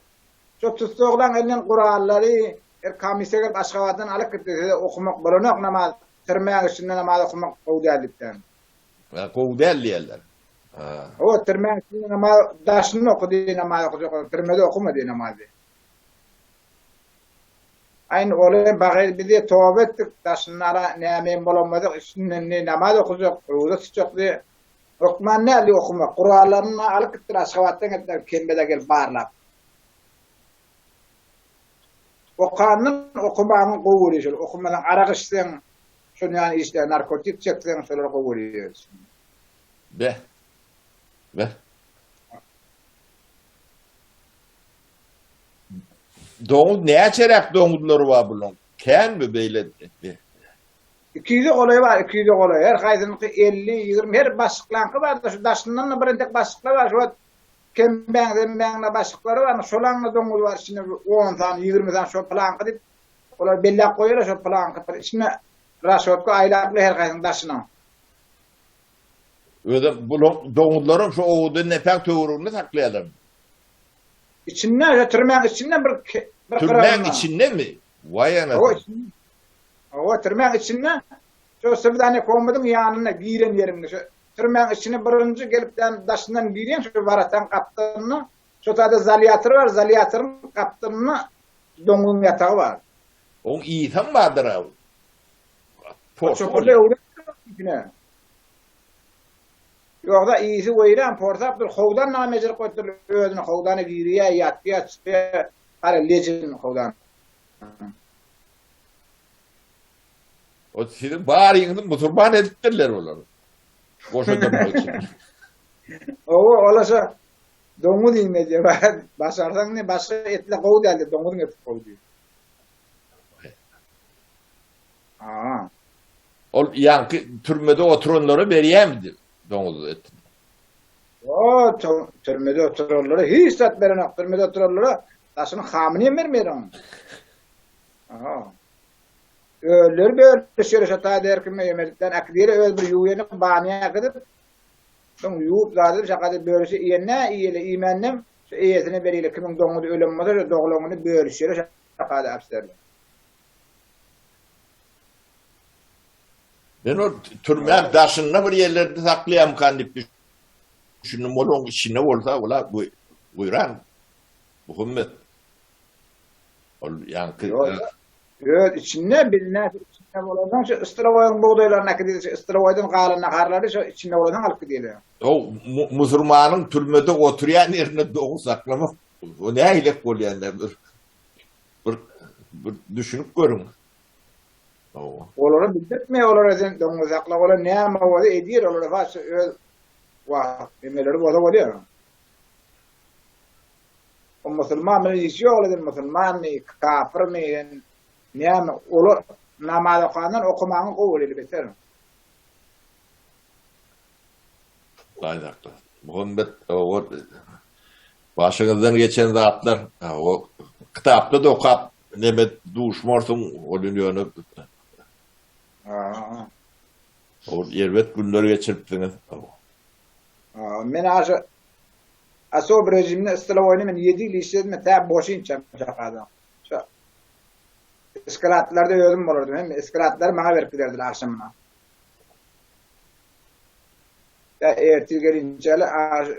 Şo tussaglaň elinden gurallary her komissiýa gelip Aşgabatdan alyp gitdi size okumak bolanok namaz türmäň içinde namaz okumak gowy däl diýipdir. Gowy däl diýerler. Hawa, türmäň içinde namaz daşynda oky diý namaz okajak bolsaň, türmede okuma diý namazy. Aýny ol hem bagy biz diý toba etdik, daşynda ara näme hem bolanmazak, üstünden diý namaz okajak, ruza tutjak diý. Hökman däl diý okumak. Gurallaryny alyp gitdiler Aşgabatdan geldiler, Kembede gelip barlap. Okandan okumanyň gowy görýär şol. Okumasaň arak içseň, şol ýaly işler narkotik çekseň şolar gowy görýär. Beh. Beh. Doňuz näçeräk doňuzlary bar bulaň? Känmi beýle? 200-e golaý bar, 200-e golaý. Her haýsynyňky 50, 20, her başlyklaňky bar-da, şu daşyndan-da bir entek başlyklar bar. Şu wagt Kemmäň zemmäňde başlyklary bar, şolaňda doňuz bar içinde on sany, 20 sany şo pylanky diýip, olar belläp goýarlar şo pylanky bir içinde raşotka aýlaply her haýsynyň daşyna. Özem bulaň doňuzlaram şo owadan nepäň töwereginde saklaýarlarmy? Içinde, şo türmäň içinde bir bir Türmäň içindemi? Waý anasy. Hawa, türmäň içinde şo swidaniýa komnadyň ýanynda giren ýeriňde şo Türmäň içine birinji gelip ýan daşyndan girýäň şu warataň gapdalynda şo taýda zalýator bar zalýatoryň gapdalynda doňuzyň ýatagy bar. Oň ysam bardyr-a. Porsy bolýar. Ýogsa ysy weýran porsap dur howdan name ejirip goýupdyr özüni howdana girýär ýatýar çykýar gara lejin howdan. O siziň baryňyzy musulman edipdirler olar. Goşa dyrnak üçin. Owa, ola şo doňuz iýme diýip, başarsaň ne başga etle gowy däl diýip, doňuzyň eti gowy diýip. Aa. Ol ýaňky türmede oturanlara berýärmidi doňuz etini? O, türmede oturanlara hiç zat berenok. Türmede oturanlara daşynyň hamyny hem bermeýär onuň. Aha. Özleri bölüşýär şo taýda her kime ýemedikden äkidýär öz bir ýuwýany banýa äkidip soň ýuwup zat edip şakada bölüşe iýende iýeli iýmändem şu eýesine berýär kimiň doňuzy ölen bolsa şo doglan güni bölüşýär şakada ofserler. Men ol türmäň daşynda bir ýerlerde saklaýarmykan diýip düşündim. Olaň içinde bolsa ola bu weýran. Muhammet. Ol ýaňky Öz içinde bilnä içinde bolansoň şu ystrowoýyň bugdaýlaryny äkidýär, şu ystrowoýdan galan naharlary şu içinde bolansoň alyp gidýärler. O musurmanyň türmede oturýan ýerinde doňuz saklamak o nähilek bolýan bir bir bir düşünip görüň. Olara bildirtme olara sen doňuz sakla olar näme bolsa edýär olara baş öz wah emeleri bolsa bolýar. O musulman bilen işi ýok eden musulmanmy, kafirmi, näme, olar namaz okandan okamagyň gowy bolýar beter. Hudaý saklasyn. Muhammet o başyňyzdan geçen zatlar o kitapda da okap neme duşmarsyň ol ýöne O erbet günler geçiripsiňiz. Men aşa Asob rejiminde stolowoýny men 7 ýyl işledim, tä boşynça adam. Şo Skladlarda özüm bolardym, hem sklatlary maňa berip giderdiler agşamyna. Tä ertir gelinçäli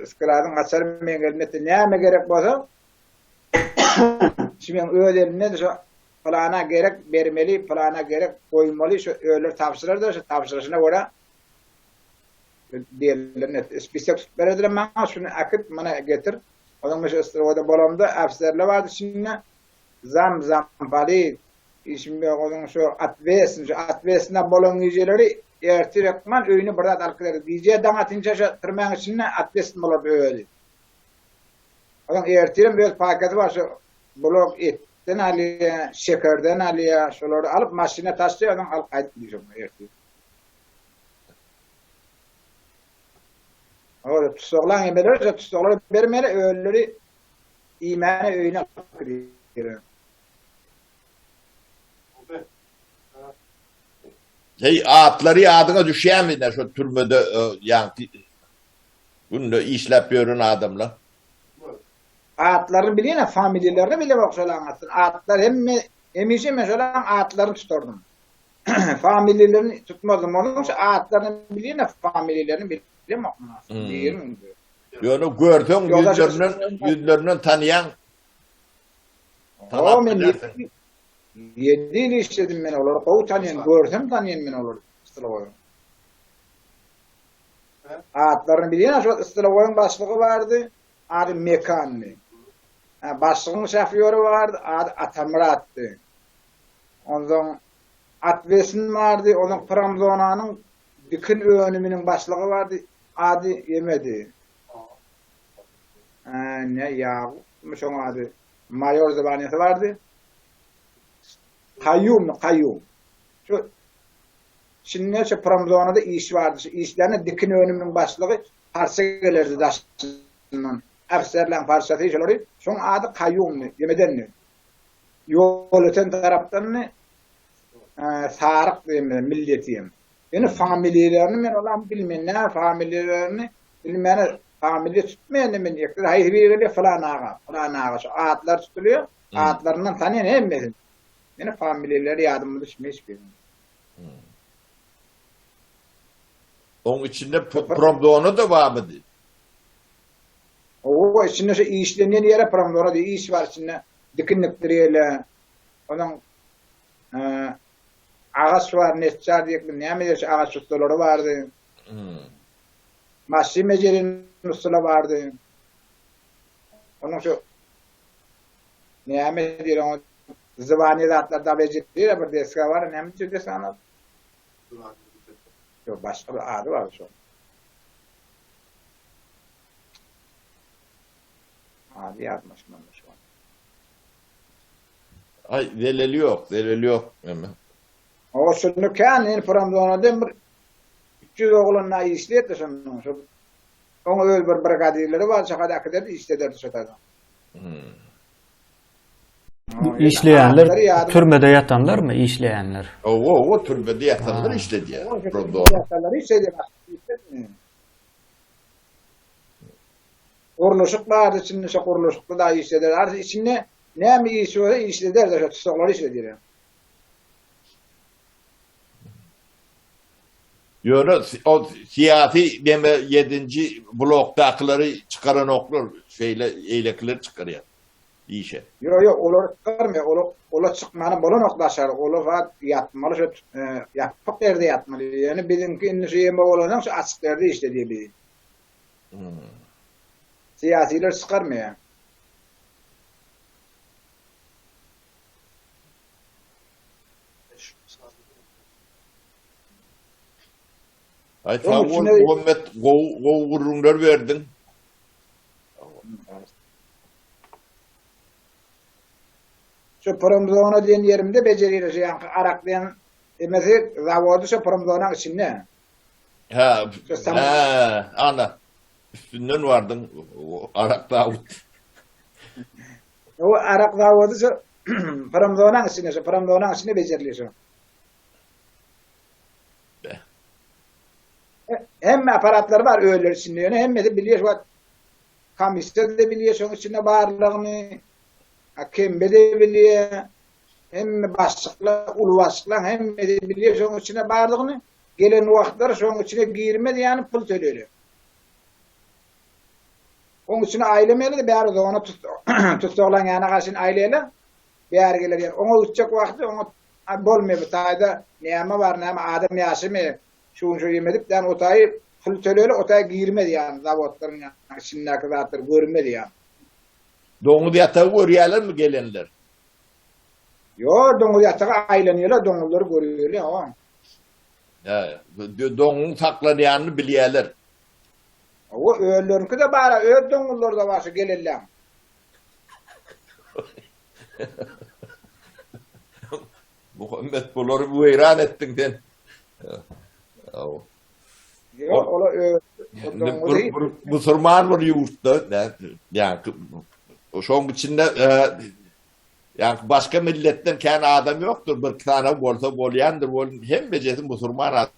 skladyň açary meň elimde, näme gerek bolsa şu meň öz elimden şo Pylana gerek bermeli, pylana gerek goýmaly, şu özleri tabşyrardylar, şu tabşyryşyna görä diýerler, spisek tutup bererdiler maňa, şuny äkit, muny getir. Onuň men şu ystrowoda bolamda ofiserler bardy içinde, zam, zampalit, işim ýok, onuň şu otwesni, şu otwesna bolan gijeleri ertir hökman öýüne bir zat alyp giderdi. Gije daň atynça şu türmäň içinde otwesni bolardy özi. Onuň ertirem öz paketi bar, şu blok etden alýar, şekerden alýar, şolary alyp maşyna taşlaýar, onuň alyp gaýdyp gidýär şoňa ertir. Olar tussaglaň emeleri, şu tussaglara bermeli, özleri iýmäne öýüne alyp gidýär. Heý, atlary ýadyňa düşýärmi ine şo türmede ýaňky günde işläp ýören adamlar? Atlaryny bilýän, familiýalaryny bilemok şolaň aslynda. Atlar hemme hemişe men şolaň atlaryny tutardym. Familiýalaryny tutmazdym. Onuň üçin atlaryny bilýän, familiýalaryny bilemok men aslynda. Birin. Ýöne görseň ýüzlerinden ýüzlerinden tanýaň. Tanap men 7 ýyl işledim men olary gowy tanýan, görsem tanýan men olary. Stylowoýyň. Atlaryny bilýän, şol stylowoýyň başlygy bardy. Ady Mekandy. Hä, başlygyň şofýory bardy, ady Atamyratdy. Onsoň Atwesin bardy, onuň pramzonanyň dikin önüminiň başlygy bardy, ady Ýemedi. Hä, ne Ýagupmy şoň ady, maýor zwaniýasy bardy. Kaýummy, Kaýum. Şu Şindi şu promzonada iş bardy, şu işlärine dikin önüminiň başlygy parça gelerdi daşyndan. Ofiserleň parçasy şolary, şoň ady Kaýumdy, ýemedendi. Ýolöten tarapdandy, Saryk diýen milleti hem. Ýöne familiýalaryny men olam bilmen, nä familiýalaryny bilmäne familiýa tutmaýan men ýekde haýsy biri gelýär falan aga, falan aga şu atlar tutulýar, atlaryndan tanýan hemmesini. Ýöne familiýalary ýadyma düşmeýär hiç biriniň. Oň içinde promzona-da barmydy? Owa, içinde şu işlenýän ýere promzona diýip iş bar içinde. Dikin dikdirýärler. Onuň agaç bar, neçjar diýip, näme diýip, agaç ussalary bardy. Maşyn bejerýän ussalar bardy. Onuň şu näme diýip, oňa zwaniýa zatlar da bejerýär, bir desga bar, näme diýip desgany ady? Ýok, başga bir ady bar şoň. Ady ýadyma düşmedi şu an. Aý, zeleli ýok, zeleli ýok eme. O şunda kän indi promzonada bir 300 oglan da işleýärdi şonda. Şo oňa öz bir brigadirleri bar, şo äkiderdi, işlederdi şo taýda. Hmm. Bu işleýänler türmede ýatanlarmy işleýänler? Owa, owa, türmede ýatanlar işledýär. Promzona. Ýatanlar işledýär. Gurluşyk bardy içinde şo gurluşykda da işleder. Arty içinde näme iş bolsa işleder de şo tutsaklary işledýär. Ýöne o syýasy neme ýedinji blokdakylary çykaranoklar, şeýle eýlekileri çykarýar işe. Ýok ýok olar çykarmaýar olar olar çykmana bolanok daşary olar zat ýatmaly şo ýapyk ýerde ýatmaly ýöne biziňki indi şu ýeme bolansoň şu açyk ýerde işledýär bizi. Syýasylar çykarmaýar. Aý sag bol Muhammet gowy gowy gürrüňler berdiň. Şu promzona diýen ýerimde bejerýär şu ýaňky arak diýen emesi zawody şu promzonaň içinde. Hä. Hä, ana. Üstünden bardyň arak zawod. O arak zawody şu pramzonaň içinde, şu pramzonaň içinde bejerilýär şu. Hemme aparatlar bar öýler içinde, ýöne hemmesi bilýär şu wagt komissiýa da bilýär şoň içinde barlygyny, Kembe de bilýär, hemme başlyklar, uly başlyklar hemmesi bilýär şoň içinde barlygyny. Gelen wagtlary şoň içine girmez ýaly pul töleýär. Oň içine aýlamaýarlar-da, bäri zona tussaglaň ýanyna garşyn aýlaýarlar. Bäri geler ýaly. Oňa gitjek wagty oňa bolmaýar bu taýda näme bar, näme adam ýaşamaýar. Şu gün şu ýem edip, ýani o taýy pul töleýärler, o taýy girmez ýaly zawodlaryň ýany içindäki zatlary görmez ýaly. Doňuz ýatagy görýärlermi gelenler? Ýok, doňuz ýatagy aýlanýarlar, doňuzlary görýärler, hawa. Hä, doňuň saklanýanyny bilýärler. Hawa, özleriniňki-de bar-a, öz doňuzlary-da bar şu gelenleň. Muhammet, bulary weýran etdiň sen. Hawa. Ýok, olar öz doňuzy. Musurman bir ýurtda, ýa-ni şoň içinde Ýa başga milletden kän adam ýokdur, bir iki sany bolsa bolýandyr, ol hemmejesi musurman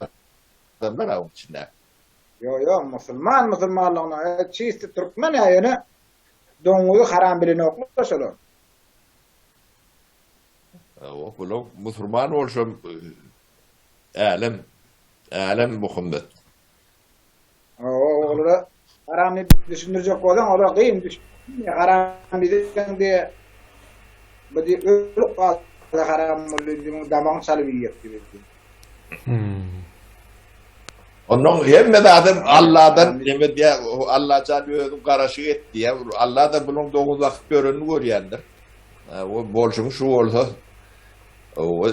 adamlar oň içinde. Ýo ýo musulman musulmanlygyna çisti türkmen ýa ýöne doňuzy haram bilenoklar şolar. Hawa bular musurman bolşam älem älem Muhammet. Hawa olara haram diýip düşündirjek bolsaň olar gyn düşünmeýär haram diýseň diýe bu diýip ölüp galsa haram boldy diýip damagyny çalyp iýjek diýip. Ondan hemme zadam Alladan neme diýä Allajan özüň garaşyk et diýä Alla-da bunuň doňuz bakyp ýörenini görýändir. O bolşuň şu bolsa o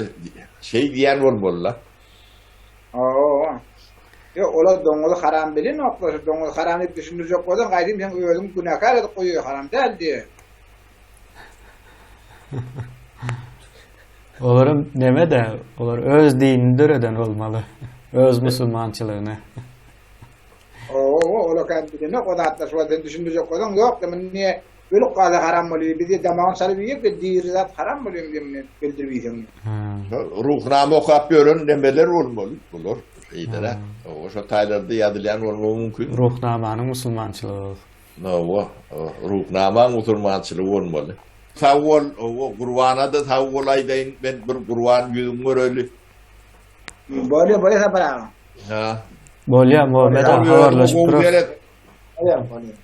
şeý diýen bolmaly-la. Hawa. Ýok, olar doňuzy haram bilenoklar. Şu doňuzy haram diýip düşündirjek bolsaň, gaýdym seň özüňi günäkär edip goýýar, haram däl diýip. Olaram neme-de, olar öz dinini döreden bolmaly. Öz musulmançylygyny. Hawa, olar kän bilenok o zatlar. Şu wagt sen düşündirjek bolsaň, ýok, muny niýe ölüp galsa haram bolýar, biz damagyny çalyp iýek-de, diri zat haram bolýar diýip, muny öldürip iýseň. Ruhnama okap ýören nemeler bolmaly bular şeýdere. Owa şo taýlarda ýazylýan bolmagy mümkin. Ruhnamanyň musulmançylygy bolsun. Owa, Ruhnamaň musulmançylygy bolmaly. Sag bol, owa Gurbana-da sag bol aýdaýyn men bir Gurban ýüzüňi göreli. Bolýa, bolýa Sapar aga. Ha. Bolýa, Muhammet aga habarlaşyp durarys. Bolýa, bolýa.